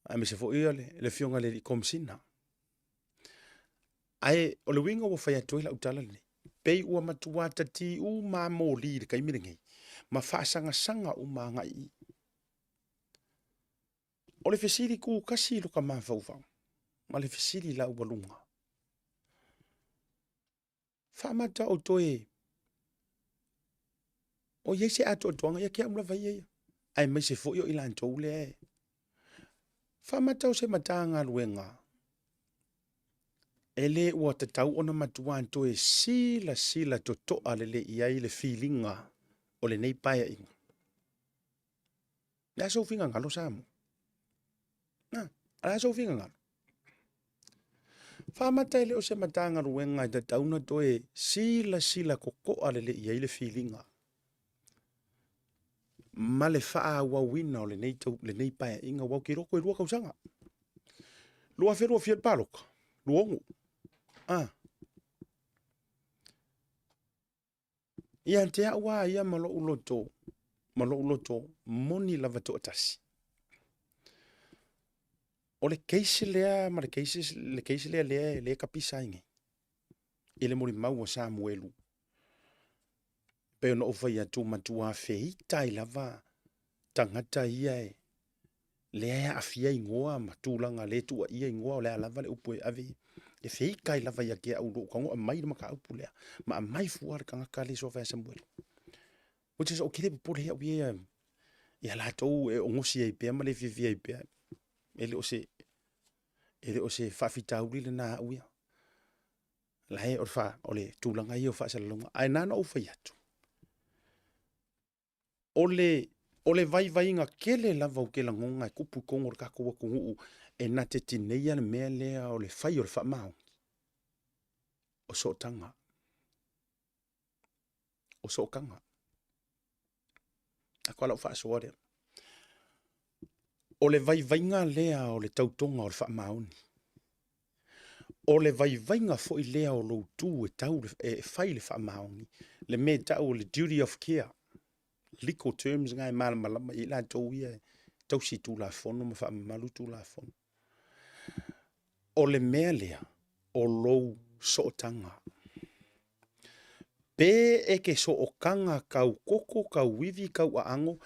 aemaise foi le Afioga i le Komesina. Ae o le uiga ua fai atu ai lau tala lenei, pei ua matua tati uma lava moli i le taimi lenei ma faasagasaga uma agai i i. O le fesili tu tasi i lota mafaufau ma le fesili laualuga, faamata o toe o i ai se atoatoaga ia te au lava ia ia, aemaise foi o i latou lea e faamata o se Matagaluega e le ua tatau ona matua toe silasila totoa lelei i ai le filiga o lenei Paeaiga. Le a sou finagalo Samoa? Na, o le a sou finagalo? Faamata e le o se Matagaluega e tatau ona toe silasila totoa lelei i ai le filiga ma le faaauauina o lenei, tau, lenei paeaiga, aua ou te iloa toe 2 tausaga. 2020 le palota, 26. Ah. Ia te au a ia ma lou loto, ma lou loto moni lava toatasi. O le case lea ma le case, le case lea lea, lea kapisa ai nei, i le molimau a Samuelu. Pei ona ou fai atu, matua feita ai lava tagata ia e lea e aafia igoa ma tulaga le tuuaia igoa, o le a lava le upu e ave, e feita ai lava ia te au lou tago aumai le mataupu lea, ma aumai fua le tagata lea e suafa ia Samuelu. Which is, ou te le popole ai au ia ia latou e ogosi ai pea ma le fiafia ai pea. E le o se, e le o se faafitauli lena a au ia. La e o le, fa, o le tulaga ia o faasalalauga. Ae na ona ou fai atu, o le O le vaivaiga tele lava ou te lagona e tupu i totonu o le tatou atunuu e na te tineia le mea lea o le fai o le faamaoni, o sootaga. O sootaga. Faatoa lau faasoa lea. O le vaivaiga lea o le tautoga o le faamaoni. O le vaivaiga foi lea o lou tu e tau e fai le faamaoni, le mea e tau o le duty of care. Legal terms na e malamalama i ai latou ia e tausi tulafono ma faamamalu tulafono. O le mea lea, o lou sootaga. Pe e ke sootaga tau koko, tau ivi, tau aano,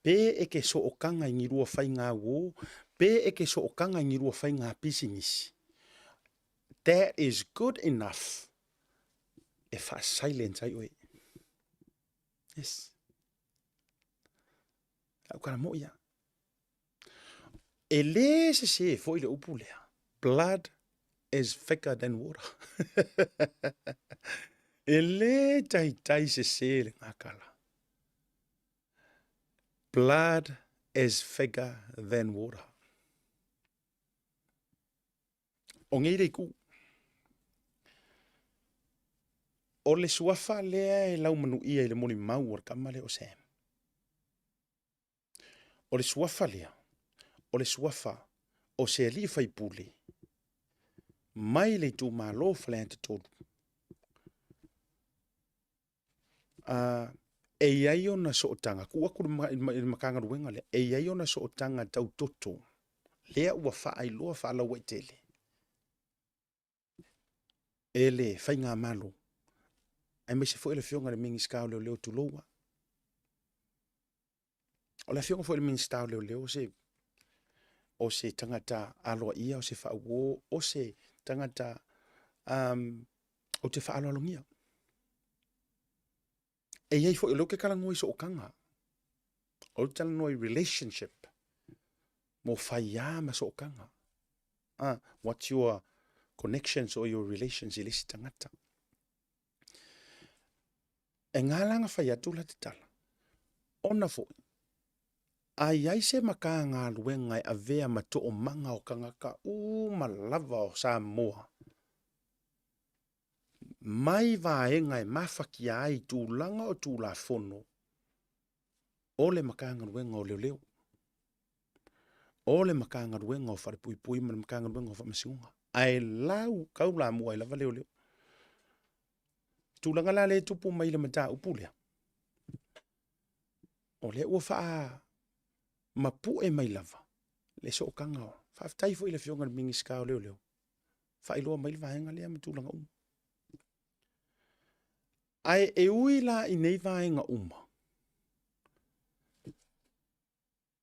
pe e ke sootaga i ni lua faiga uō, pe e ke sootaga i ni lua faiga pisinisi. That is good enough e faa-silent ai oe. Yes. Lau tala moi ia. E lē sesē foi le upu lea, blood is thicker than water. E lē taitai sesē le gakala. Blood is thicker than water. O nei le itu, o le suafa lea e laumanuia i le molimau a le tama lea o Sam. O le suafa lea, o le suafa o se alii faipule mai le itumalo Faleata 3. Uh, e i ai ona sootaga, tuu atu i le Matagaluega lea, e i ai ona sootaga tau toto, lea ua faailoa faalauaitele e le Faigamalo, aemaise foi le Afioga i le Minisita o Leoleo, tulou lava. O le Afioga foi i le Minisita o Leoleo, o se, o se tagata aloaia, o se faauo, o se tagata um, ou te faaaloalogia. E i ai foi, o lea ou te talanoa i sootaga, o lea ou te talanoa i relationship, mo faiā ma sootaga. Ah, what's your connections or your relations i le isi tagata. E ngā langa fai atu la te tala. Ona foi, a i ai se Matagaluega e avea ma toomaga o tagata uma lava o Samoa, mai vaega e mafatia ai tulaga o Tulafono o le Matagaluega o Leoleo, o le Matagaluega o Falepuipui ma le Matagaluega o Faamasinoga, ae lau taulamua ai lava leoleo. Tulaga la lea e tupu mai i le mataupu lea, o lea ua faamapue mai lava le sootaga. Faafetai foi i le Afioga i le Minisita o Leoleo, faailoa mai le vaega lea ma tulaga uma. Ae e ui la i nei vaega uma,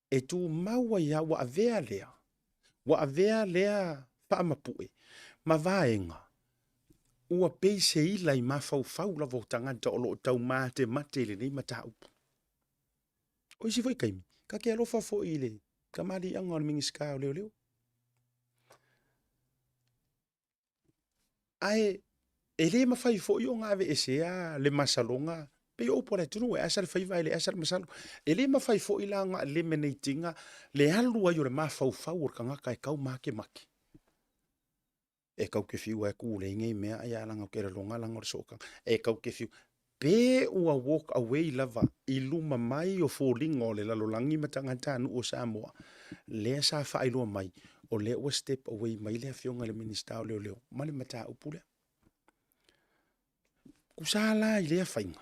e tumau ai lava, ua avea lea, ua avea lea faamapue ma vaega ua pei se ila i mafaufau lava o tagata o lo o taumatemate i lenei mataupu. O isi foi taimi, ta te alofa foi i le tamaliiaga o le Minisita o Leoleo. Ae e le mafai foi ona aveesea le masaloga, pei o upu a le atunuu, e asa le faiva ae le asa le masalo. E le mafai foi la ona eliminate ina le alu ai o le mafaufau o le tagata e tau makemake. E kau ke fiu e ku le nei mea ai ala ngau ke longa langa o le sootaga. E kau ke fiu pe ua walk away lava i luma mai o foliga o le lalolagi ma tagatanuu o Samoa, lea sa faailoa mai, o lea ua step away mai le Afioga i le Minisita o Leoleo ma le mataupu lea. Tusa la i lea faiga,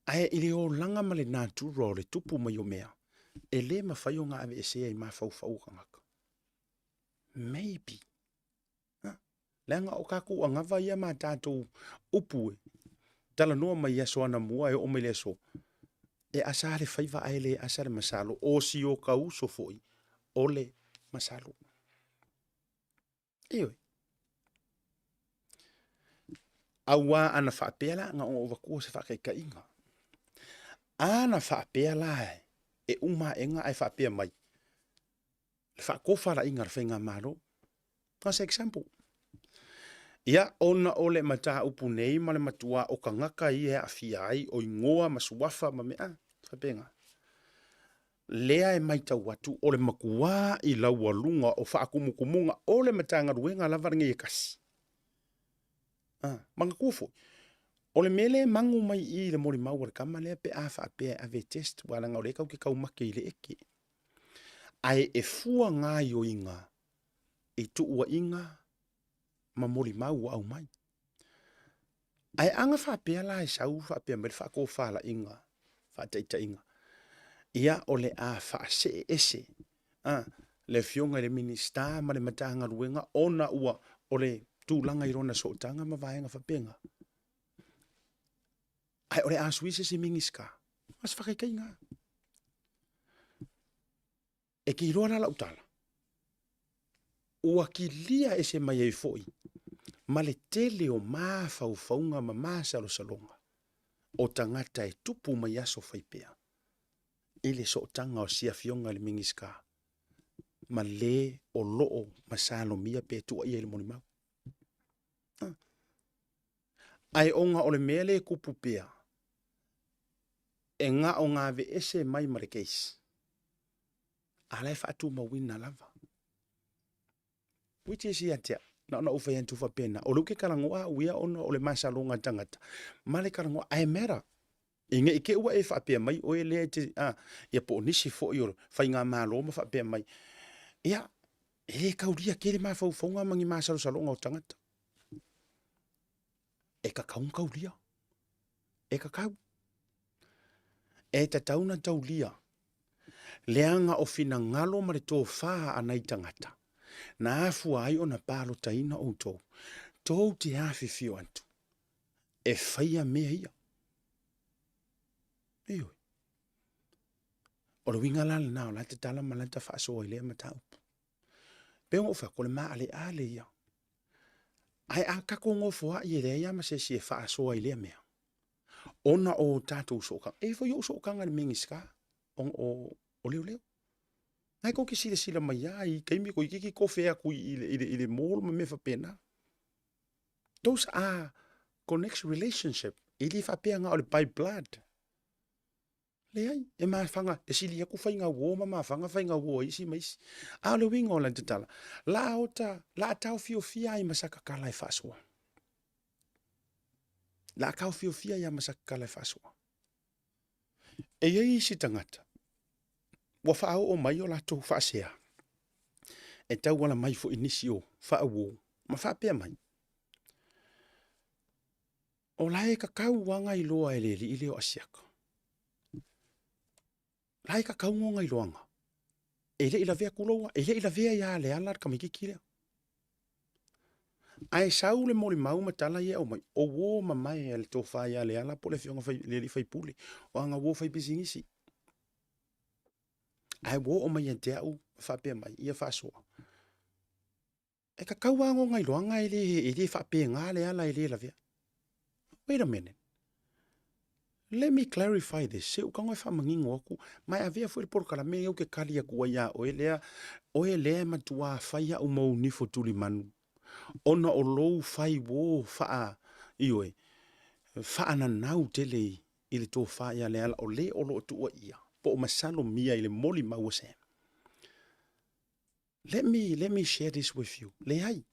ae i le olaga ma le natura o le tupu mai o mea, e le mafai ona aveesea i mafaufau o tagata. Maybe. Leaga o tatou anava ia ma tatou upu e talanoa mai i aso anamua e oo mai le aso, e asa le faiva ae le asa le masalo, o si o ka uso foi o le masalo. Ioe. Auā ana faapea la, na ona ou avatua se faataitaiga. Ana faapea la e uma aega ae faapea mai, le faatofalaiga a le Faigamalo. As example. Ia, ona o le mataupu nei ma le matua o tagata ia e aafia ai, o igoa ma suafa ma mea, faapena. Lea e matau atu o le matua i laualuga o faakumukumuga o le Matagaluega lava lenei e tasi. Ah, manatua foi, o le mea lea e magu mai i i le molimau a le tama lea pe a faapea e ave e test, aua leaga o lea tatou te taumate i le eke. Ae e fua gaoioiga i tuuaiga ma molimau ua aumai. Ae ana faapea la e sau faapea mai le faatofalaiga faataitaiga, ia o le a faasee ese a, le afioga i le Minisita ma le Matagaluega ona ua o le tulaga i lona sootaga ma vaega faapena. Ae o le a sui se isi Minisita, o se faataitaiga lava. E te iloa la lau tala, ua kilia ese mai ai foi ma le tele o mafaufauga ma masalosaloga o tagata e tupu mai aso fai pea i le sootaga o si afioga i le Minisita ma le o loo masalomia pe tuuaia i le molimau. Ae ona o le mea lea e tupu pea, e na o na aveese mai ma le case, a la e faatumauina lava. Which is ia te au, na ona ou fai atu faapena, o lea ou te talanoa au ia ona o le masaloga a tagata, ma le talanoa, ae matter, i ne i te i ua e faapea mai oe lea e te, a, ia po o nisi foi o faigamalo ma faapea mai, ia, e le taulia tele mafaufauga ma ni masalosaloga o tagata. E tatau ona taulia. E tatau. E tatau ona taulia. Leaga o finagalo ma le tofa a nai tagata, na afua ai ona palotaina outou, tou te afifio atu e faia mea ia. Ioe. O le uiga la lena o lata tala ma lata faasoa i lea mataupu. Pei ona ou fai atu, o le maaleale ia. Ae a tatou nofoai e leai lava ma se isi e faasoa i lea mea, ona o tatou sootaga. E i ai foi ou sootaga i le Minisita o Leoleo. Na e tou te silasila mai lava i taimi toeitiiti tofe atu i le mall ma mea faapena. Those are connection relationship. E le faapea na o le by blood. Leai, e mafaga, e sili atu faiga uo ma mafaga faiga uo a isi ma isi. A o le uiga o lana tatala, la ota, la taofiofia ai ma sakakala e faasoa. La taofiofia ai ma sakakala e faasoa. E i ai isi tagata, ua faaoo mai o latou faasea, e tauala mai foi i nisi o faauo, ma faapea mai, O la e kakau lava gailoa e le alii lea o Asiata. La e kakau no gailoaga. E le i lavea tulou lava, e le i lavea ia Leala le tamaitiiti lea. Ae sau le molimau ma tala ia e aumai, o uo mamae a le tofa ia Leala po o le afioga i le alii faipule, o ana uo faipisinisi. Ae ua oo mai ia te au ma faapea mai, ia faasoa. E kakau lava no gailoaga e le, e le faapena Leala e le lavea. Wait a minute. Let me clarify this. Se ou tago e faamanino atu, ma e avea foi le polokalame lea ou te kali atu ai ia oe lea, oe lea e matuā fai au ma ou nifo tulimanu, ona o lou fai uō faa, ioe, faananau tele i le tofa ia Leala o le o lo o tuuaia, po o masalomia i le molimau a Sam. Let me, let me share this with you. Leai.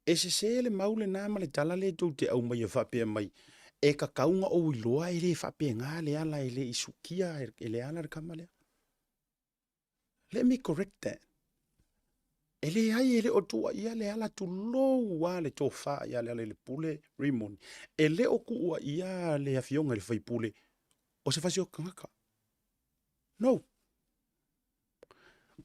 E sese le mau lena ma le tala lea tou te aumaia faapea mai, e kakau na ou iloa e le faapena Leala e le i sukia e Leala le tama lea. Let me correct that. E leai e le o tuuaia Leala tulou lava le tofa ia Leala i le pule Rimoni. E le o tuuaia le afioga i le faipule o se fasi o tagata. No.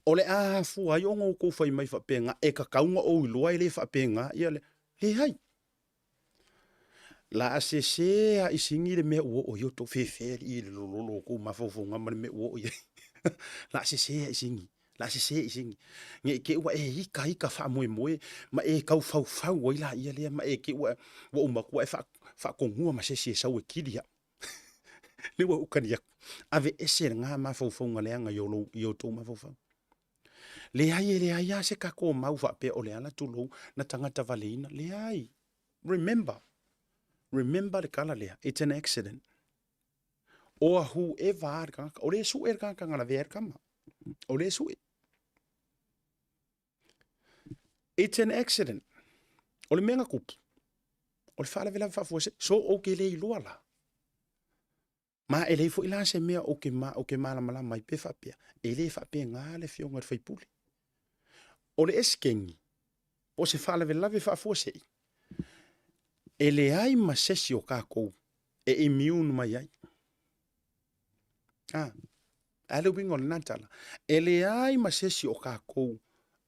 O le a afua ai ona outou fai mai faapena, e tatau ona ou iloa e le faapena ia le... Leai. La a sese a i sigi le mea ua oo i ai outou fefe alii i le lololo o outou mafaufauga ma le mea ua oo i ai. La a sese a i sigi. La a sese i sigi. Ne i te i ua e ita ita faamoemoe ma e tau faufau ai laia lea ma e te i ua uma atu ua e faatonua ma se isi e sau e kili au. Lea ua ou kali atu, aveese lena mafaufauga leaga i ou, i outou mafaufau. Leai, e leai lava se tatou mau faapea o Leala tulou na tagata valeina. Leai. Remember, remember le tala lea, it's an accident. Or whoever a le tagata. O lea e sue le tagata na lavea ai le tama. O lea e sue. It's an accident. O le mea na tupu, o le faalavelave faafuasei. So ou te le iloa la. Ma e leai foi la se mea ou te, ma, ou te malamalama ai pe faapea, e le faapena le afioga i le faipule. O le esekeni, po o se faalavelave faafuasei, e leai ma se isi o tatou e immune mai ai. A, a le uiga o lena tala, e leai ma se isi o tatou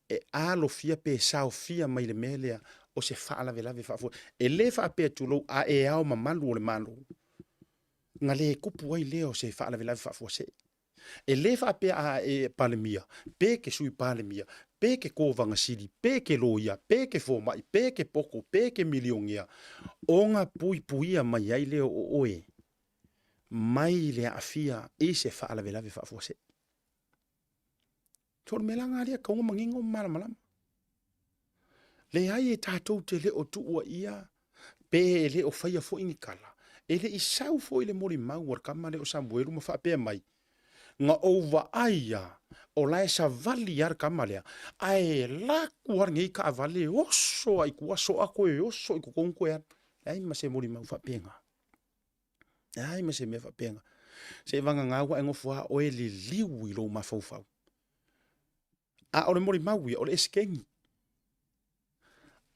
e alofia pe saofia mai le mea lea o se faalavelave faafua. E le faapea tulou a e ao mamalu o le Malo, na le tupu ai lea o se faalavelave faafuasei. E le faapea a e Palemia, pe ke Sui Palemia, pe ke Kovana Sili, pe ke Loia, pe ke Fomai, pe ke Poko, pe ke Milionea, ona puipuia mai ai lea o oe mai le aafia i se faalavelave faafuasei. So o le mea la lena lea, tau manino ma malamalama. Leai e tatou te le o tuuaia pe e le o faia foi ni tala. E le i sau foi le molimau a le tama lea o Samuelu ma faapea mai, na ou vaai lava o la e savali lava le tama lea, ae alu atu lava lenei taavale oso lava i tua, soa toe oso i totonu toe alu. Leai ma se molimau faapena. Leai ma se mea faapena. Seiavagana ua e nofo lava oe liliu i lou mafaufau. A o le molimau ia, o le esekeni.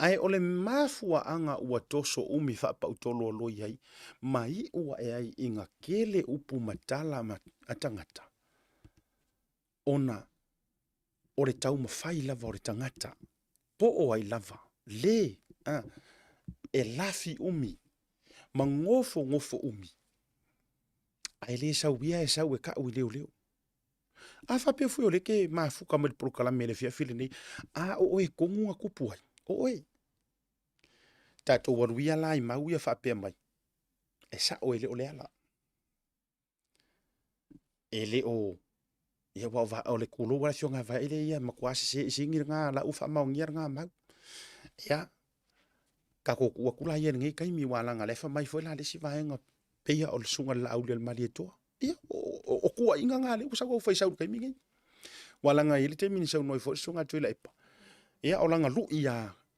Ae o le mafuaaga ua toso umi faapautoloaloi ai ma iu ae ai ina tele upu ma tala a tagata, ona o le taumafai lava o le tagata, po o ai lava, le a, e lafi umi ma nofonofo umi, ae le sau ia e sau e tau i leoleo. A faapea foi o lea e te mafuta mai le polokalame i le afiafi lenei, a o oe tonu na tupu ai, o oe. Tatou alu ia la i mau ia faapea mai, e sao e le o Leala. E le o, ia aua o le tulou lava le afioga ia Vaele ia, e matua sese sini lena, o la ua faamaonia lena mau. Ia, tatou tuu atu la ia i lenei taimi, aua leaga o lea e fai mai foi la le isi vaega, pei lava o le susuga i le Laaulialemalietoa. Ia, o tuuaiga na lea ua sau au faisau i le taimi lenei. Aua leaga e i ai le taimi na saunoa ai foi le susuga ia Tuilaepa, ia o lana lui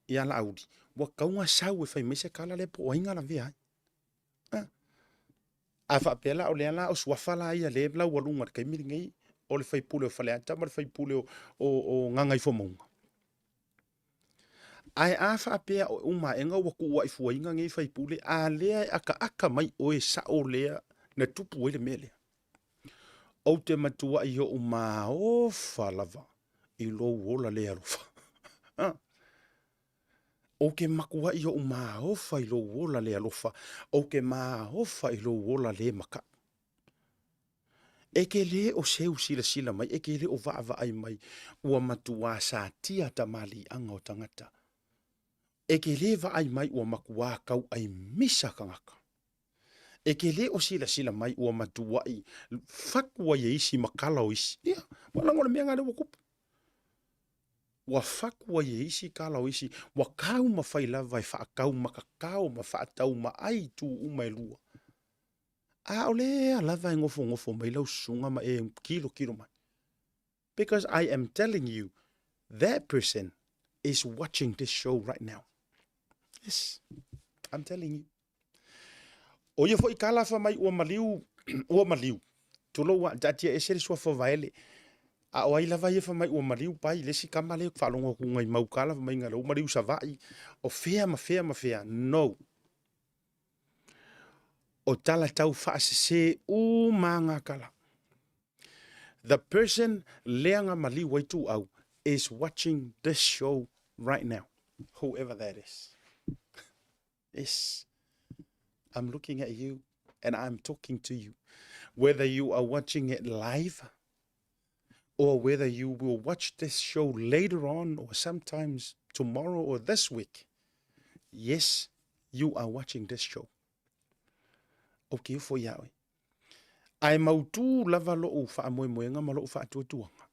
ia Laauli, ua tatau ona sau e fai mai se tala lea po o ai na lavea ai. A, a faapea la o lea la o suafa la ia lea e laualuga i le taimi lenei, o le sui usufono o Faleata ma le sui usufono o Gagaifomauga. Ae a faapea o uma aega ua tuuaifuaina nei faipule, a lea e akaaka mai oe sao lea na tupu ai le mea lea. Ou te matuai ou maofa lava i lou ola le alofa. Ou te matuai ou maofa i lou ola le alofa. Ou te maofa i lou ola le makaʻu. E te lē o seu silasila mai, e te lē o vaavaai mai, ua matuā satia tamaliiaga o tagata. E te lē vaai mai ua matuā tauai misa tagata. E te lē o silasila mai ua matuai fatu ai e isi ma kala o isi. Ia, ua leaga o le mea lena lea ua tupu. Ua fatu ai e isi kala o isi, ua taumafai lava e faataumatatao ma faataumaai itu uma e lua. A o lea lava e nofonofo mai lau susuga ma e tilotilo mai. Because I am telling you, that person is watching this show right now. Yes, I'm telling you. O ia foi tala fa mai ua maliu, ua maliu. Tulou a taatia ese le suafa o Vaele. A o ai lava ia fa mai ua maliu pai le isi tama lea faalogo atu ngai mau tala fa mai na ua maliu Savaii. O fea ma fea ma fea. No. O tala tau faasese uma ngā tala. The person lea nga maliu ai Tuuau is watching this show right now. Whoever that is. Yes. I'm looking at you and I'm talking to you. Whether you are watching it live or whether you will watch this show later on or sometimes tomorrow or this week. Yes, you are watching this show. Ou te ofo iā oe. Ae mautū lava lou faamoemoega ma lou faatuatuaga.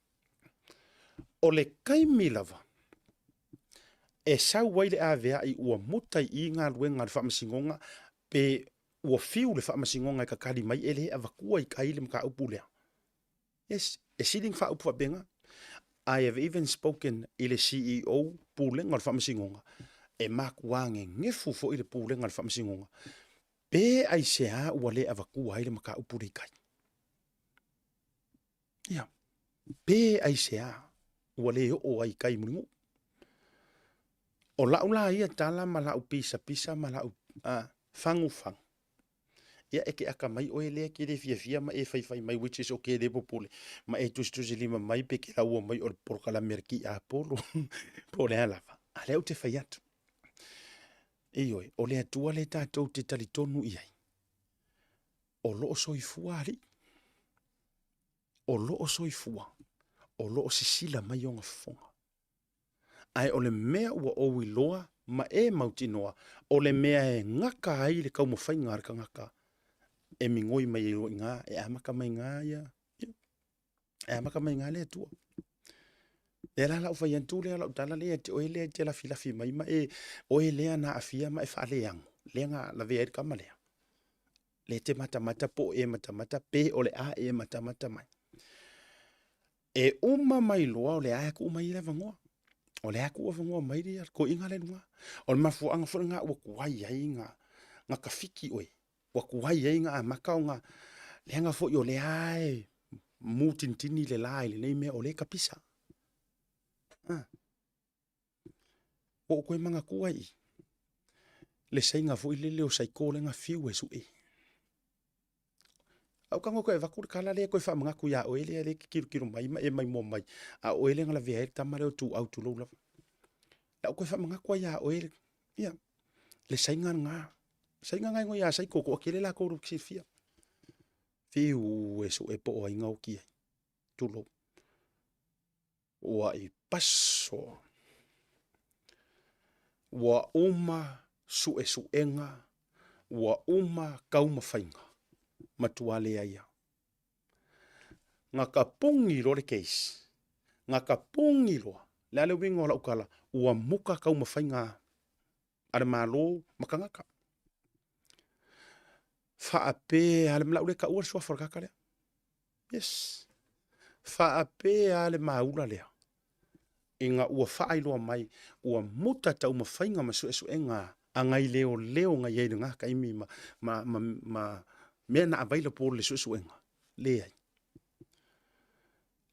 O le taimi lava e sau ai le aveai ua muta i i galuega a le Faamasinoga pe Ua fiu le faamasinoga e kakali mai e le avatua i tai le mataupu lea. Yes, e sili ona faaupu faapena. I have even spoken i le CEO Pulega o le Faamasinoga, e matuā nenefu foi le Pulega o le Faamasinoga, pe aisea ua le avatua ai le mataupu lea i tai. Ia, pe aisea ua le oo ai i tai i Mulinuu. O lau la ia tala ma lau pisapisa ma lau fagufagu, ia e te atamai oe lea e te le fiafia ma e faifai mai which is okay e le popole, ma e tusitusilima mai pe te laua mai o le polokalame a le tiapolo po o le a lava, a o lea ou te fai atu. Ioe, o le Atua lea tatou te talitonu i ai, o lo o soifua Alii. O lo o soifua, o lo o sisila mai ona fofoga. Ae o le mea ua ou iloa ma e mautinoa, o le mea e gata ai le taumafaiga a le tagata e migoi mai ai loa i ina, e amata mai i ina ia, e amata mai i ina le Atua. Lea la lau fai atu lea, lau tala lea ia te oe lea e te lafilafi mai ma e, oe lea na aafia ma e faaleano, lea na lavea ai le tama lea. Lea e te matamata po o e matamata pe o le a e matamata mai. E uma mai loa o le a e tuu mai ai le avanoa. O le a tuu avanoa mai le toeaina lea i luga. O le mafuaaga foi lena ua tuai ai na tafiti oe, ua tuai ai na amata ona, leaga foi o lea e mutinitini le la i lenei mea o lea e tapisa. Ua ou toe manatua i i le saina foi lele o Saiko lea na fiu e sue. Ae ou tago e toe avatu le tala lea e toe faamanatu ia oe lea e te tilotilo mai ma e maimoa mai, a o oe lea na lavea ai le tama lea o Tuau tulou lava. La ou toe faamanatu lava ia oe, ia, le saina lena. Saina lena e igoa ia Saiko, toatele latou e silafia. Fiu e sue po o ai na oti ai, tulou. Ua i paso. Ua uma suesuega, ua uma taumafaiga, matua leai lava. Na tapuni loa le case, na tapuni loa, le a le uiga o lau tala, ua muta taumafaiga a le Malo ma tagata. Faapea lava, o le a ou le taua le suafa o le tagata lea. Yes. Faapea lava le maula lea, ina ua faailoa mai ua muta taumafaiga ma suesuega a nai leoleo na i ai i lena taimi ma, ma, ma, ma mea na available i le suesuega, leai.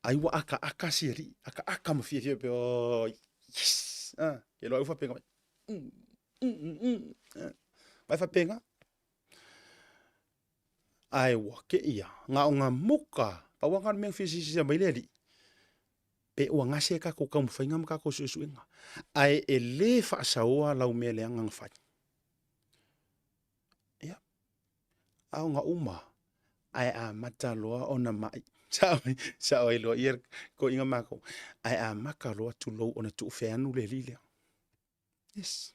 Ai ua akaaka si alii, akaaka ma fiafia pe, oh, yes! Ah, ke loa ai ua faapena mai. Mm, mm, mm, mm. Ah, vai faapena. Ae ua kei ia, na o nga muka, pau lava na o le mea na fia silasila mai le alii, pe ua gase a tatou taumafaiga ma tatou suesuega, ae e le faasaoa lau mea leaga na fai. Ia, a o na uma, ae amata loa ona mai. Sao, sao ai loa ia toeaiina matou, ae amata loa tulou ona tuufeanu le alii lea. Yes.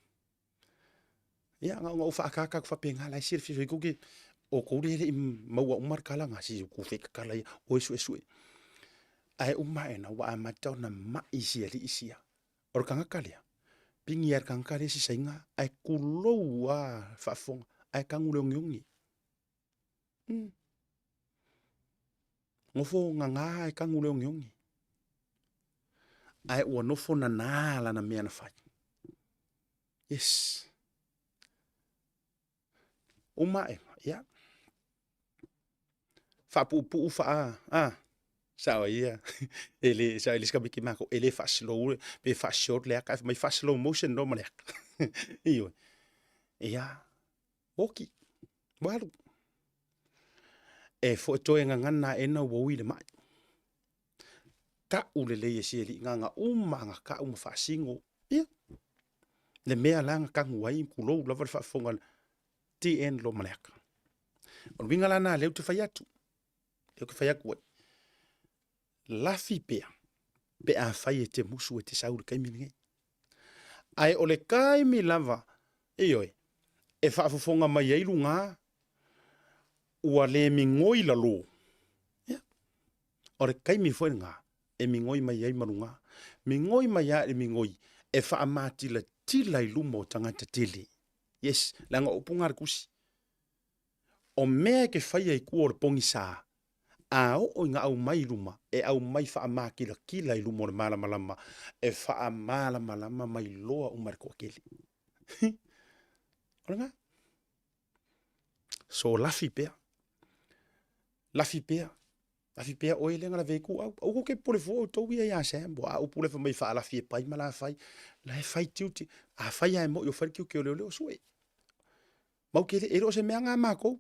Ia, na ona ou faaataata atu faapena, la e silafia foi tou te, o tou lea e le i maua uma le tala na, si tou fake tala ia, o e suesue. Ae uma ae na ua amata ona mai si alii sia. O le tagata lea, pigi lava e le tagata lea si saina, ae tulou lava faafofoga, ae tanu le ogeoge. Nofo gaga ae tanu le ogeoge. Ae ua nofo nana lana mea na fai. Yes. Uma ae, ia. Faapuupuu faa, a, sao ai ia. E le, sao ai le isi tamaiti matou, e le faa-slow pe faa-short le aka, ae fai mai faa-slow motion loa ma le aka. Ioe. Ia, oti, ua alu. E foi toe gagana aena ua ui le mai. Tau lelei e si alii na uma ana tau ma faasino. Ia, le mea la na tanu ai, tulou lava le faafofoga TN loa ma le aka. O le uiga la lena lea ou te fai atu, lea ou te fai atu ai, lafi pea pe afai e te musu e te sau i le taimi lenei. Ae o le taimi lava, ioe, e faafofoga mai ai luga, ua le migoi lalo, ia, o le taimi foi lena e migoi mai ai ma luga. Migoi mai lava i le migoi e faamatilatila i luma o tagata tele. Yes, leaga o upu na a le Tusi. O mea e ke faia i tua o le pogisa, a oo ina aumai i luma, e aumai faamakilakila i luma o le malamalama, e faamalamalama mai loa uma e le toatele. O lena. So lafi pea. Lafi pea. Lafi pea oe lea na lavea ai tuuau. Aua tou te popole fua outou ia ia Sam, ua a upu lea fai mai faalafi e pai ma la fai. La e fai tiute. Afai lava e moi o fai le tiute o leoleo, sue. Mau te le, e le o se mea na a matou.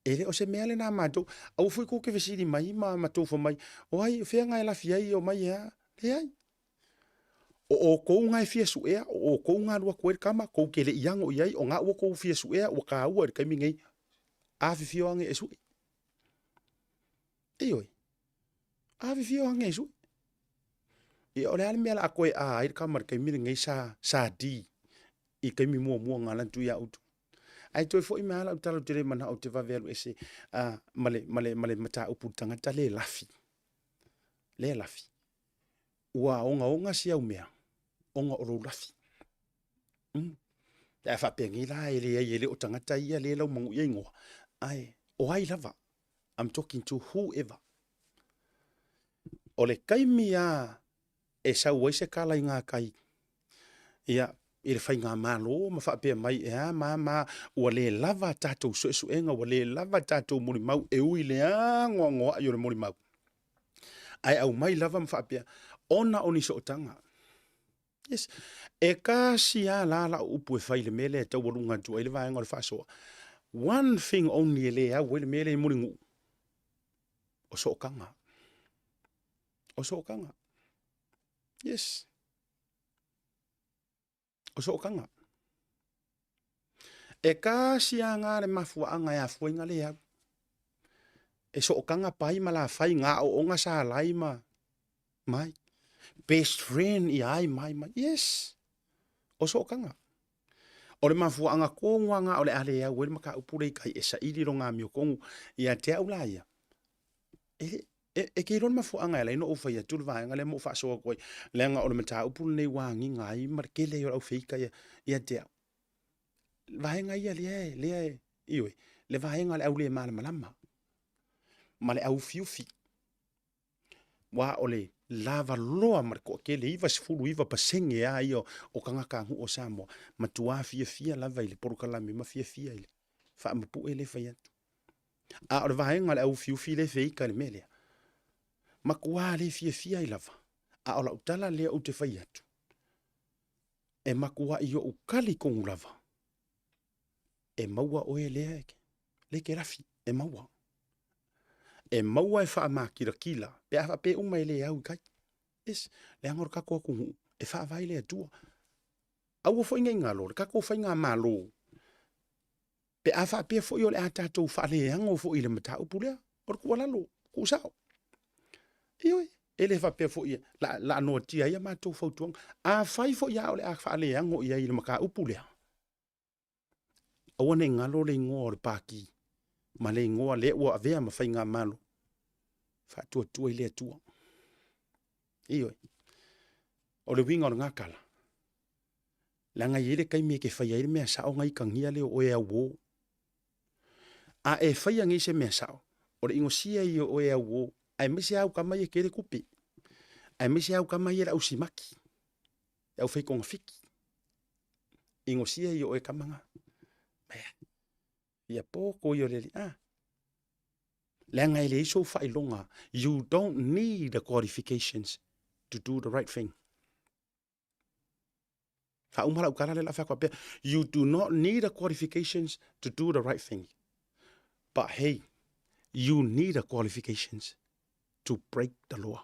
E le o se mea lena a matou. Aua foi tou te fesili mai ma matou fai mai, o ai, o fea na e lafi ai, omai e a? Leai. O outou na e fia suea, o outou na alu atu ai le tama, tou te le i ano i ai, o na ua tou fia suea, ua taua i le taimi nei, afifio ane e sue. Ioe, afifio ane e sue. Ia, o le a le mea o le a toe a ai le tama i le taimi lenei sa, sa D i le taimi muamua na alu atu ia outou. Ae toe foi mai lava lau tala ou te le manao ou te vave alu ese ma le, ma le, ma le mataupu i le tagata le lafi. Le lafi. Ua ogaoga si au mea, ona o lou lafi. Pe a faapea nei la, e leai e le o tagata ia le lau manu ia igoa, ae o ai lava, I'm talking to whoever. O le taimi lava e sau ai se tala i gatai, ia, i le faigamalo ma faapea mai, e a ma a ma a, ua le lava a tatou suesuega, ua le lava a tatou molimau, e ui i le anoanoai o le molimau, ae aumai lava ma faapea, ona o ni sootaga. Yes. E tasi lava la lau upu e fai i le mea lea e taualuga atu ai le vaega o le faasoa. One thing only e le au ai le mea lea i Mulinuu, o sootaga. O sootaga. Yes. O sootaga. E tasi lava na le mafuaaga e afua ai na le au. E sootaga pai ma lafai ngā aoaoga sa alai ma mai. Best friend ia ai mai mai. Yes. O sootaga. O le mafuaaga tonu lava na o le a le au ai le mataupu lea i tai e saili lona amiotonu ia te au la ia. E, e, e te iloa le mafuaaga e ala ai ona ou fai atu le vaega lea ma ou faasoa atu ai, leaga o le mataupu lenei ua agiga ai ma le tele ai o le aufeita ia, ia te au. Vaega ia lea e, lea e, ioe, le vaega o le au le malamalama ma le au ufiufi. Aua o le lavaloa ma le toatele, 99% lava ia o tagatanuu o Samoa, matua fiafia lava i le polokalame ma fiafia i le faamapue lea e fai atu. A o le vaega o le au ufiufi lea e feita i le mea lea, matua le fiafia ai lava. A o lau tala lea ou te fai atu, e matuai ou talitonu lava, e maua oe lea e te lafi, e maua. E maua e faamakilatila, pe a faapea uma e le au i tai. Yes, leaga o le tatou atunuu, e faavae i le Atua. Aua foi ne i galo, le tatou faigamalo, pe a faapea foi o le a tatou faaleago foi i le mataupu lea, o le tuualalo, tuusao. Ioe, e le faapea foi la, la noatia ai a matou fautuaga. Afai foi lava o le a faaleago i ai i le mataupu lea, aua ne i galo le igoa o le Pati ma le igoa lea ua avea ma faigamalo, faatuatua i le Atua. Ioe. O le uiga o lena tala, leaga e i ai le taimi e te faia ai le mea sao ona itagia lea o oe e auo. A e faia nei se mea sao, o le inosia ia o oe e auo, aemaise au tama ia e tele tupe, aemaise au tama ia le au simaki, le au fai togafiti. Inosia ia o oe tama na. Ia poto ia o le alii, a. Leaga e leai sou faailoga. You don't need the qualifications to do the right thing. Faauma lau tala lea o le a fai atu faapea, you do not need the qualifications to do the right thing. But hey, you need the qualifications to break the law.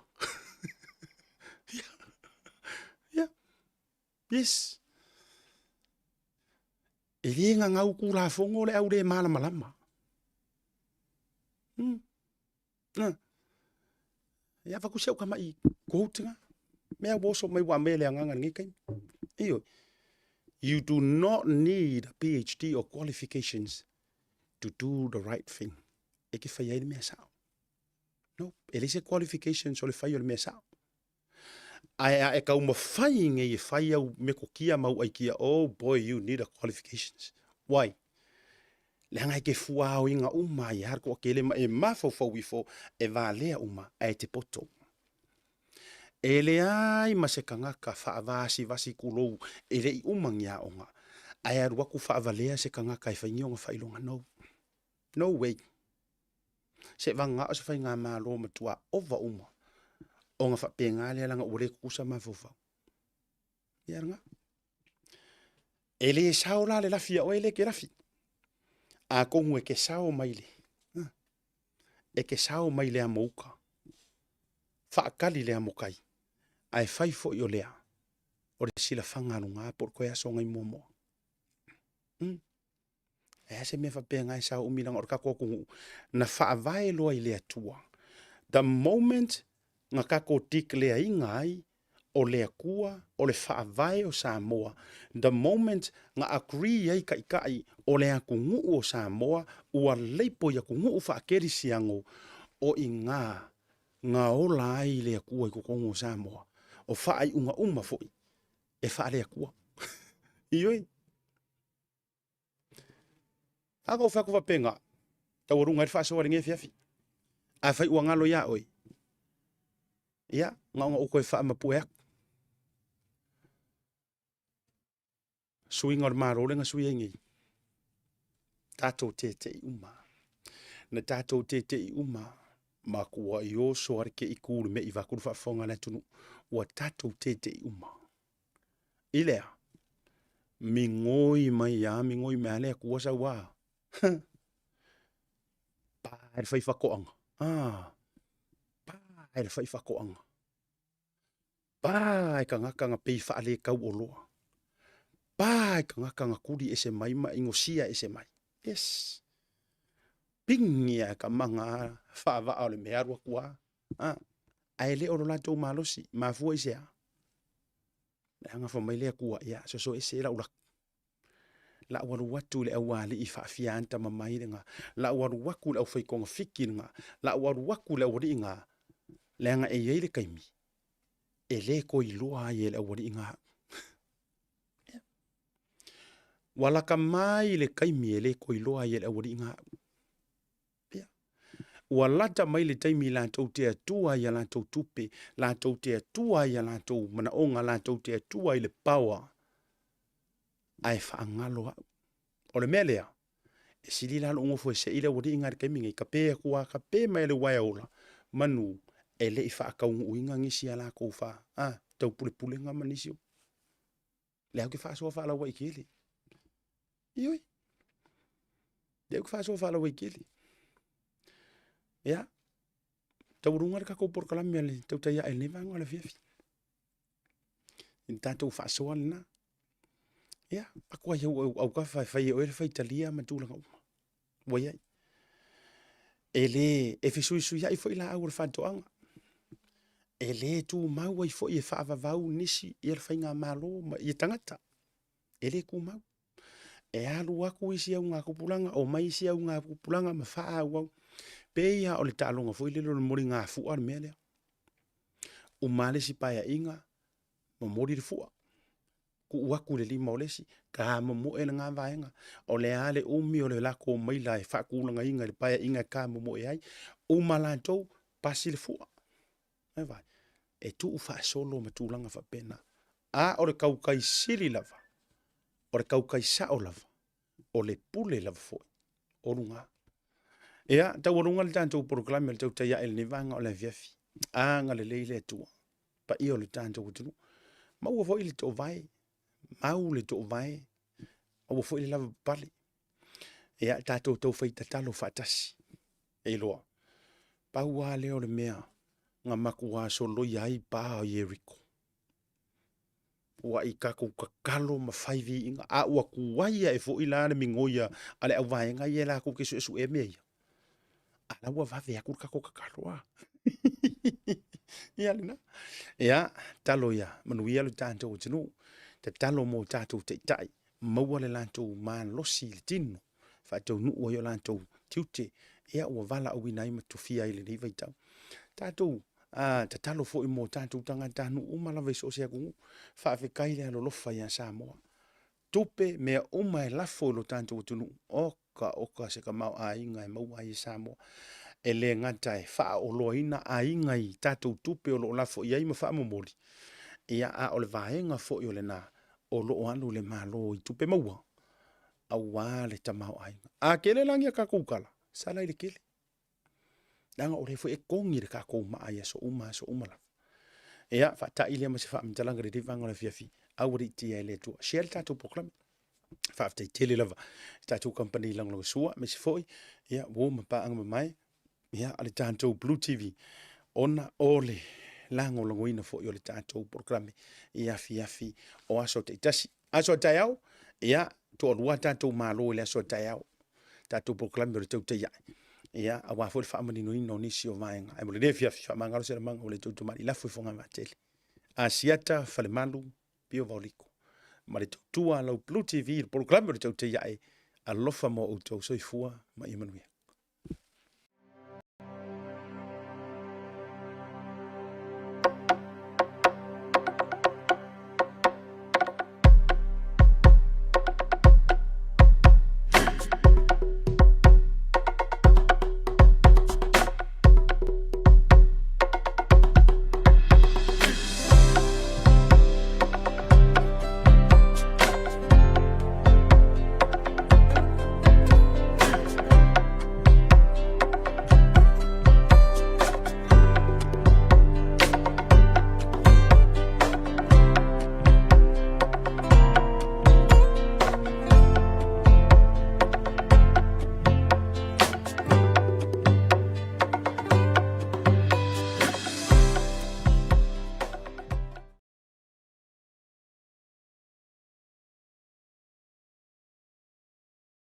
Yeah. Yeah. Yes. E le gagau Tulafono le au le malamalama. Na. Ia avatu si au tama'i quote na. Mea ua oso mai ua aumai e le Agaga i lenei taimi. Ioe. You do not need a PhD or qualifications to do the right thing. E te fai ai le mea sao. No, e leai se qualifications o le fai o le mea sao. Ae a e taumafai nei e fai au metokia ma au aikia, oh boy, you need a qualifications. Why? Leaga e te fuaoina uma ai lava le toatele ma e mafaufau ifo e valea uma ae te poto. E leai ma se tagata faavasivasi tulou e le i uma ni aoga ae alu atu faavalea se tagata e fai ni ona faailoga. No. No way. Seivagana o se faigamalo matua ova uma ona faapena lea leaga ua le tutusa mafaufau. Ia lena. E le sao la le lafi a oe lea e te lafi. Atonu e te sao mai le, e te sao mai le amo uta, faatali le amo tai, ae fai foi o lea, o le silafaga a luga po o le toe aso nai muamua. E a se mea faapena e sao umi leaga o le tatou atunuu na faavae loa i le Atua. The moment na tatou declare ina ai o le Atua o le faavae o Samoa, the moment na agree ai taitai o le atunuu o Samoa ua leipo i atunuu faakerisiano, o i ina na ola ai le Atua i totonu o Samoa. O faaiuga uma foi e faale-Atua. Ioe. A na ou fai atu faapena, taualuga ai le faasoa i lenei afiafi. Afai ua galo ia oe, ia, na ona ou toe faamapue atu. Suiga o le Malo lea na sui ai nei, tatou tete'i uma, na tatou tete'i uma, matuai oso lava le tei tu i le mei vaeatu le faafofoga a le atunuu, ua tatou tete'i uma. I le a? Migoi mai lava, migoi mai lava le Atua sau a? Pa e le faifaatoaga, pa e le faifaatoaga, pa e tagata na pei e faaletauoloa, pa e tagata na tuli ese mai ma inosia ese mai. Yes. Pigi lava e ka maga faavaa o le mea alu atu lava. Ae le o lo latou malosi, mafua i se a? Leaga fai mai le Atua, ia soso ese lau laki. Lau alu atu i le aualii faafia tamamai lena. Lau alu atu i le aufai togafiti lena. Lau alu atu i le aualii lena. Leaga e i ai le taimi e le toe iloa ai e le aualii lena au. Ua lata mai le taimi e le toe iloa ai e le aualii lena au. Ua lata mai le taimi latou te atua ai a latou tupe, latou te atua ai a latou manaoga, latou te atua ai le power, ae faagalo au. O le mea lea, e sili la lou nofo e sei le aualii lena i le taimi nei, kape atu lava, kape mai le uaea ola, manu e le i faataunuuina nisi a latou taupulepulega ma nisi o. Lea ou te faasoa faalauaitele. Ioe. Lea ou te faasoa faalauaitele. Ia, taualuga le tatou polokalame a le tautai ae i lenei vaega o le afiafi. I le tatou faasoa lena. Ia, avatu ai au autafa e fai e oe le faitalia ma tulaga uma ua i ai. E le, e fesuisuiai foi laau o le faatoaga. E le tumau ai foi e faavavau nisi ia le faigamalo ma ia tagata. E le tumau. E alu atu isi augatupulaga, omai isi augatupulaga ma faaauau. Pei lava o le taaloga foi lele o le moligafua le mea lea. Uma lava le isi paeaiga, momoli le fua, tuu atu i le lima o le isi, tamomoe lena vaega. O le a le umi o le latou maila e faatulagaina i le paeaiga e tamomoe ai, uma latou, pasi le fua. E vaai, e tuu faasolo ma tulaga faapena. A o le tautai sili lava, o le tautai sao lava, o le pule lava foi o luga. Ia, taualuga le tatou polokalame o le tautai ae i lenei vaega o le afiafi. Agalelei le Atua, paia o le tatou atunuu. Maua foi le toovae, mau le toovae, aua foi le lavapapale. Ia, tatou taufai tatalo faatasi. E iloa, pau lava lea o le mea na matua soloia ai pa o Ieriko. Ua i tatou tatalo ma fai viiga, a ua tuai ae foi la le migoi a le auvaega ia latou te suesuea mea ia, a la ua vave atu le tatou tatalo a. Ia lena. Ia, tatalo ia manuia lo tatou atunuu, tatalo mo tatou taitai, maua le latou malosi i le tino, faataunuu ai o latou tiute, ia ua valaauina ai ma tofia ai i lenei vaitau. Tatou tatalo foi mo tatou tagatanuu uma lava i so o se atunuu, faafetai le alolofa ia Samoa. Tupe, mea uma e lafo i lo tatou atunuu, oka. Oka oka se tamaoaiga e maua ai e Samoa. E le gata e faaoloaina aiga i tatou tupe o lo o lafo i ai ma faamomoli, ia a o le vaega foi o lena o lo o alu le Malo i tupe maua aua le tamaoaiga. A tele la ni a tatou tala, sala i le tele. Leaga o lea foi e togi le tatou maa i aso uma aso uma lava. Ia, faatai lea ma se faamatalaga i lenei vaega o le afiafi, aua le itia e le Atua. Share le tatou polokalame. Faafetai tele lava i tatou kamupani lagolagosua, aemaise foi ia uo ma paaga mamae ia a le tatou Blue TV ona o le lagolagoina foi o le tatou polokalame i afiafi o aso taitasi. Aso a taeao, ia, toalua tatou malo i le aso a taeao, tatou polokalame o le tautai ae, ia, aua foi le faamaninoina o nisi o vaega. Ae mo lenei afiafi, faamagalo se lamaga ua le tautamalii, lafo i fogavaa tele. Asiata Falemalu, Pio Vaoliko, ma le tautua a lau Blue TV i le polokalame o le tautai ae, alofa mo outou, soifua ma ia manuia.